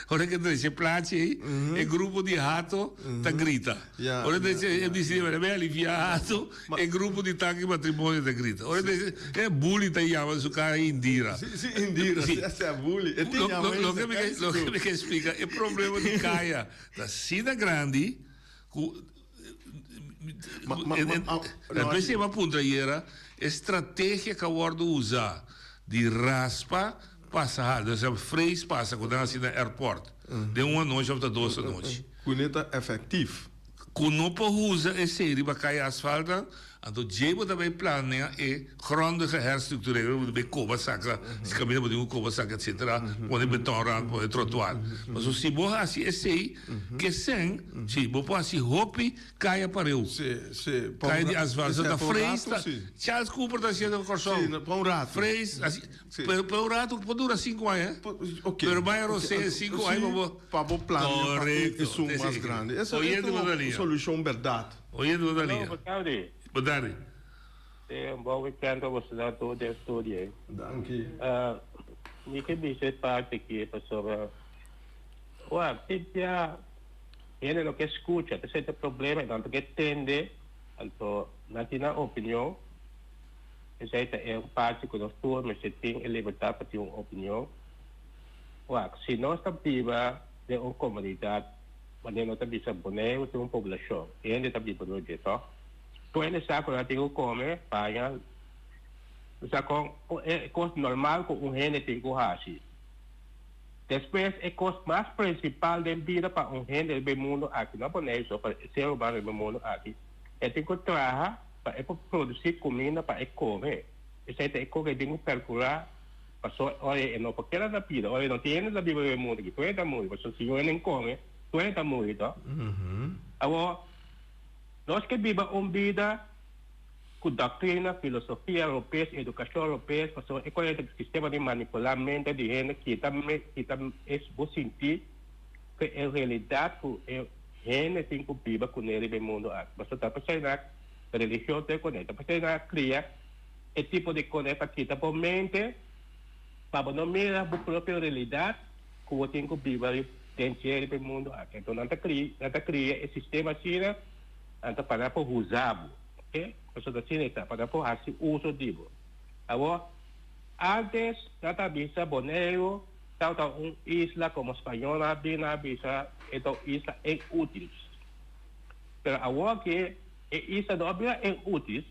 Speaker 15: ora ke drecha e plachi ei, e grupo di hato ta grita.
Speaker 1: Ja,
Speaker 15: Ora
Speaker 1: ja,
Speaker 15: drecha e
Speaker 1: ja.
Speaker 15: disi, bai alivia hato, E grupo di tanki matrimonio ta grita. Ora dice, e bully ta yama su cara Indira.
Speaker 1: Si, si, Indira, si, si, a bully. E tin yama
Speaker 15: Lo, lo, ke mi ke, lo ke mi ke splika, e problema di kaya ta asina grandi ku
Speaker 1: Ma, ma, ma, ma,
Speaker 15: no, Despues mi a puntra ayera, e strategia ku a wòrdu usa di raspa pasa hal, dus frees pasa ku nan hasi na airport den un anochi òf ta dos anochi.
Speaker 1: Ku ne ta efektif.
Speaker 15: Ku no por usa esei riba kaya asfalta, anto djei bo ta bai planea e grondige herstructurering, bo ta bai koba saka, si kaminda bo tin ku koba saka etcetera, pone betonrand, pone trotuar. Pasobra si bo hasi esei, ke sèn, si bo por hasi hopi kaya pareu. Kaya di asfalto ta frees ta, Charles Cooper ta hasiendo na Kòrsou. Frees, asi. Pero pa un rato por dura cinco aña. Pero bay a rosea cinco aña pa bo.
Speaker 1: Pa bo plania pa esun mas grandi. Esa ta un solucion berdad.
Speaker 15: Oyente bo ta liña.
Speaker 18: Hallo, bo tardi.
Speaker 15: Bo tardi.
Speaker 18: Si, un bon weekend pa boso nan tur den studio ei.
Speaker 1: Danki.
Speaker 18: Mi ke bisa e parti aki pasobra wak tin bia hende no ke skucha, ta esei ta e problema, nan ta ke tende, anto nan tin nan opinion. Esei ta e un parti ku nos tur mester tin e libertat pa tin un opinion. Wak, si nos ta biba den un komunidat, manera nos ta bisa Boneiru tin un poblashon, hende ta biba dor dje, tòg? Tur hende sa ku nan tin ku kome, paña, sa kon e kos normal ku un hende tin ku hasi. Despues e kos mas prinsipal den bida pa un hende riba e mundu aki, no Boneiru so, pa e ser humano riba e mundu aki, e tin ku traha, Pa e por produsí kuminda pa e kome. Esei ta e kos ku e tin ku perkurá, pasobra ora e no por keda na bida, ora e no tin hende ta biba riba e mundu aki, tur hende ta muri, pasobra si un hende no kome, tur hende ta muri to. Awor, nos ke biba un bida ku doktrina, filosofia europes, edukashon europes, pasobra e kos ei ta sistema di manipulá mente di hende, kita kita e bo sinti ku e realidat ku e Hende tin ku biba kuné riba e mundu aki. Pasobra ta p'esei nan religion ta e kuné. Ta p'esei nan a kria e tipo di kuné pa kita bo mente pa bo no mira bo propio realidat ku bo tin ku biba den dje riba e mundu aki. Anto nan ta kria, nan ta kria e sistema asina anto pa nan por usa bo. Oke? Pasobra asina e ta, pa nan por hasi uso di bo. Awor, antes nan ta bisa Boneiru. Tawata un isla como spañolnan a bini a bisa e ta un isla inútil. Pero awor aki e isla no a bira inútil,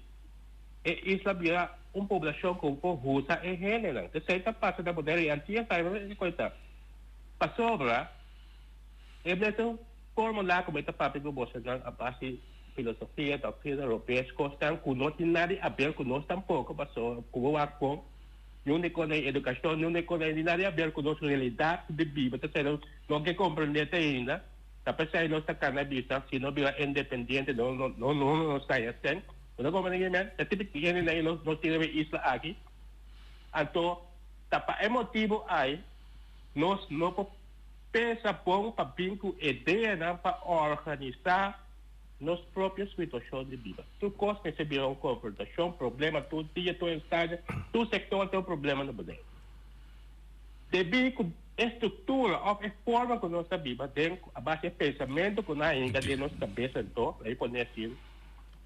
Speaker 18: e isla bira un poblacion cu por usa e hendenan. Esey ta pasa na Bonaire y Antillas tambe e cuenta. Pasobra e mester formula como e ta papia cu bosonan a base filosofia, doctrina, robes, cosnan cu no tin nada di haber cu nos tampoco pasobra cu bo wak con. Niun di kos ei edukashon, niun di kos ei nada di haber ku nos realidat di biba. Ta esei nos no ke komprendé te ainda. Ta p'esei nos ta kana bisa si no bira independiente no no no no nos ta haña sèn. Bo ta komprendé ki men? E tipo di hendenan ei nos nos tin riba e isla aki. Anto ta pa e motibu ai nos no por pensa bon pa bin ku ideanan pa organisá nos propio situashon di biba. Tur kos mester bira un konfrontashon, problema tur dia, tur instante, tur sektor tin un problema na Boneiru. Debí ku e struktura òf e forma ku nos ta biba den a base e pensamentu ku nan a hinka den nos kabes anto, la'i pone asina,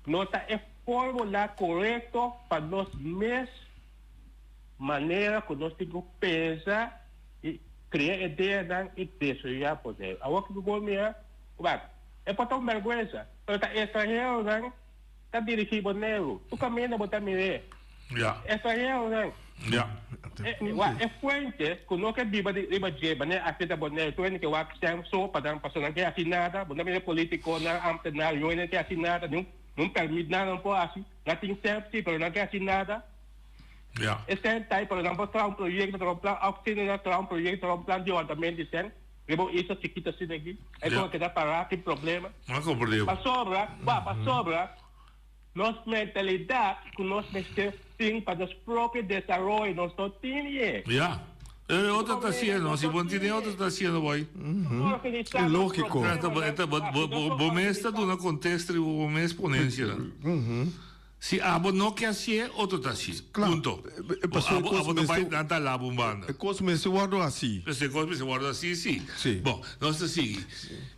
Speaker 18: no ta e fórmula korekto pa nos mes manera ku nos tin ku pensa i kria ideanan i desaroyá Boneiru. Awor kiko bo mira? Wak, e por ta un bèrgwensa, pero ta estranheronan ta dirigí Boneiru. Tur kaminda bo ta mir'é.
Speaker 15: Ja.
Speaker 18: Estranheronan.
Speaker 15: Ja.
Speaker 18: E, wak, e fuente ku no ke biba di riba dje, manera aki ta Boneiru, tur hende ke wak sèn so pa nan, pasobra nan ke hasi nada. Bo ta mira polítikonan, ámtenar, niun hende ke hasi nada, niun, niun pèrmit nada nan por hasi. Nan tin sèn sí, pero nan ke hasi nada.
Speaker 15: Ja.
Speaker 18: E sèn ta ei, pero nan por traha un proyekto, traha un plan, òf si nan traha un proyekto, traha un plan di levantamentu di sèn. Riba un isla chikito asina aki, e
Speaker 15: Ja.
Speaker 18: kon a keda pará tin problema.
Speaker 15: M'a komprendé.
Speaker 18: Pasobra, wak, pasobra nos mentalidat ku nos mester tin pa nos propio desaroyo nos no tin ye.
Speaker 15: Ja. E otro ta hasiendo, si bo no tin e otro ta hasiendo boy.
Speaker 18: E
Speaker 1: lógiko.
Speaker 15: E ta, e ta, bo, bo, bo, bo mes ta duna kontesta riba bo mes ponensianan. Si abo no ke hasié, otro ta hasié. Punto. Bo abo, abo ta bai, nan ta laba un banda.
Speaker 1: E kos mester wòrdu hasí.
Speaker 15: E kos mester wòrdu hasí, sí. Bon, nos ta sigui.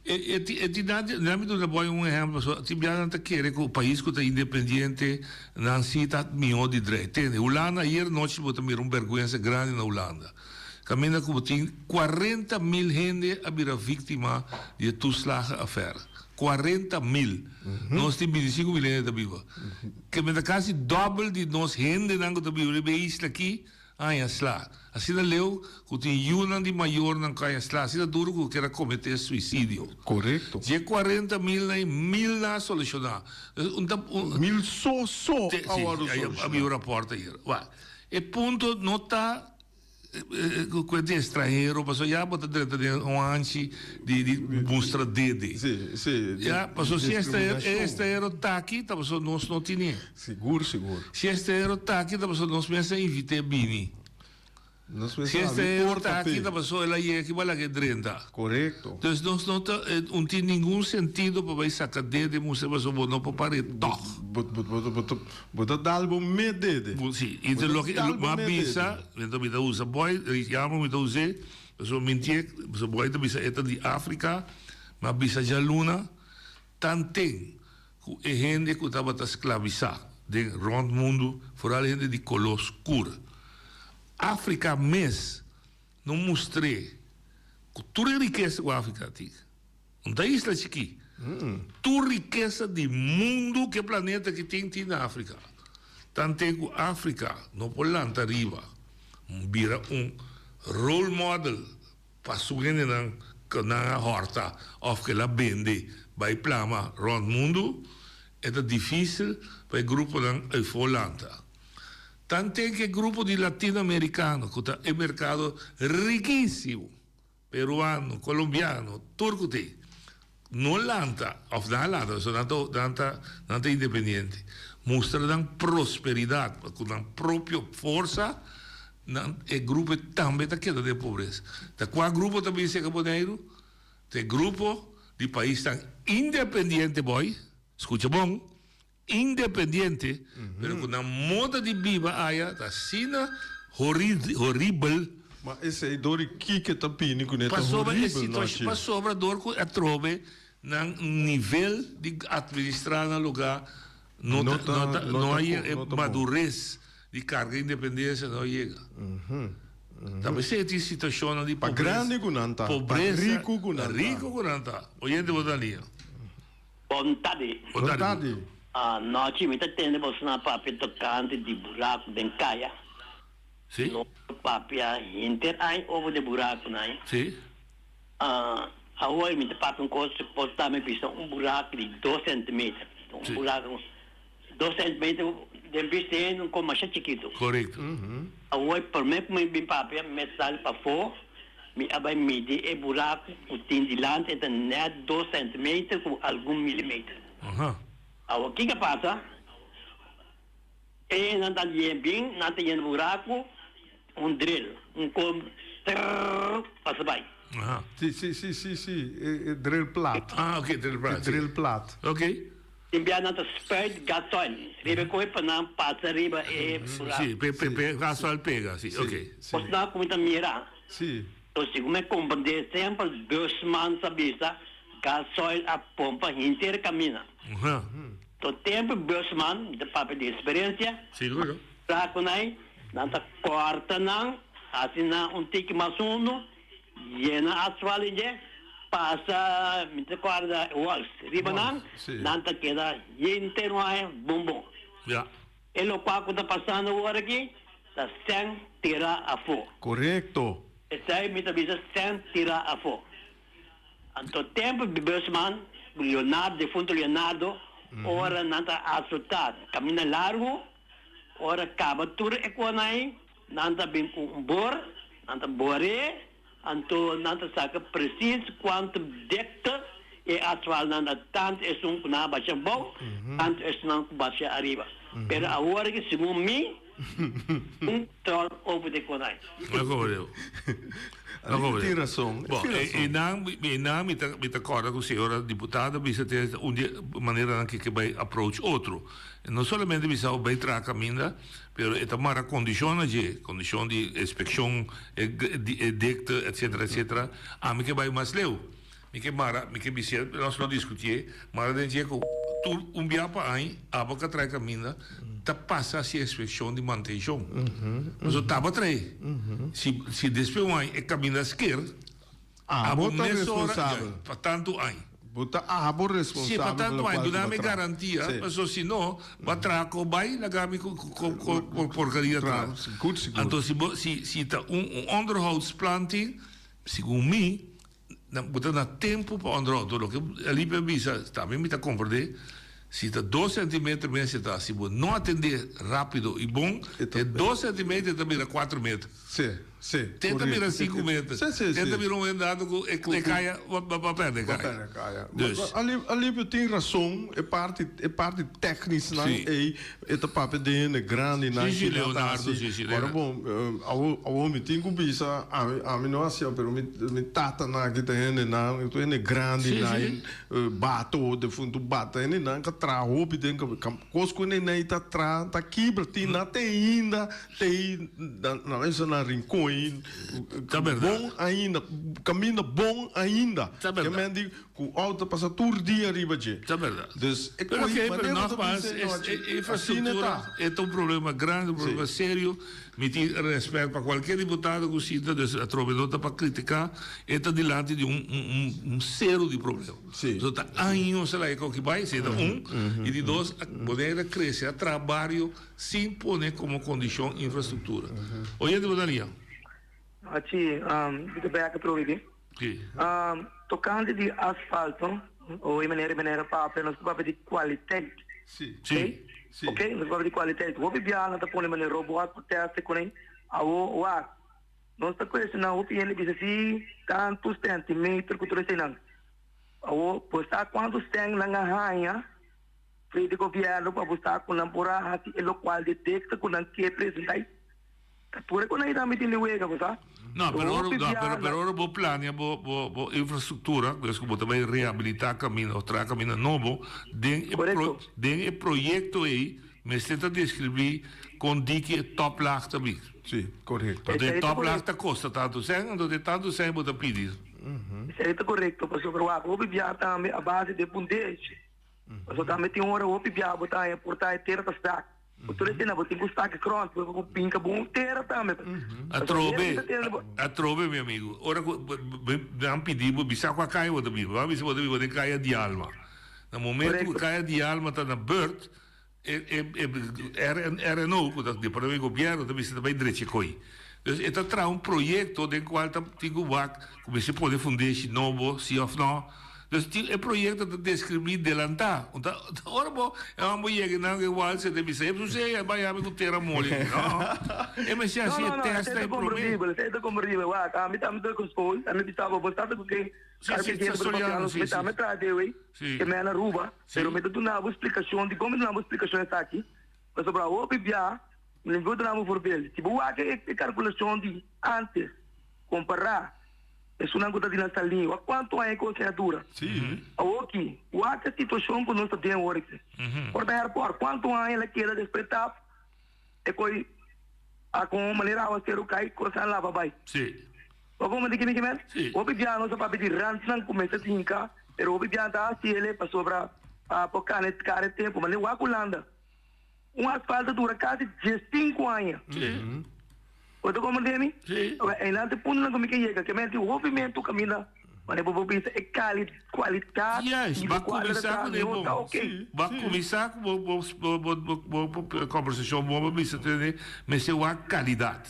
Speaker 15: E, e ti, e ti nan, nan mi duna boy un ehèmpel, pasobra tin bia nan ta kere ku pais ku ta independiente, nan sí ta mihó di drei. Tende, Hulanda, ayer nochi bo ta mira un bèrgwensa grandi na Hulanda. Kaminda ku bo tin 40.000 hende a bira víktima di e toeslagenaffaire. 40.000. Nos tin 25.000 hende ta biba. Ke men ta kasi dòbel di nos hendenan ku ta biba riba e isla aki a haña sla. Asina leu ku tin yunan di mayornan ku a haña sla asina duru ku kier a kometé suisidio.
Speaker 1: Korekto.
Speaker 15: Dje 40.000 nan mil nan a solushoná. Un ta un.
Speaker 1: Mil so so a wòrdu solushoná.
Speaker 15: A biba rapòrt ayer. Wak, e punto no ta. Cu e di estranhero pasobra ya bo ta drenta den un hanchi di di mustra dede.
Speaker 1: Si, si.
Speaker 15: Ya, pasobra si e estranhero ta aki ta pasobra nos no tine.
Speaker 1: Sigur, sigur.
Speaker 15: Si e estranhero ta aki ta pasobra nos mes a invit'é bini.
Speaker 1: Nos mes
Speaker 15: Si
Speaker 1: a
Speaker 15: e
Speaker 1: habri
Speaker 15: estranhero
Speaker 1: porta
Speaker 15: ta aki
Speaker 1: p'e.
Speaker 15: ta pasobra el a yega aki bo a laga e drenta.
Speaker 1: Korekto.
Speaker 15: Dus nos no ta, un tin ningun sentido pa bai saca dede mustra pasobra bo no por par'é tog.
Speaker 1: Bo, bo, bo, bo ta. Bo ta dal bo mes dede.
Speaker 15: Bo si, i ta loke bo a bisa, mi ta usa boy, yama mi ta us'é, pasobra mintié, pasobra boy ta bisa e ta di Afrika, mi a bisa djaluna, tanten ku e hende ku tabata sklabisá den rònt mundu, foral hende di koló skur, Afrika mes no mustr'é ku tur e rikesa ku Afrika tin. Un ta isla chikí. Tur rikesa di mundu ku e planeta aki tin, tin na Afrika. Tante ku Afrika no por lanta riba, bira un role model pa su hendenan ku nan a hòrta òf ku el a bende bai plama rònt mundu, e ta difísil pa e gruponan eifó lanta. Tante ku e grupo di latinoamerikano ku ta e merkado rikísimo. Peruano, colombiano, tur cu tin. No lanta, of nan a lanta, pasobra nan ta, nan ta, nan ta independiente. Mustra nan prosperidad, pa cu nan propio forsa, nan, e grupo e tambe ta keda den pobresa. Ta cua grupo ta bin seca Boneiru? Ta e grupo di paisnan independiente boy, scucha bon, Independiente, pero cu nan moda di biba aya ta asina horibel.
Speaker 1: Ma esey dor di kiko ta bini cu ne ta
Speaker 15: Pasobra e
Speaker 1: horibel,
Speaker 15: situacion,
Speaker 1: Nochi?
Speaker 15: pasobra dor cu atrobe nan nivel di administra nan lugar no
Speaker 1: No
Speaker 15: ta,
Speaker 1: ta,
Speaker 15: no ta,
Speaker 1: no
Speaker 15: no
Speaker 1: ta
Speaker 15: a yega,
Speaker 1: bo,
Speaker 15: e
Speaker 1: no ta bon.
Speaker 15: madurez di carga independencia no a yega. Ta pesey tin situacionnan di
Speaker 1: Pa
Speaker 15: pobreza,
Speaker 1: grandi cu nan ta, pa
Speaker 15: pobreza,
Speaker 1: rico cu nan ta.
Speaker 15: rico cu nan ta. Oyente bo ta lia.
Speaker 19: Bon tardi.
Speaker 1: Bon tardi.
Speaker 19: Anochi mi ta tende bosonan papia tokante di buraku den kaya.
Speaker 15: Sí.
Speaker 19: No papia henter aña over de burakunan.
Speaker 15: Sí.
Speaker 19: Awor mi ta papia un kos por ta mi bisa un buraku di dos sentimeter. Un buraku. Dos centimeter den bista hende un kon masha chikitu.
Speaker 15: Korekto.
Speaker 19: Awor promé ku mi bin papia mi sali pafó mi a bai midi e buraku ku tin dilanti e ta nèt dos centimeter ku algun milimeter. Awor kiko a pasa? E nan ta yen bin nan ta yena buraku un drill un kon trrrr pasa bai.
Speaker 1: Si si si si si e drill plat.
Speaker 15: Ah ok drill plat.
Speaker 1: E drill plat.
Speaker 15: Ok.
Speaker 19: Tin bia nan ta spuit gasoil riba e koe pa nan pasa riba e buraku.
Speaker 15: Si pe pe pe gasoil pega si ok.
Speaker 19: Os nan ku mi ta mira.
Speaker 1: Si.
Speaker 19: To segun mi komprende semper busman sa bisa gasoil a pompa hinter kamina. To tempu busman mi ta papia di eksperensia.
Speaker 15: Siguro.
Speaker 19: Burakunan nan ta kòrta nan hasi nan un tiki mas hundu. Yena asfalt i dje pasa mi ta kòrda wòls riba nan, nan ta keda henter un aña bon bon. E lokual ku ta pasando awor aki ta sèn tirá afó.
Speaker 1: Korekto.
Speaker 19: Esei mi ta bisa sèn tirá afó. Anto tempu di busman Leonardo, defunto Leonardo, ora nan ta asfaltá kaminda largu, ora kaba tur e kosnan ei, Nan ta bin ku un bor, nan ta bor'é, anto nan ta saka presis kuantu dikte e asfaltnan ta, tantu esun ku nan a basha abou, tantu esunnan ku basha ariba. Pero awor aki, segun mi, un tròl over di konai.
Speaker 15: No kobr'é. No kobr'é.
Speaker 1: Tin rason.
Speaker 15: Bon, e nan, e nan mi ta, mi ta kòrda ku señora diputada bisa te un di e maneranan ke ke bai approach otro. No solamente bisa bo bai traha kaminda, Pero e ta mara kondishon na dje, kondishon di inspekshon, e dikte, etsetera, etsetera. Ami ke bai mas leu. Mi ke mara, mi ke bis'é, nos lo diskutié, mara den dje ku tur un bia pa aña abo ka trae kaminda ta pasa hasi inspekshon di mantenshon. Pasobra taba trae. Si si despues un aña e kaminda sker,
Speaker 1: Abo
Speaker 15: Abo
Speaker 1: ta
Speaker 15: mesora,
Speaker 1: responsabel.
Speaker 15: ja, pa tantu aña.
Speaker 1: Bo ta abo
Speaker 15: Si, pa
Speaker 1: responsabel pa
Speaker 15: tantu aña.
Speaker 1: lokual ku
Speaker 15: Duna
Speaker 1: bo
Speaker 15: mi
Speaker 1: traha.
Speaker 15: garantia,
Speaker 1: Sí.
Speaker 15: paso si no, bo a traha ku bai laga mi ku ku ku ku porkeria
Speaker 1: Tra,
Speaker 15: atras.
Speaker 1: sigur, sigur.
Speaker 15: Anto si bo si si ta un un onderhoudsplan tin, segun mi, na bo ta na tempu pa onderhoud. Anto loke Alipio a bisa, tambe mi ta komprendé, si ta dos sentimeter mester ta, si bo no atendé rápido i bon, e dos sentimeter ta bira kuater meter.
Speaker 1: Sí, sí.
Speaker 15: Te ta bira sinku meter.
Speaker 1: Sí, sí,
Speaker 15: Te
Speaker 1: sí.
Speaker 15: ta bira un momento ku e e kaya ba ba pèrdè
Speaker 1: Ba
Speaker 15: kaya.
Speaker 1: pèrdè kaya.
Speaker 15: Dus.
Speaker 1: Ali Alipio tin rason, e parti e parti tèknisnan
Speaker 15: Sí.
Speaker 1: ei e ta papia den hende grandinan
Speaker 15: Sí, sí,
Speaker 1: ki nan ta
Speaker 15: Leonardo,
Speaker 1: hasi.
Speaker 15: sí, sí,
Speaker 1: Ora
Speaker 15: Leonardo.
Speaker 1: bon, awo awo mi tin ku bisa, ami ami no hasié, pero mi mi tatanan aki ta hendenan, tur hende
Speaker 15: Sí,
Speaker 1: grandinan,
Speaker 15: sí.
Speaker 1: bato, defuntu bato, hendenan ka traha hopi den kos ku hendenan ei ta traha ta kibra, tin nan te ainda Tei na mesa na Rincon ei
Speaker 15: Ta berdad.
Speaker 1: bon ainda, caminda bon ainda.
Speaker 15: Ta berdad.
Speaker 1: Ke men di cu auto ta pasa tur dia riba dje.
Speaker 15: Ta berdad.
Speaker 1: Dus e
Speaker 15: Pero
Speaker 1: coi
Speaker 15: oké, pero
Speaker 1: manera bo ta
Speaker 15: nogmaals,
Speaker 1: bisa
Speaker 15: es,
Speaker 1: nochi,
Speaker 15: e
Speaker 1: asina e
Speaker 15: infrastructura
Speaker 1: ta.
Speaker 15: e ta un problema grandi, un
Speaker 1: Sí.
Speaker 15: problema serio. Mi tin respet pa cualkier diputado cu sinta, dus atrobe no ta pa critica, e ta dilanti di un, un, un, un sero di problema.
Speaker 1: Sí.
Speaker 15: So ta años a laga e coki bai, esey ta un. Y di dos, Bonaire a crece, a traha bario Sin pone como condicion infrastructura. Oyente bo ta lia.
Speaker 16: Hachi, mi ta bek atrobe aki.
Speaker 15: Si.
Speaker 16: Tocante di asfalto, oe meneer y meneer a papia, nos ta papia di kwaliteit.
Speaker 1: Si.
Speaker 15: Si.
Speaker 1: Si.
Speaker 16: Ok, nos ta papia di kwaliteit. Hopi biaha nan ta pone meneer robot pa teste kuné. Awo, wak, nos ta cuestiona hopi hende bisa si tantu centimeter ku tur eseinan. Awo, bo sa cuantu cen nan a haña? Fe di gobierno pa bo sa cu nan por a haci e locual de dicta cu nan ke presenta y ta tur e cu nan tambe tin di wega bo sa.
Speaker 15: No, pero ora,
Speaker 16: Hopi
Speaker 15: no,
Speaker 16: bia
Speaker 15: pero, pero
Speaker 16: nan.
Speaker 15: ora bo plania bo, bo, bo infrastructura, pues cu bo ta bay rehabilita caminda of traha caminda nobo, den e pro,
Speaker 16: Correcto.
Speaker 15: den e proyecto ey mester ta describi con diki e toplaag ta bin.
Speaker 1: Sí, correcto.
Speaker 15: Pasobra e
Speaker 16: Esey ta
Speaker 15: toplaag
Speaker 16: correcto.
Speaker 15: ta costa tanto cen, entonces e tanto cen bo ta pidi.
Speaker 16: Esey ta correcto, pasobra wak hopi bia tambe a base de pundeshi. Pasobra tambe tin ora hopi biaha bo ta haña por ta e tera ta sak. Bo tur esei na bo tin ku sak e grond bo ku pinka bon tera tambe.
Speaker 15: Atrobe, atrobe mi amigo. Ora ku nan pidi bo bisa kua kaya bo ta biba. Bo a bisa bo ta biba den kaya di Alma. Na momento ku kaya di Alma ta na burt, e e RNO ku ta departamento di gobierno ta bisa ta bai drecha e koi. Dus e ta traha un proyekto den kual ta tin ku wak ku mester pone fundeshi nobo si òf no. Dus tin e proyecto ta describi delanta. Ta ora bo e homber yega nan e walse te bisa e sucede e bai ami cu tera moli. No. E mester haci e test
Speaker 16: No, no, no,
Speaker 15: e prome.
Speaker 16: esey ta comprendibel. Wak, ami tambe ta cu school, ami bisaba bo sa ta cu ke carpintero ta papiando, mi tambe traha dewe, ke mi a na Aruba, pero mi ta duna bo explicacion, dicon mi ta duna bo explicacion esaki? Pasobra hopi bia, mi bo duna bo voorbeeld, si bo wak e calculacion di antes compara Esunnan ku ta di nan salí, wak kuantu aña e kos a dura? Awoki, wak e situashon ku nos ta den awor aki. Por ta airport, kuantu aña el a keda despues tap e koi a kon manera awaseru kai kos a laba bai. Bo komo di kimi kimen? Hopi bia nos a papia di rantnan ku mester hinka, pero hopi bia ta hasi ele pasobra pa por kane kare tempu. Manera wak Hulanda. Un asfalto dura casi diescinco aña. Bo ta comprende mi? Oke, einan ta e puntonan cu mi ke yega. Ke menti hopi mentu caminda manera bo por bisa e cali, cualidad
Speaker 15: Juist,
Speaker 16: di
Speaker 15: ba
Speaker 16: locual ta
Speaker 15: cuminsa
Speaker 16: traha
Speaker 15: cu den
Speaker 16: no ta
Speaker 15: bon.
Speaker 16: oke.
Speaker 15: Ba cuminsa cu bo bo bo bo bo bo conversacion bo bo bisa tene mester wak calidad.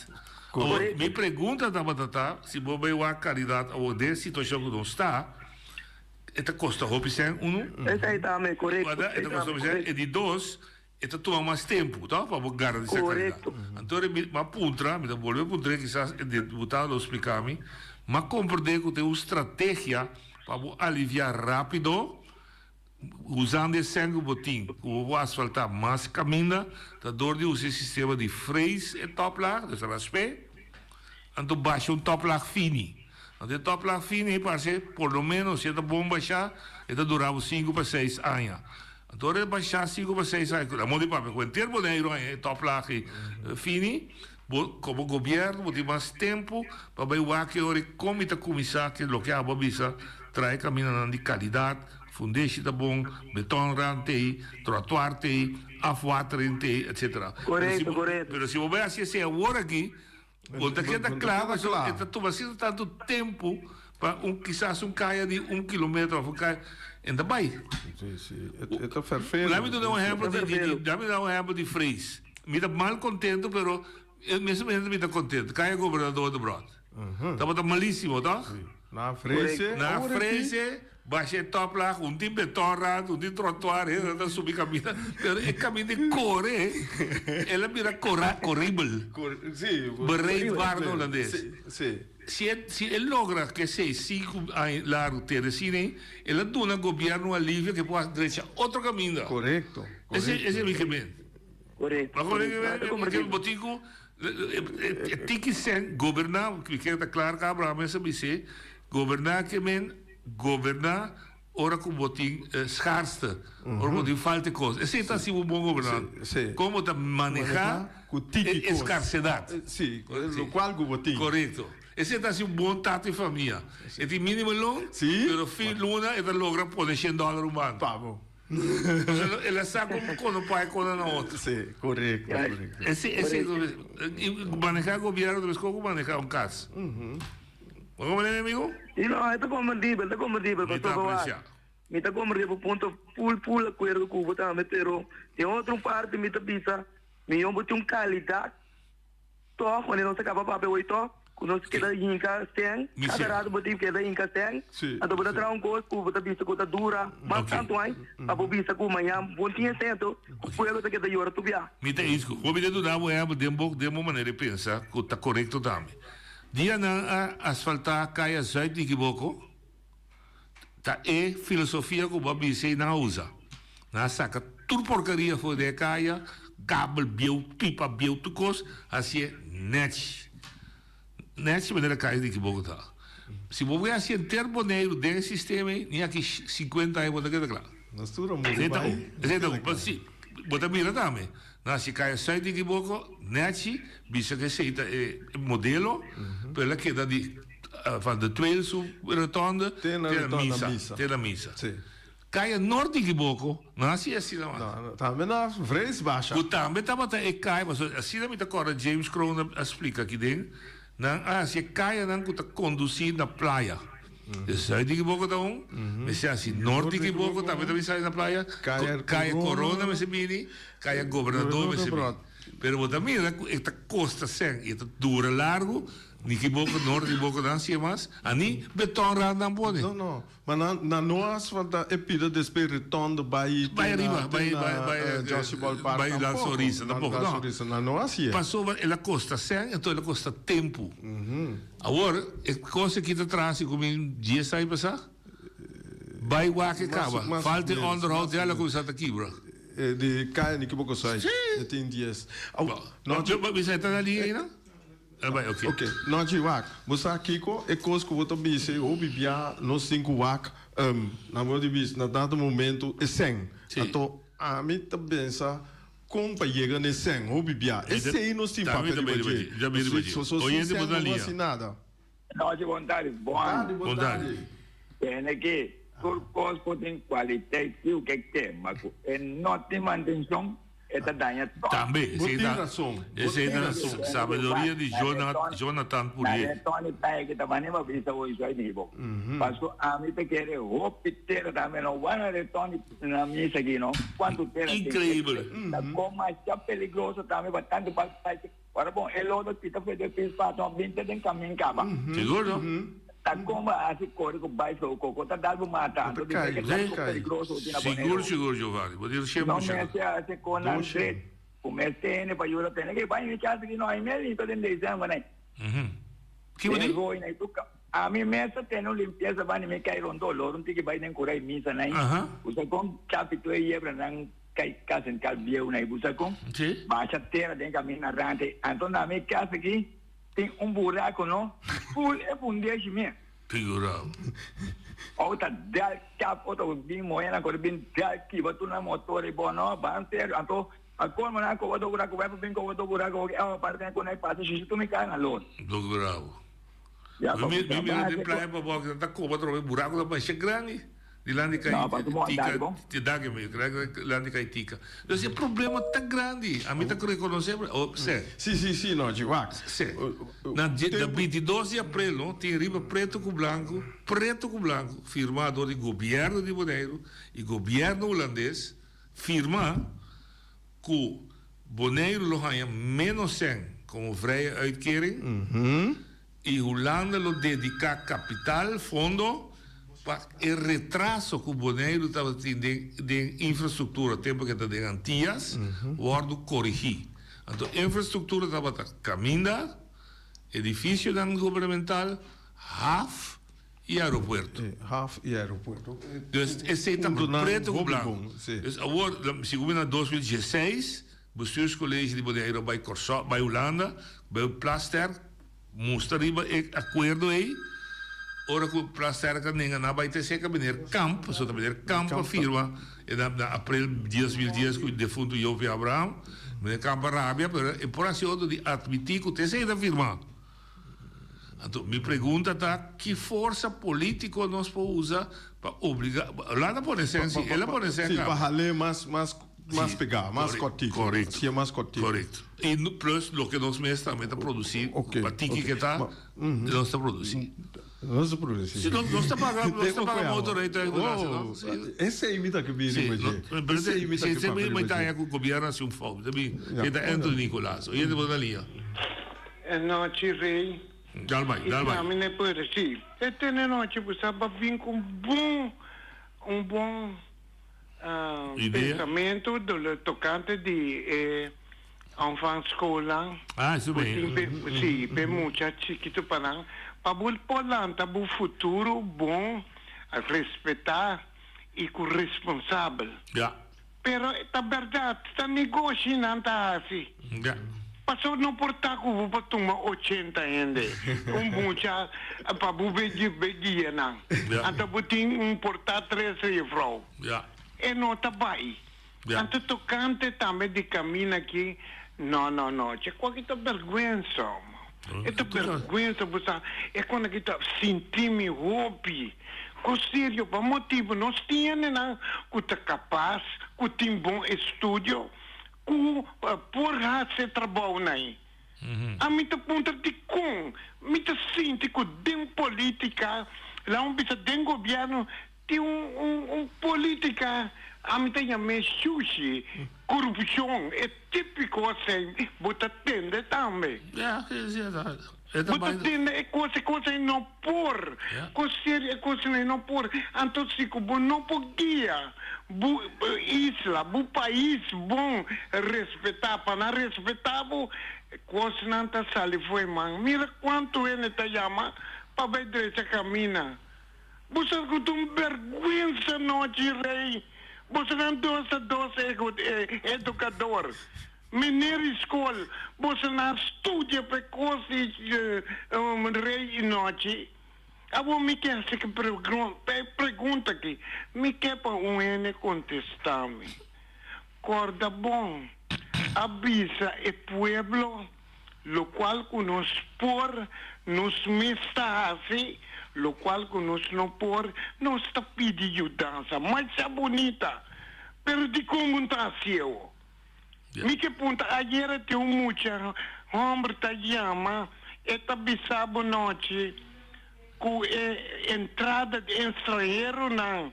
Speaker 15: Awor,
Speaker 16: Correcto.
Speaker 15: mi pregunta tabata ta si bo bay wak calidad awor den situacion cu nos ta, E ta kosta hopi sèn, unu.
Speaker 16: Esei tambe, korekto.
Speaker 15: Wada, e ta kosta hopi sèn. E di dos, e ta tuma mas tempu, to, pa bo garantisa kalidat.
Speaker 16: Korekto.
Speaker 15: Anto mi a puntra, mi ta bolbe puntr'é, kisas e diputado lo splika mi, m'a komprendé ku tin un strategia pa bo aliviá rápido, usando e sèn ku bo tin, ku bo por asfaltá mas kaminda, ta dor di usa e sistema di frees e tòplaag, dus rasp'é, anto basha un tòplaag fini. Anto e tòplaag fini ei parse por lo ménos si e ta bon bashá e ta dura bo sinku pa seis aña. Anto ora e bashá sinku pa seis aña, ku amor di papia ku henter Boneiru haña e tòplaag ei fini, bo komo gobièrnu bo tin mas tempu pa bai wak e ora ei kon mi ta kuminsá ke loke abo a bisa traha e kamindanan di kalidat, fundeshi ta bon, beton rand t'ei, trotuar t'ei, afwatering t'ei, etsetera.
Speaker 16: Korekto, korekto.
Speaker 15: Pero si bo bai hasi esei awor aki, Bo ta keda kla pasobra e ta tuma asina tantu tempu pa un kisas un kaya di un kilometro of un kaya en ta bai.
Speaker 1: Si, si. E ta fervelo.
Speaker 15: Laat mi duna un ehempel di, di, di, laat mi duna un ehempel di Frees. Mi ta mal contento pero e mes momento mi ta contento. Kaya Gobernador Debrot. Tabata malisimo, toch?
Speaker 1: Na Freese.
Speaker 15: Na Freese. Basha e toplaag, un tin beton rand, un tin trottoir, hende ta subi caminda, pero e caminda e core, el a bira cora, coribel.
Speaker 1: Sí.
Speaker 15: Bereidbaar na holandes.
Speaker 1: Sí, sí.
Speaker 15: Si e, si e logra ke esei sinku aña largu tene asina ei, el a duna gobierno un alivio ke por drecha otro caminda.
Speaker 1: Corecto, corecto.
Speaker 15: Ese, ese mi ke men.
Speaker 16: Corecto,
Speaker 15: Bo
Speaker 16: corecto.
Speaker 15: ke men, ke bo tin ku e tiki sen goberna, mi ke ta klar ku Abraham mester bis'é, goberna ke men Goberná ora ku bo tin schaarste, ora bo tin falta di kos. Esei ta hasi bo bon gobernante. Kon bo ta manehá e skarsedat.
Speaker 1: Sí, lokual ku bo tin.
Speaker 15: Korekto. Esei ta hasi un bon tata di famia. E tin mínimo loon, pero fin luna e ta logra pone shen dòler un banda.
Speaker 1: Pa bo.
Speaker 15: Pasobra el a sa kon kono paga kono na otro.
Speaker 1: Sí, korekto, korekto.
Speaker 15: Esei, esei, manehá gobièrnu ta meskos ku manehá un kas. Bo comprende mi amigo?
Speaker 16: Si no, e ta comprendibel, ta comprendibel,
Speaker 15: Mi ta
Speaker 16: pasobra wak,
Speaker 15: aprecia.
Speaker 16: mi ta comprende bo punto full full acuerdo cu bo tambe, pero den otro parti mi ta bisa, mijo bo tin un calidad toch, wanneer nos a caba papia hoy toch, cu nos keda hinca cen,
Speaker 15: Mi
Speaker 16: cada
Speaker 15: si.
Speaker 16: rato bo tin keda hinca cen,
Speaker 1: Si,
Speaker 16: anto bo ta
Speaker 1: si.
Speaker 16: traha un cos cu bo ta bisa cu ta dura mas
Speaker 15: Ok.
Speaker 16: tanto aña, pa bo bisa cu mañan bo tin e cen, anto cu pueblo ta keda yora tur bia.
Speaker 15: Mi ta eens cu bo. Mi ta duna bo ehempel den bo den bo manera di pensa cu ta corecto tambe. Dia nan a asfaltá Kaya Zuid Nikiboko, ta e filosofia ku bo a bisa ei nan a usa. Nan a saka tur porkaria for di e kaya, kabel bieu, pipa bieu, tur kos, hasié nèchi. Nèchi manera Kaya Nikiboko ta. Si bo bai hasi henter Boneiru den e sistema ei, ni aki sinkuenta aña bo ta keda kla.
Speaker 1: Nos tur a muri
Speaker 15: Esei ta
Speaker 1: bai.
Speaker 15: un. Esei ta un. Pero si, bo ta mira tambe. Na si kaya Zuid di Kiboko, nechi, bisa ku esei ta e modelo, pero el a keda di van de Tweede su rotonde
Speaker 1: Te na
Speaker 15: te na
Speaker 1: rotonde
Speaker 15: misa,
Speaker 1: misa.
Speaker 15: te na misa.
Speaker 1: Sí.
Speaker 15: Kaya Noord di Kiboko, no a hasi asina mas.
Speaker 1: No, no, tambe na Vrees basha.
Speaker 15: Ku tambe tabata e kaya, pasobra asina mi ta kòrda James Kroon a splika aki den, Nan a hasi e kayanan ku ta kondusí na playa. E sùit di Kiboko ta un, mester hasi nort di Kiboko tambe ta bin sali na playa, Kaya Korona mester bini, Kaya Gobernador mester bini. Pero bo ta mira ku e ta kosta sèn i e ta dura largu. Nikiboko Noord, Nikiboko nan hasié mas. Ani beton rand nan pone.
Speaker 1: No, no. Ma nan nan no asfalta e pida despues retonde bai
Speaker 15: Bai
Speaker 1: te na
Speaker 15: ariba,
Speaker 1: te
Speaker 15: bai
Speaker 1: na
Speaker 15: bai bai
Speaker 1: eh, Joshi Ball Park
Speaker 15: bai La
Speaker 1: tampoco.
Speaker 15: Sonrisa
Speaker 1: Na
Speaker 15: tampoco,
Speaker 1: La
Speaker 15: no.
Speaker 1: Sonrisa nan no hasié.
Speaker 15: Pasobra el a kosta sèn, enton el a kosta tempu. Awor, e kos aki ta traha si ku mi dies aña pasá. Bai wak e
Speaker 1: Mas
Speaker 15: kaba.
Speaker 1: mas
Speaker 15: Falta e
Speaker 1: menos,
Speaker 15: onderhoud
Speaker 1: mas
Speaker 15: ya el a
Speaker 1: menos.
Speaker 15: kuminsá ta kibra.
Speaker 1: E di kaya Nikiboko Zuid.
Speaker 15: Sí.
Speaker 1: E tin dies. Aw,
Speaker 15: Bo,
Speaker 1: no,
Speaker 15: bo bisa e ta na liña einan? El bai, oké.
Speaker 1: Oké, Nochi wak, bo sa kiko e kos ku bo ta bisa e hopi bia nos tin ku wak na modo di bisa na dado momento e sèn.
Speaker 15: Sí.
Speaker 1: Anto ami ta pensa kon pa yega na e sèn hopi bia. Esei nos tin
Speaker 15: Tambe
Speaker 1: papia
Speaker 15: ta
Speaker 1: riba
Speaker 15: bai riba
Speaker 1: dje.
Speaker 15: dje. Ja bai riba dje.
Speaker 1: So so sin
Speaker 15: Oyente
Speaker 1: sèn
Speaker 15: bo ta
Speaker 1: no bo
Speaker 15: lia.
Speaker 1: hasi nada.
Speaker 20: Nochi bon tardi, bon aña.
Speaker 1: Tardi, bon
Speaker 15: Bon tardi.
Speaker 1: tardi.
Speaker 20: Tene ki tur kos ku tin kwaliteit kiu ke ke, ma ku e no tin mantenshon, E ta daña tòg.
Speaker 15: Tambe,
Speaker 1: Bo
Speaker 15: esei
Speaker 1: tin
Speaker 15: ta,
Speaker 1: rason. Bo
Speaker 15: esei
Speaker 1: tin
Speaker 15: ta
Speaker 1: rason.
Speaker 15: sabiduria di Jonathan Purier.
Speaker 20: Na Tony Tae ki ta mane pa bisa bo isoi di bo. Paso ami ta kere hopi tera tambe no wana de Tony na misa aki no. Cuanto tera tin.
Speaker 15: Increíble.
Speaker 20: Ta con masha peligroso tambe pa tanto pa Ora bon e lodo kita fe den pis pa no bin te den kamin kaba.
Speaker 15: Sigur no.
Speaker 20: Ta kon bo a hasi kore ku bai so koko ta dal bo mata anto di ke ta ku peligroso tin na
Speaker 15: Sigur sigur Giovanni bo tin shen
Speaker 20: No
Speaker 15: por shento.
Speaker 20: mester hasi kon nan tret ku mester hende pa yuda tene ke bai mi kas aki no ai me limpia den december nai.
Speaker 15: Ki bo
Speaker 20: Den
Speaker 15: di?
Speaker 20: rooi nai tur ami mes ta tene un limpiesa bani mi kai rondó lor un tiki bai den kurai misa nai. Usa kon chapi tur e yebra nan. Kai kas en kas bieu na e busa kon basha tera den kaminda rante. Anto na mi kas aki tin un buraco no ful e fundeshi mi.
Speaker 15: Figurao.
Speaker 20: Ou ta dal kap otro bin moenan kore bin dal kiba tur nan motor e bo no ban serio. Anto a colmo nan a koba do buraco bai pa bin koba do buraco oke awa parti nan ku nan pasa shushi tur mi kar na lon.
Speaker 15: Do bravo.
Speaker 20: Ya pa
Speaker 15: Mi
Speaker 20: busa
Speaker 15: mira den
Speaker 20: base
Speaker 15: playa pa bo nan ta koba trobe buraco ta masha grandi. Dilanti kai
Speaker 20: No, pa tu
Speaker 15: tika,
Speaker 20: dale bon.
Speaker 15: te dake mi, dilanti kai tika. Dus e problema ta grandi. Ami ta rekonosé, oh, sè.
Speaker 1: Si, si, si, no, dje wak.
Speaker 15: Sè. Na dje, na bintidos di aprel, no, tin riba preto ku blanku, preto ku blanku, firmá dor di gobièrnu di Boneiru i gobièrnu hulandes, firmá ku Boneiru lo haña ménos sèn komo vrije uitkering, I Hulanda lo dediká kapital, fondo, pa e retraso ku Boneiru tabatin den den infrastruktura tempu ku e ta den Antias wòrdu korigí. Anto infrastruktura tabata kaminda, edifisionan gubernamental, haf i aeropuerto.
Speaker 1: Haf i aeropuerto.
Speaker 15: Dus esei ta pretu ku blanku. Dus awor, segun mi na 2016, Bestuurscollege di Boneiru a bai Kòrsou, bai Hulanda, bai Plasterk, mustra riba e akuerdo ei. Ora ku Plasterk a nenga nan a bai te serka meneer Kamp, pasobra ta meneer Kamp a firma e na na aprel 2010 ku defuntu Jopie Abraham. Meneer Kamp a rabia, pero e por hasi otro di atmití ku te esei ta firma. Anto mi pregunta ta, ki forsa polítiko nos por usa pa obliga, Hulanda pone sensi, el a pone sensi.
Speaker 1: Sí, pa hal'é mas mas Mas pegá, mas kòrtiku.
Speaker 15: Korekto.
Speaker 1: Hasié mas kòrtiku.
Speaker 15: Korekto. I plus loke nos mes tambe ta produsí, pa tiki ke ta, nos ta produsí.
Speaker 1: Nos ta produsí.
Speaker 15: Si, nos ta paga, nos ta paga motorei ta regulasi, no?
Speaker 1: Oh, esei mi ta ke bini riba dje. Esei mi ta ke papia riba dje.
Speaker 15: Mi ta haña ku gobièrnu hasi un fout. Ta bin, e ta Anthony Nicolaas. Oyente bo ta liña.
Speaker 2: E nochi rey.
Speaker 15: Dal bai, dal bai.
Speaker 2: I mi ne puede si. E tene nochi bo sa ba bin ku un bon, un bon. Pensamentu tokante di e aanvangsschoolnan.
Speaker 15: Ah, eso ben.
Speaker 2: Si, p'e mucha chikitu pa nan, pa bo por lanta bo futuro bon, respetá i ku responsabel.
Speaker 15: Ja.
Speaker 2: Pero ta bèrdat, ta negoshi nan ta hasi.
Speaker 15: Ja.
Speaker 2: Pasobra no por ta ku bo por tuma ochenta hende, un mucha pa bo be guia nan. Anto bo tin un por ta tres jefrou. E no ta bai. Anto tokante tambe di kaminda aki, no no no, che kuaki ta bèrgwensa omo. E ta bèrgwensa bo sa, e kon aki ta sinti mi hopi. Ku serio pa motibu nos tin hendenan ku ta kapas, ku tin bon estudio, Ku por hasi e trabounan ei? Ami ta puntra dikon mi ta sinti ku den politika, laga mi bisa den gobièrnu tin un un politika, ami ta yam'é shushi, korupshon, e tipiko asei bo ta tende tambe.
Speaker 15: Ya, si, si, ta.
Speaker 2: Bo ta tende e kos, e kos ei no por. Kos serio, e kosnan ei no por. Anto si ku bo no por guia bo isla, bo pais bon respetá, pa nan respetá bo, kosnan ta sali for e man. Mira kuantu hende ta yama pa bai drecha kamina. Bo sa ku ta un bèrgwensa nochi, Rei. Bosonan dos ta dos edukador. Meneer di skol, bosonan studia pa e kos di Rei i nochi? Awor mi ke hasi e pregunta aki. Mi ke pa un hende kontestá mi. Kòrda bon, a bisa e pueblo lokual ku nos por, nos mes ta hasi, lokual ku nos no por, nos ta pidi yudansa. Masha bunita! Pero dikon bo no ta hasié awo? Mi ke punta, ayera tin un mucha hòmber ta yama, e ta bisa bo nochi ku e entrada di estranheronan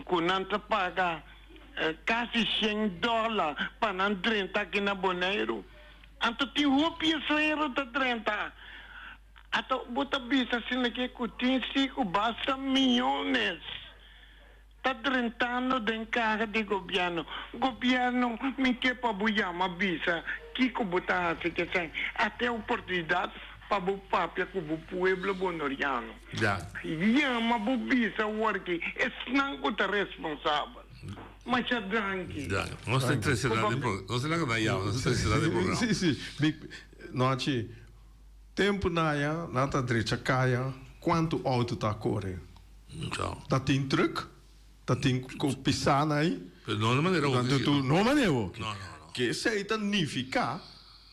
Speaker 2: ku nan ta paga kasi shen dòler pa nan drenta aki na Boneiru. Anto tin hopi estranhero ta drenta. Anto bo ta bisa asina ke ku tin si ku basta miyones ta drentando den kaha di gobièrnu. Gobièrnu mi ke pa bo yama bisa kiko bo ta hasi kesei. Ata e oportunidat pa bo papia ku bo pueblo bonoriano. Yama bo bisa awor ki esnan ku ta responsabel. Masha danki.
Speaker 15: Nos ta trese nan den programa. Nos ta laga nan yama, nos ta trese nan den programa.
Speaker 1: Si, si. Mi, Nochi, tempu naya nan ta drecha kaya, kuantu outo ta kore? Ta tin truck, ta tin ku pisa na ei.
Speaker 15: Pero no na manera
Speaker 1: hopi si. No manera hopi. No, no, no. Ke esei ta nifiká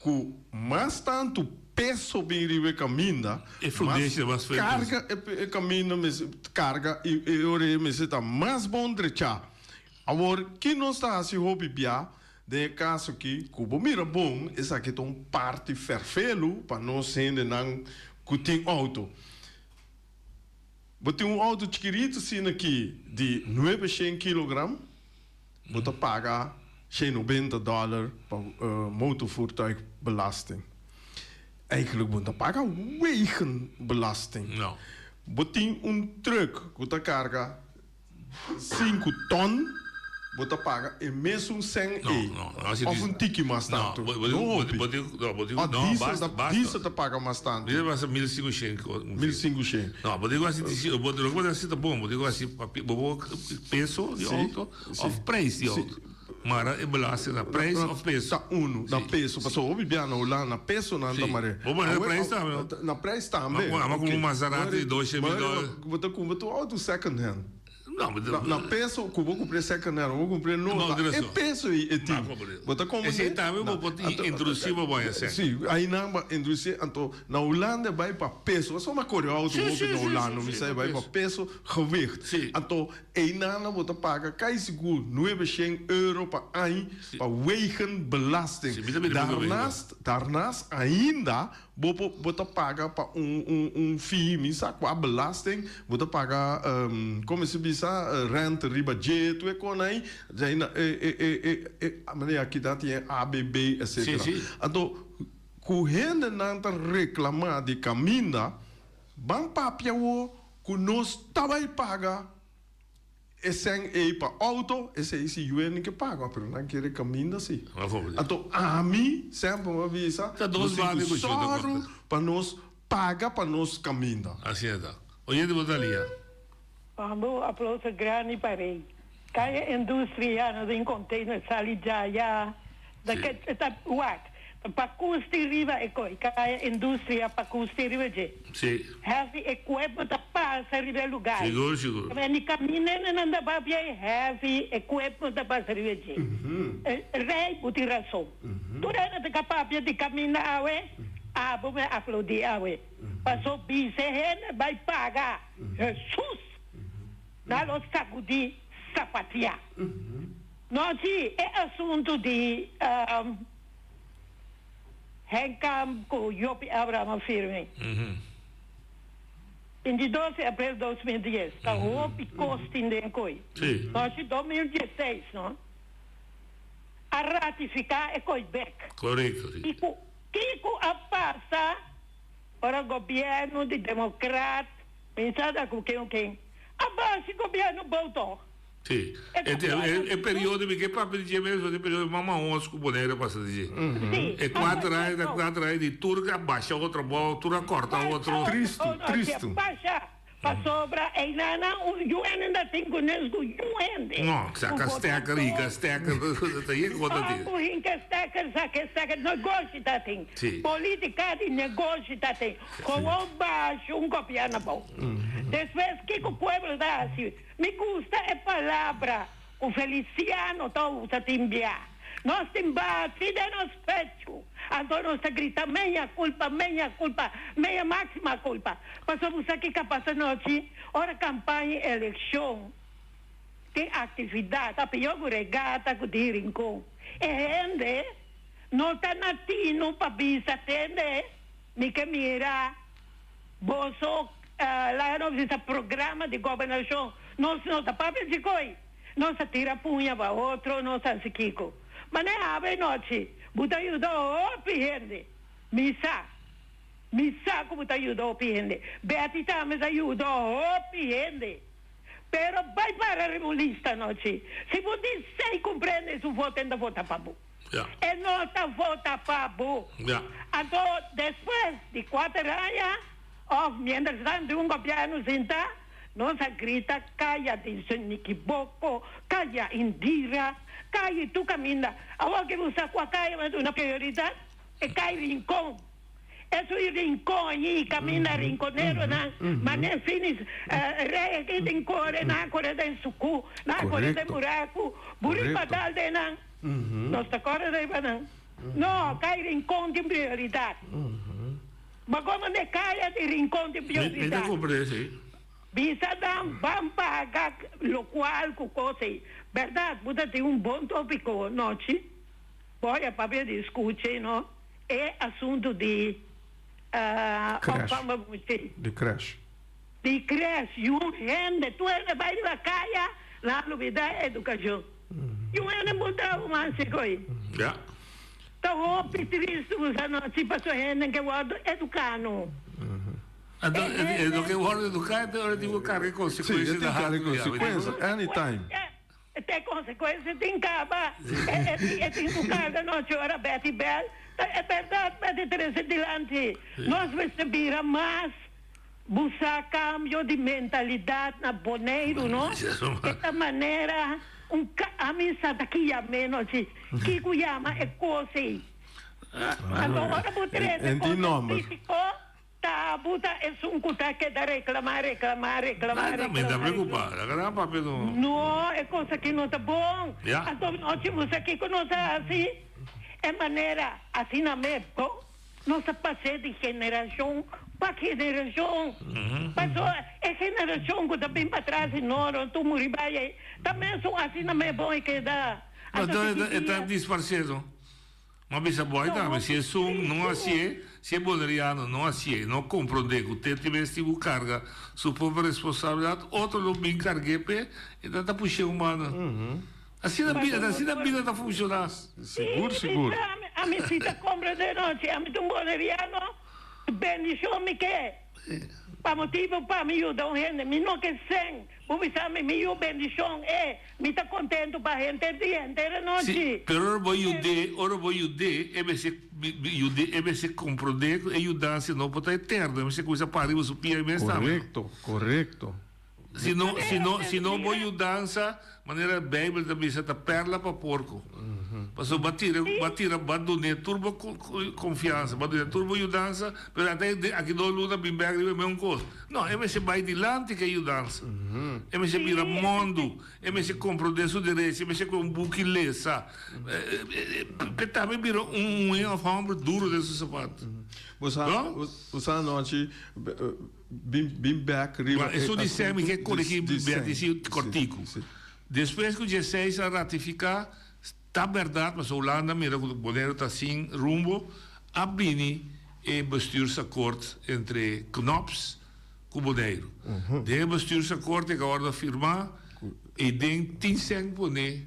Speaker 1: ku mas tantu peso bin riba e kaminda,
Speaker 15: E fundesha mas fuerte.
Speaker 1: karga e kaminda mester karga i e ora ei mester ta mas bon drechá. Awor, ki nos ta hasi hopi bia den e kaso aki ku bo mira bon, esaki ta un parti fèrfelu pa nos hendenan ku tin outo. Bo tin un auto chikiritu asina aki di nuebe shen kilogram, bo ta paga shen nobenta dollar pa motorvoertuigbelasting. Eigenlijk bo no ta paga wegenbelasting. Bo tin un truck ku ta karga Sinku ton bo ta paga e mesun sèn ei òf un tiki mas tantu? No hopi. Òf diesel ta diesel ta paga mas tantu?
Speaker 15: Diesel pasa mil sinku shen.
Speaker 1: Mil sinku shen.
Speaker 15: No, bo tin ku hasi disi bo loke bo ta hasi ta bon, bo tin ku hasi bo por peso di outo òf preis di outo. Mara e belasting na preis òf peso?
Speaker 1: Ta unu, na peso. Pasobra hopi bia na Hulanda na peso nan ta mar'é.
Speaker 15: Bo mara na preis tambe no?
Speaker 1: Na preis tambe.
Speaker 15: Ama kumpra un Maserati di dos shen mil dòler.
Speaker 1: Bo ta kumpra tur outo second hand. Na peso ku bo kumpra second hand, bo kumpra nobo, ta e peso ei e tin. Bo ta komprende?
Speaker 15: Esei tambe bo por introdusí pa bo haña sèn.
Speaker 1: Si, ainan bo a introdusí. Anto na Hulanda e bai pa peso. Pasobra mi a kore outo hopi na Hulanda, mi sa e bai pa peso, gewicht. Anto Einan bo ta paga kai sigur nuebe shen euro pa añ pa wegenbelasting. Daarnaast, daarnaast ainda bo por bo ta paga pa un un un fee, mi sa kua belasting, bo ta paga como se bisa rente riba dje, tur e kon ei, djaina e e e e e manera aki ta tin e ABB etcetera. Anto ku hendenan ta reclama di kaminda, ban papia awo Ku nos ta bai paga e sèn ei pa outo, esei si yuenan ke paga, pero nan kere kaminda si. Anto ami semper mi a bisa, nos tin ku sòru pa nos paga pa nos kaminda.
Speaker 15: Asina ta. Oyente bo ta lia.
Speaker 21: Bambo aplauso grandi pa Rey. Kaya industria no den container sali djaya da ke ta wak pa kusti riba e koi kaya industria pa kusti riba dje heavy equipment ta pasa riba e lugar
Speaker 15: Sigur sigur.
Speaker 21: ni caminda nan ta papia e heavy equipment ta pasa riba dje Rey bo tin rason tur hende ta ka papia di caminda awe abo me aplaudi awe paso bisa e hende bay paga Jesus. Nan lo sagudí sapatia. No, sí, e asuntu di Henk Kamp ku Jopie Abraham a firme 22 di aprel 2010 ta hopi kos tin den koi. No, sí, 2016 no a ratifiká e koi bek.
Speaker 15: Korekto, sí.
Speaker 21: I ku kiko a pasa? Ora gobièrnu di demokrat mi sa ta ku ken o ken a basi gobièrnu bou tòg.
Speaker 15: Sí. E e periodo mi ke papia di dje mes e periodo mas mahos ku Bonaire a pasa di dje. E kuater aña ta kuater aña di tur a basha otro abou, tur a kòrta otro.
Speaker 1: Tristu, tristu.
Speaker 21: Basha Pasobra einanan un yu hende ta tin ku nes ku yu hende.
Speaker 15: No, saka stekker, hinka stekker, ta yen kos ta tin.
Speaker 21: Ku hinka stekker, saka stekker, negoshi ta tin. Politika di negoshi ta tin. Gewoon basha un gobièrnu abou. Despues kiko pueblo ta hasi? Mi gusta e palabra ku Feliciano ta usa tin bia. Nos tin bati den nos pechu, anto nos ta grita meña culpa, meña culpa, meña maxima culpa. Pasobra bo sa kiko a pasa anochi? Ora campaña eleccion tin actividad, ta pior cu regata cu di Rincon. E hende no ta na tino pa bisa, tende, mi ke mira boso laga nos bisa programa di gobernacion, nos no ta papia djikoi. Nos a tira puña pa otro, nos a hasi kiko. Ma ne awe nochi, bo ta yuda hopi hende. Mi sa. Mi sa ku bo ta yuda hopi hende. Betty tambe ta yuda hopi hende. Pero bai para riba un lista anochi. Si bo di sei kumprende su voto, e no ta vota pa bo. E no ta vota pa bo. Anto despues di kuater aña, òf mientras tanto un gobièrnu sinta, Nos a grita kaya di Nikiboko, kaya Indira, kaya tur kaminda. Awor ke bo sa kua kaya bo ta duna prioridat? E kaya Rincon. Esun i Rincon ayi, kaminda rinconeronan, mane finis rei aki tin kore, nan a kore den suku, nan a kore den buraku, buri pa dal den nan. Nos ta kore riba nan. No, kaya Rincon tin prioridat. Ma como ne caya di Rincon di
Speaker 15: Mi ta
Speaker 21: prioridad.
Speaker 15: comprende si.
Speaker 21: Bisa nan ban paga locual cu cos ey. Berdad bo ta tin un bon topico nochi. Boy a papia di scuche no e asunto di
Speaker 1: Crash.
Speaker 21: opvang muchi.
Speaker 1: Di crash.
Speaker 21: Di crash y un hende tur hende bay riba caya nan a lubida educacion. Y un hende puntra bo man si coy.
Speaker 15: Ya.
Speaker 21: Ta hopi tristu ku sa nochi paso hende ke wòrdu eduká no.
Speaker 15: Anto e no ke wòrdu eduká e ora tin ku karga e konsekuensia
Speaker 1: na hak. Si, e tin karga e konsekuensia anytime.
Speaker 21: Te konsekuensia tin kaba e tin ku karga nochi ora Betty bèl. Ta e bèrdat Betty trese dilanti. Nos mester bira mas Busa kambio di mentalidat na Boneiru no e ta manera un ka ami sa ta ki yam'é no si kiku yama e kos ei anto ora bo trese kos físiko ta bo ta esun ku ta keda reklamá reklamá reklamá reklamá no e kos aki no ta bon anto nochi bo sa kiko nos a hasi e manera asina mes bo. Nos a pas'é di generashon pa generashon. Paso e generashon ku ta bin patras i noro tur muri bai ei, ta mesun asina mes bon e keda.
Speaker 15: Anto e ta disparsé no. M'a bisa bo ai tambe, si esun no hasié, si e boneriano no hasié, no komprondé ku te tin mes tin ku karga su propio responsabilidat, otro lo bin karg'é p'e, e ta ta push'é un banda. Asina bida, asina bida ta funciona.
Speaker 1: Sigur, sigur.
Speaker 21: Ami si ta comprende nochi, ami ta un boneriano, bendicion mi ke, pa motibo pa mi yuda un hende, mi no ke cen, bo bisa mi, mi yu bendicion e, mi ta contento pa henter dia, henter anochi.
Speaker 15: Si, pero ora bo yud'é, ora bo yud'é, e mester yud'é, e mester comprende cu e yudansa no por ta eterno, e mester cuminsa para riba su pia e mes tambe.
Speaker 1: Corecto, corecto.
Speaker 15: Si no, si no, si no bo yudansa, manera Bijbel ta bisa, ta perla pa porco. Pasobra bo a tira, bo a tira, bo a dun'é tur bo confiansa, bo a dun'é tur bo yudansa, pero ata e aki dos luna bin bek riba e mesun cos. No, e mester bai dilanti cu e yudansa. E mester bira mondu, e mester comprende su derecho, e mester cu un buki lesa. P'e tambe bira un muhé of homber duro den su sapato.
Speaker 1: Bo sa, bo sa anochi. Bin bin bek riba
Speaker 15: e Esun di sèn mi ke korigí Bertie si kòrtiku. Despues ku djeseis a ratifiká, ta bèrdat pasobra Hulanda mira ku Boneiru ta sin rumbo, a bini e bestuursakkoord entre Knops ku Boneiru. Den e bestuursakkoord e ka wòrdu afirmá i den tin sèn pone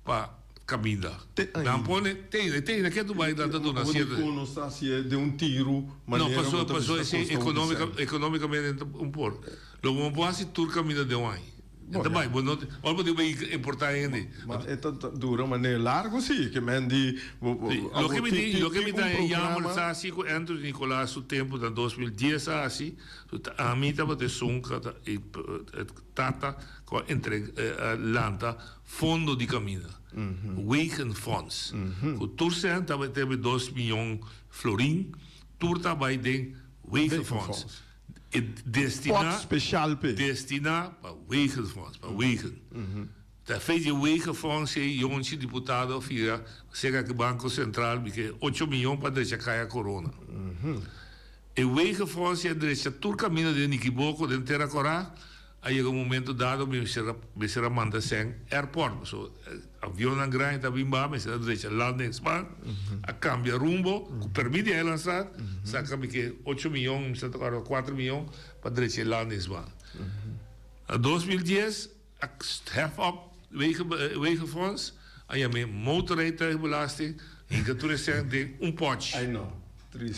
Speaker 15: pa. Caminda. Nan pone te ainda, te ainda ke Dubai nan ta duna
Speaker 1: cierto. Abo di con nos ta hacié den un tiru
Speaker 15: manera No, paso, paso esey economica, economicamente un por. Lo bo no por haci tur caminda den un aña. E ta bay, bo no, ora bo tin bay importa hende.
Speaker 1: Ma e ta dura manera largo si, ke men di
Speaker 15: bo, bo, Loke mi tin, loke mi ta jammer sa haci cu Andrew Nicolaas su tempo na 2010 a haci, ami tabata esun cu ta tata cu a entrega, a lanta Fondo di Caminda, Wegenfonds, cu tur cent tabata tebe dos miyon florin, tur ta bay den Wegenfonds. E destina,
Speaker 1: Pot special p'e.
Speaker 15: Destina pa Wegenfonds, pa wegen. Ta fe di Wegenfonds e yonchi diputado a fira cerca cu Banco Central mi ke ocho miyon pa drecha Caya Corona. E Wegenfonds a drecha tur caminda den Nikiboko, den Tera Cora, A yega un momento dado mi mester a mester a manda sèn airport pasobra avionnan grandi ta bin baha mester a drecha landingsbaan a cambia rumbo cu permit di Eilandstraat saca mi ke ocho miyon mi sa ta acorda cuatro miyon pa drecha e landingsbaan. Na 2010 a hef op wegenfonds a yama e motorrijtuigbelasting hinca tur e sèn den un pochi.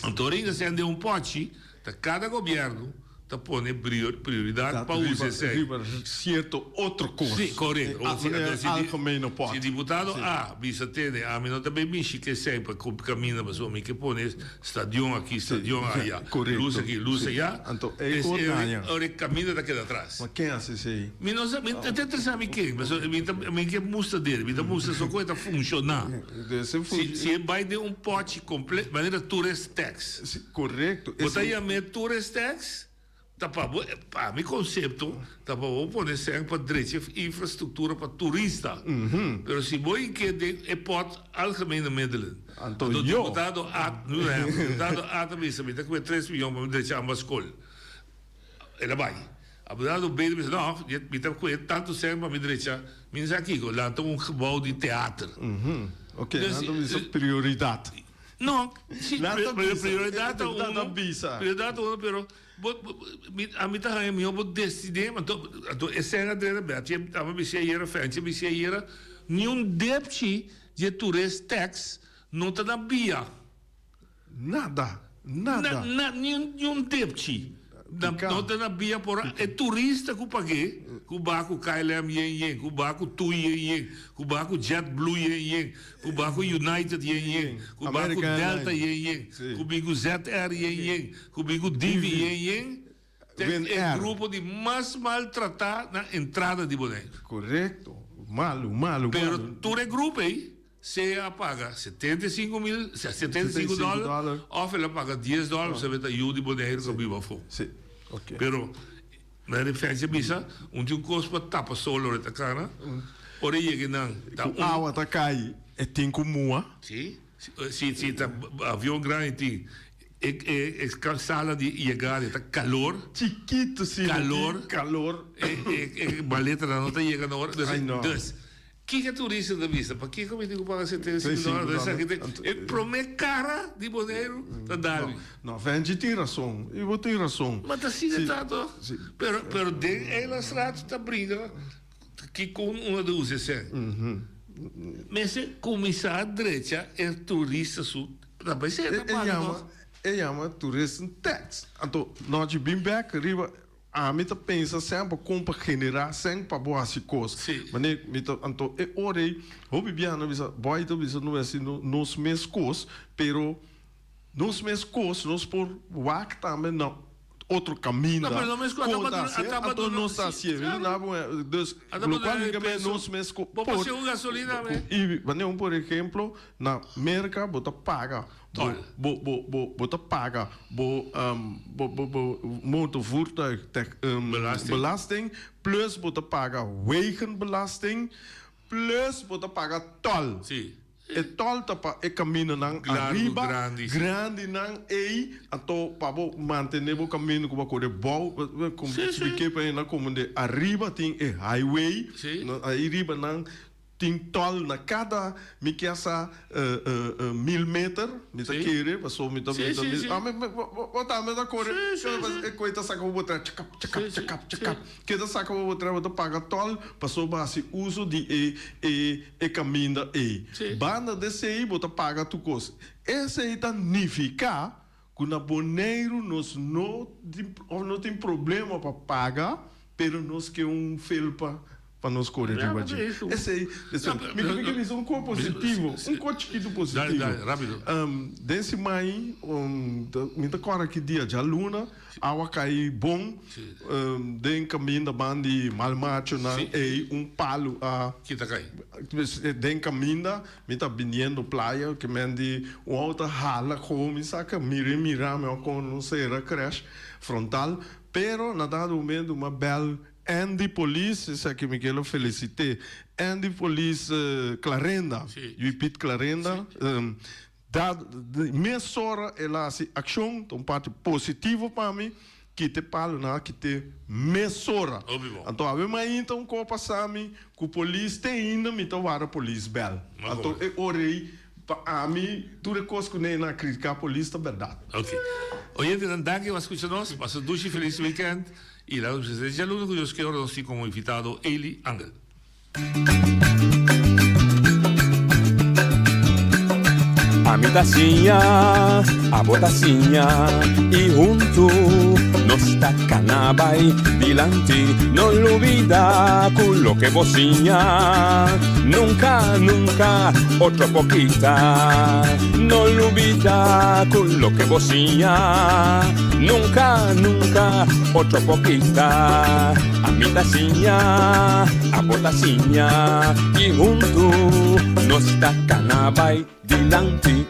Speaker 15: Anto ora hinca sèn den un pochi ta cada gobierno ta pone prioridat pa usa esei.
Speaker 1: Riba sierto otro kos.
Speaker 15: Si, korekto.
Speaker 1: Algemeno
Speaker 15: pòt. Si diputado A bisa tene ami no ta bay mishi ku esei pa kaminda pasobra mi ke pone stadion aki, stadion aya, lus aki, lus aya, ora e kaminda ta keda atras.
Speaker 1: Ma ken hasi esei?
Speaker 15: Mi no sa, mi ta interesa mi ken, pasobra mi ta mi ke mustra dere, mi ta mustra so kon e ta funshoná. Si e bay den un pòchi kompleto, manera tourist tax.
Speaker 1: Korekto.
Speaker 15: Bo ta yam'é tourist tax? Ta pa bo, pa mi konsepto, ta pa bo pone sèn pa drecha infrastruktura pa turista. Pero si bo hink'é den e pòt algemene middelen,
Speaker 1: Anto yo.
Speaker 15: Diputado A, nu ehèmpel, diputado A ta bisa mi ta kue tres miyon pa mi drecha ambas skol. El a bai. Diputado B ta bisa no, mi ta kue tantu sèn pa mi drecha, mi no sa kiko, lanta un gebou di teater.
Speaker 1: Oké, nan ta bisa prioridat.
Speaker 15: No, si, prioridad ta uno, prioridad ta uno, pero bo, mi, ami ta haña mihó bo decidí, anto, anto e sèn a drenta bèt, ami a bis'é ayera, Fenchi a bis'é ayera, ni un depchi di e tourist tax no ta na bia.
Speaker 1: Nada, nada.
Speaker 15: Na, na, ni un, ni un depchi. No ta na bia por e turista ku pag'é, ku ba ku KLM yen yen, ku ba ku TUI yen yen, ku ba ku JetBlue yen yen, ku ba ku United yen yen, ku ba ku Delta yen yen, ku bin ku ZR yen yen, ku bin ku Divi yen yen, ta e grupo di mas maltratá na entrada di Boneiru.
Speaker 1: Korekto. Malu, malu, malu.
Speaker 15: Pero tur e grupo ei. Sea a paga 75 mil, 75 dòler òf el a paga dies dòler pasobra e ta yu di Boneiru ku a biba afó. Pero na referensia bisa un tin un kos pa tapa sol ora e ta kana, ora e yega einan
Speaker 1: ta un. Ku awa ta kai e tin ku mua.
Speaker 15: Si, si si ta avion grandi tin e e sala di yegada e ta kalor.
Speaker 1: Chikitu si.
Speaker 15: Kalor.
Speaker 1: Kalor.
Speaker 15: E e maletanan no ta yega na ora. Dus. Kiko e turista ta bisa? Pakiko mi tin ku paga 75 dòler? Esaki ta e promé kara di Boneiru ta dal mi.
Speaker 1: No, Venji tin rason. I bo tin rason.
Speaker 15: Ma ta asina ta to. Pero, pero den Eilandstraat ta bringa kiko un a usa esei. Mester kuminsá drecha e turista su, ta bai ser ta paga
Speaker 1: toch? E yama toeristen tax. Anto, nochi bin bek riba. Ami ta pensa semper kon pa generá sèn pa bo hasi kos. Manera mi ta anto e ora ei hopi biaha nan bisa boy ta bisa no hasi nos mes kos pero nos mes kos nos por wak tambe na otro kaminda kon ta hasié anto nos ta hasié dus lokual mi ke men nos mes kos por i manera un por ehemplo na Merka bo ta paga
Speaker 15: Tol.
Speaker 1: Bo, bo, bo, bo ta paga bo, bo, bo, bo motorvoertuig tech,
Speaker 15: Belasting.
Speaker 1: belasting, plus bo ta paga wegenbelasting, plus bo ta paga tol.
Speaker 15: Sí.
Speaker 1: E tol ta pa e camindanan
Speaker 15: Largo,
Speaker 1: ariba,
Speaker 15: grandi, sí.
Speaker 1: grandinan ey, anto pa bo mantene bo caminda cu bo a core bou,
Speaker 15: Sí, sí.
Speaker 1: explique pa e nan como de ariba tin e highway,
Speaker 15: Sí.
Speaker 1: no, ahí riba nan. Tin tòl na kada mi ke sa mil meter, mi ta kere, paso mi ta mi ta mi ta mi bo tambe ta kore e koe ta saka bo botra chakap chakap chakap chakap ke ta saka bo botra bo ta paga tòl paso bo hasi uso di e e e kaminda ei. Banda di esei bo ta paga tur kos. Esei ta nifiká ku na Boneiru nos no tin òf no tin problema pa paga, pero nos ke un felpa pa nos kore riba dje. Esei, mi ke mi ke bisa un ko positivo, un ko chikitu positivo. Den siman mi ta kòrda ki dia djaluna awa kai bon den kaminda ban di mal machonan ei un palu a den kaminda. Mi ta biniendo playa ke men di un auto hala kon mi sa ke mira y mira mi a kon no sera crash frontal pero na dado momento mi a bel Andy Polis esaki mi ke lo felicite Andy Polis Clarenda Yui Piet Clarenda da mesora el a hasi accion ta un parti positivo pa mi Kita e palonan a kit'é mesora. Anto awe mainta un kopa sa mi ku polis te ainda mi ta wara polis bèl. Anto e ora ei pa ami tur e kos ku nan a kritiká polis ta bèrdat.
Speaker 15: Ok. Oyentenan danki pa skucha nos. Pasa dushi felis weekend y laga nos bisa djaluna ku Dios ke ora nos tin komo invitado Eli Angel.
Speaker 14: Ami ta siña, abo ta siña y huntu nos ta cana bay dilanti. No lubida cu loke bo siña nunca, nunca otro por kita. No lubida cu loke bo siña nunca, nunca otro por kita. Ami ta siña, abo ta siña y huntu nos ta cana bay dilanti.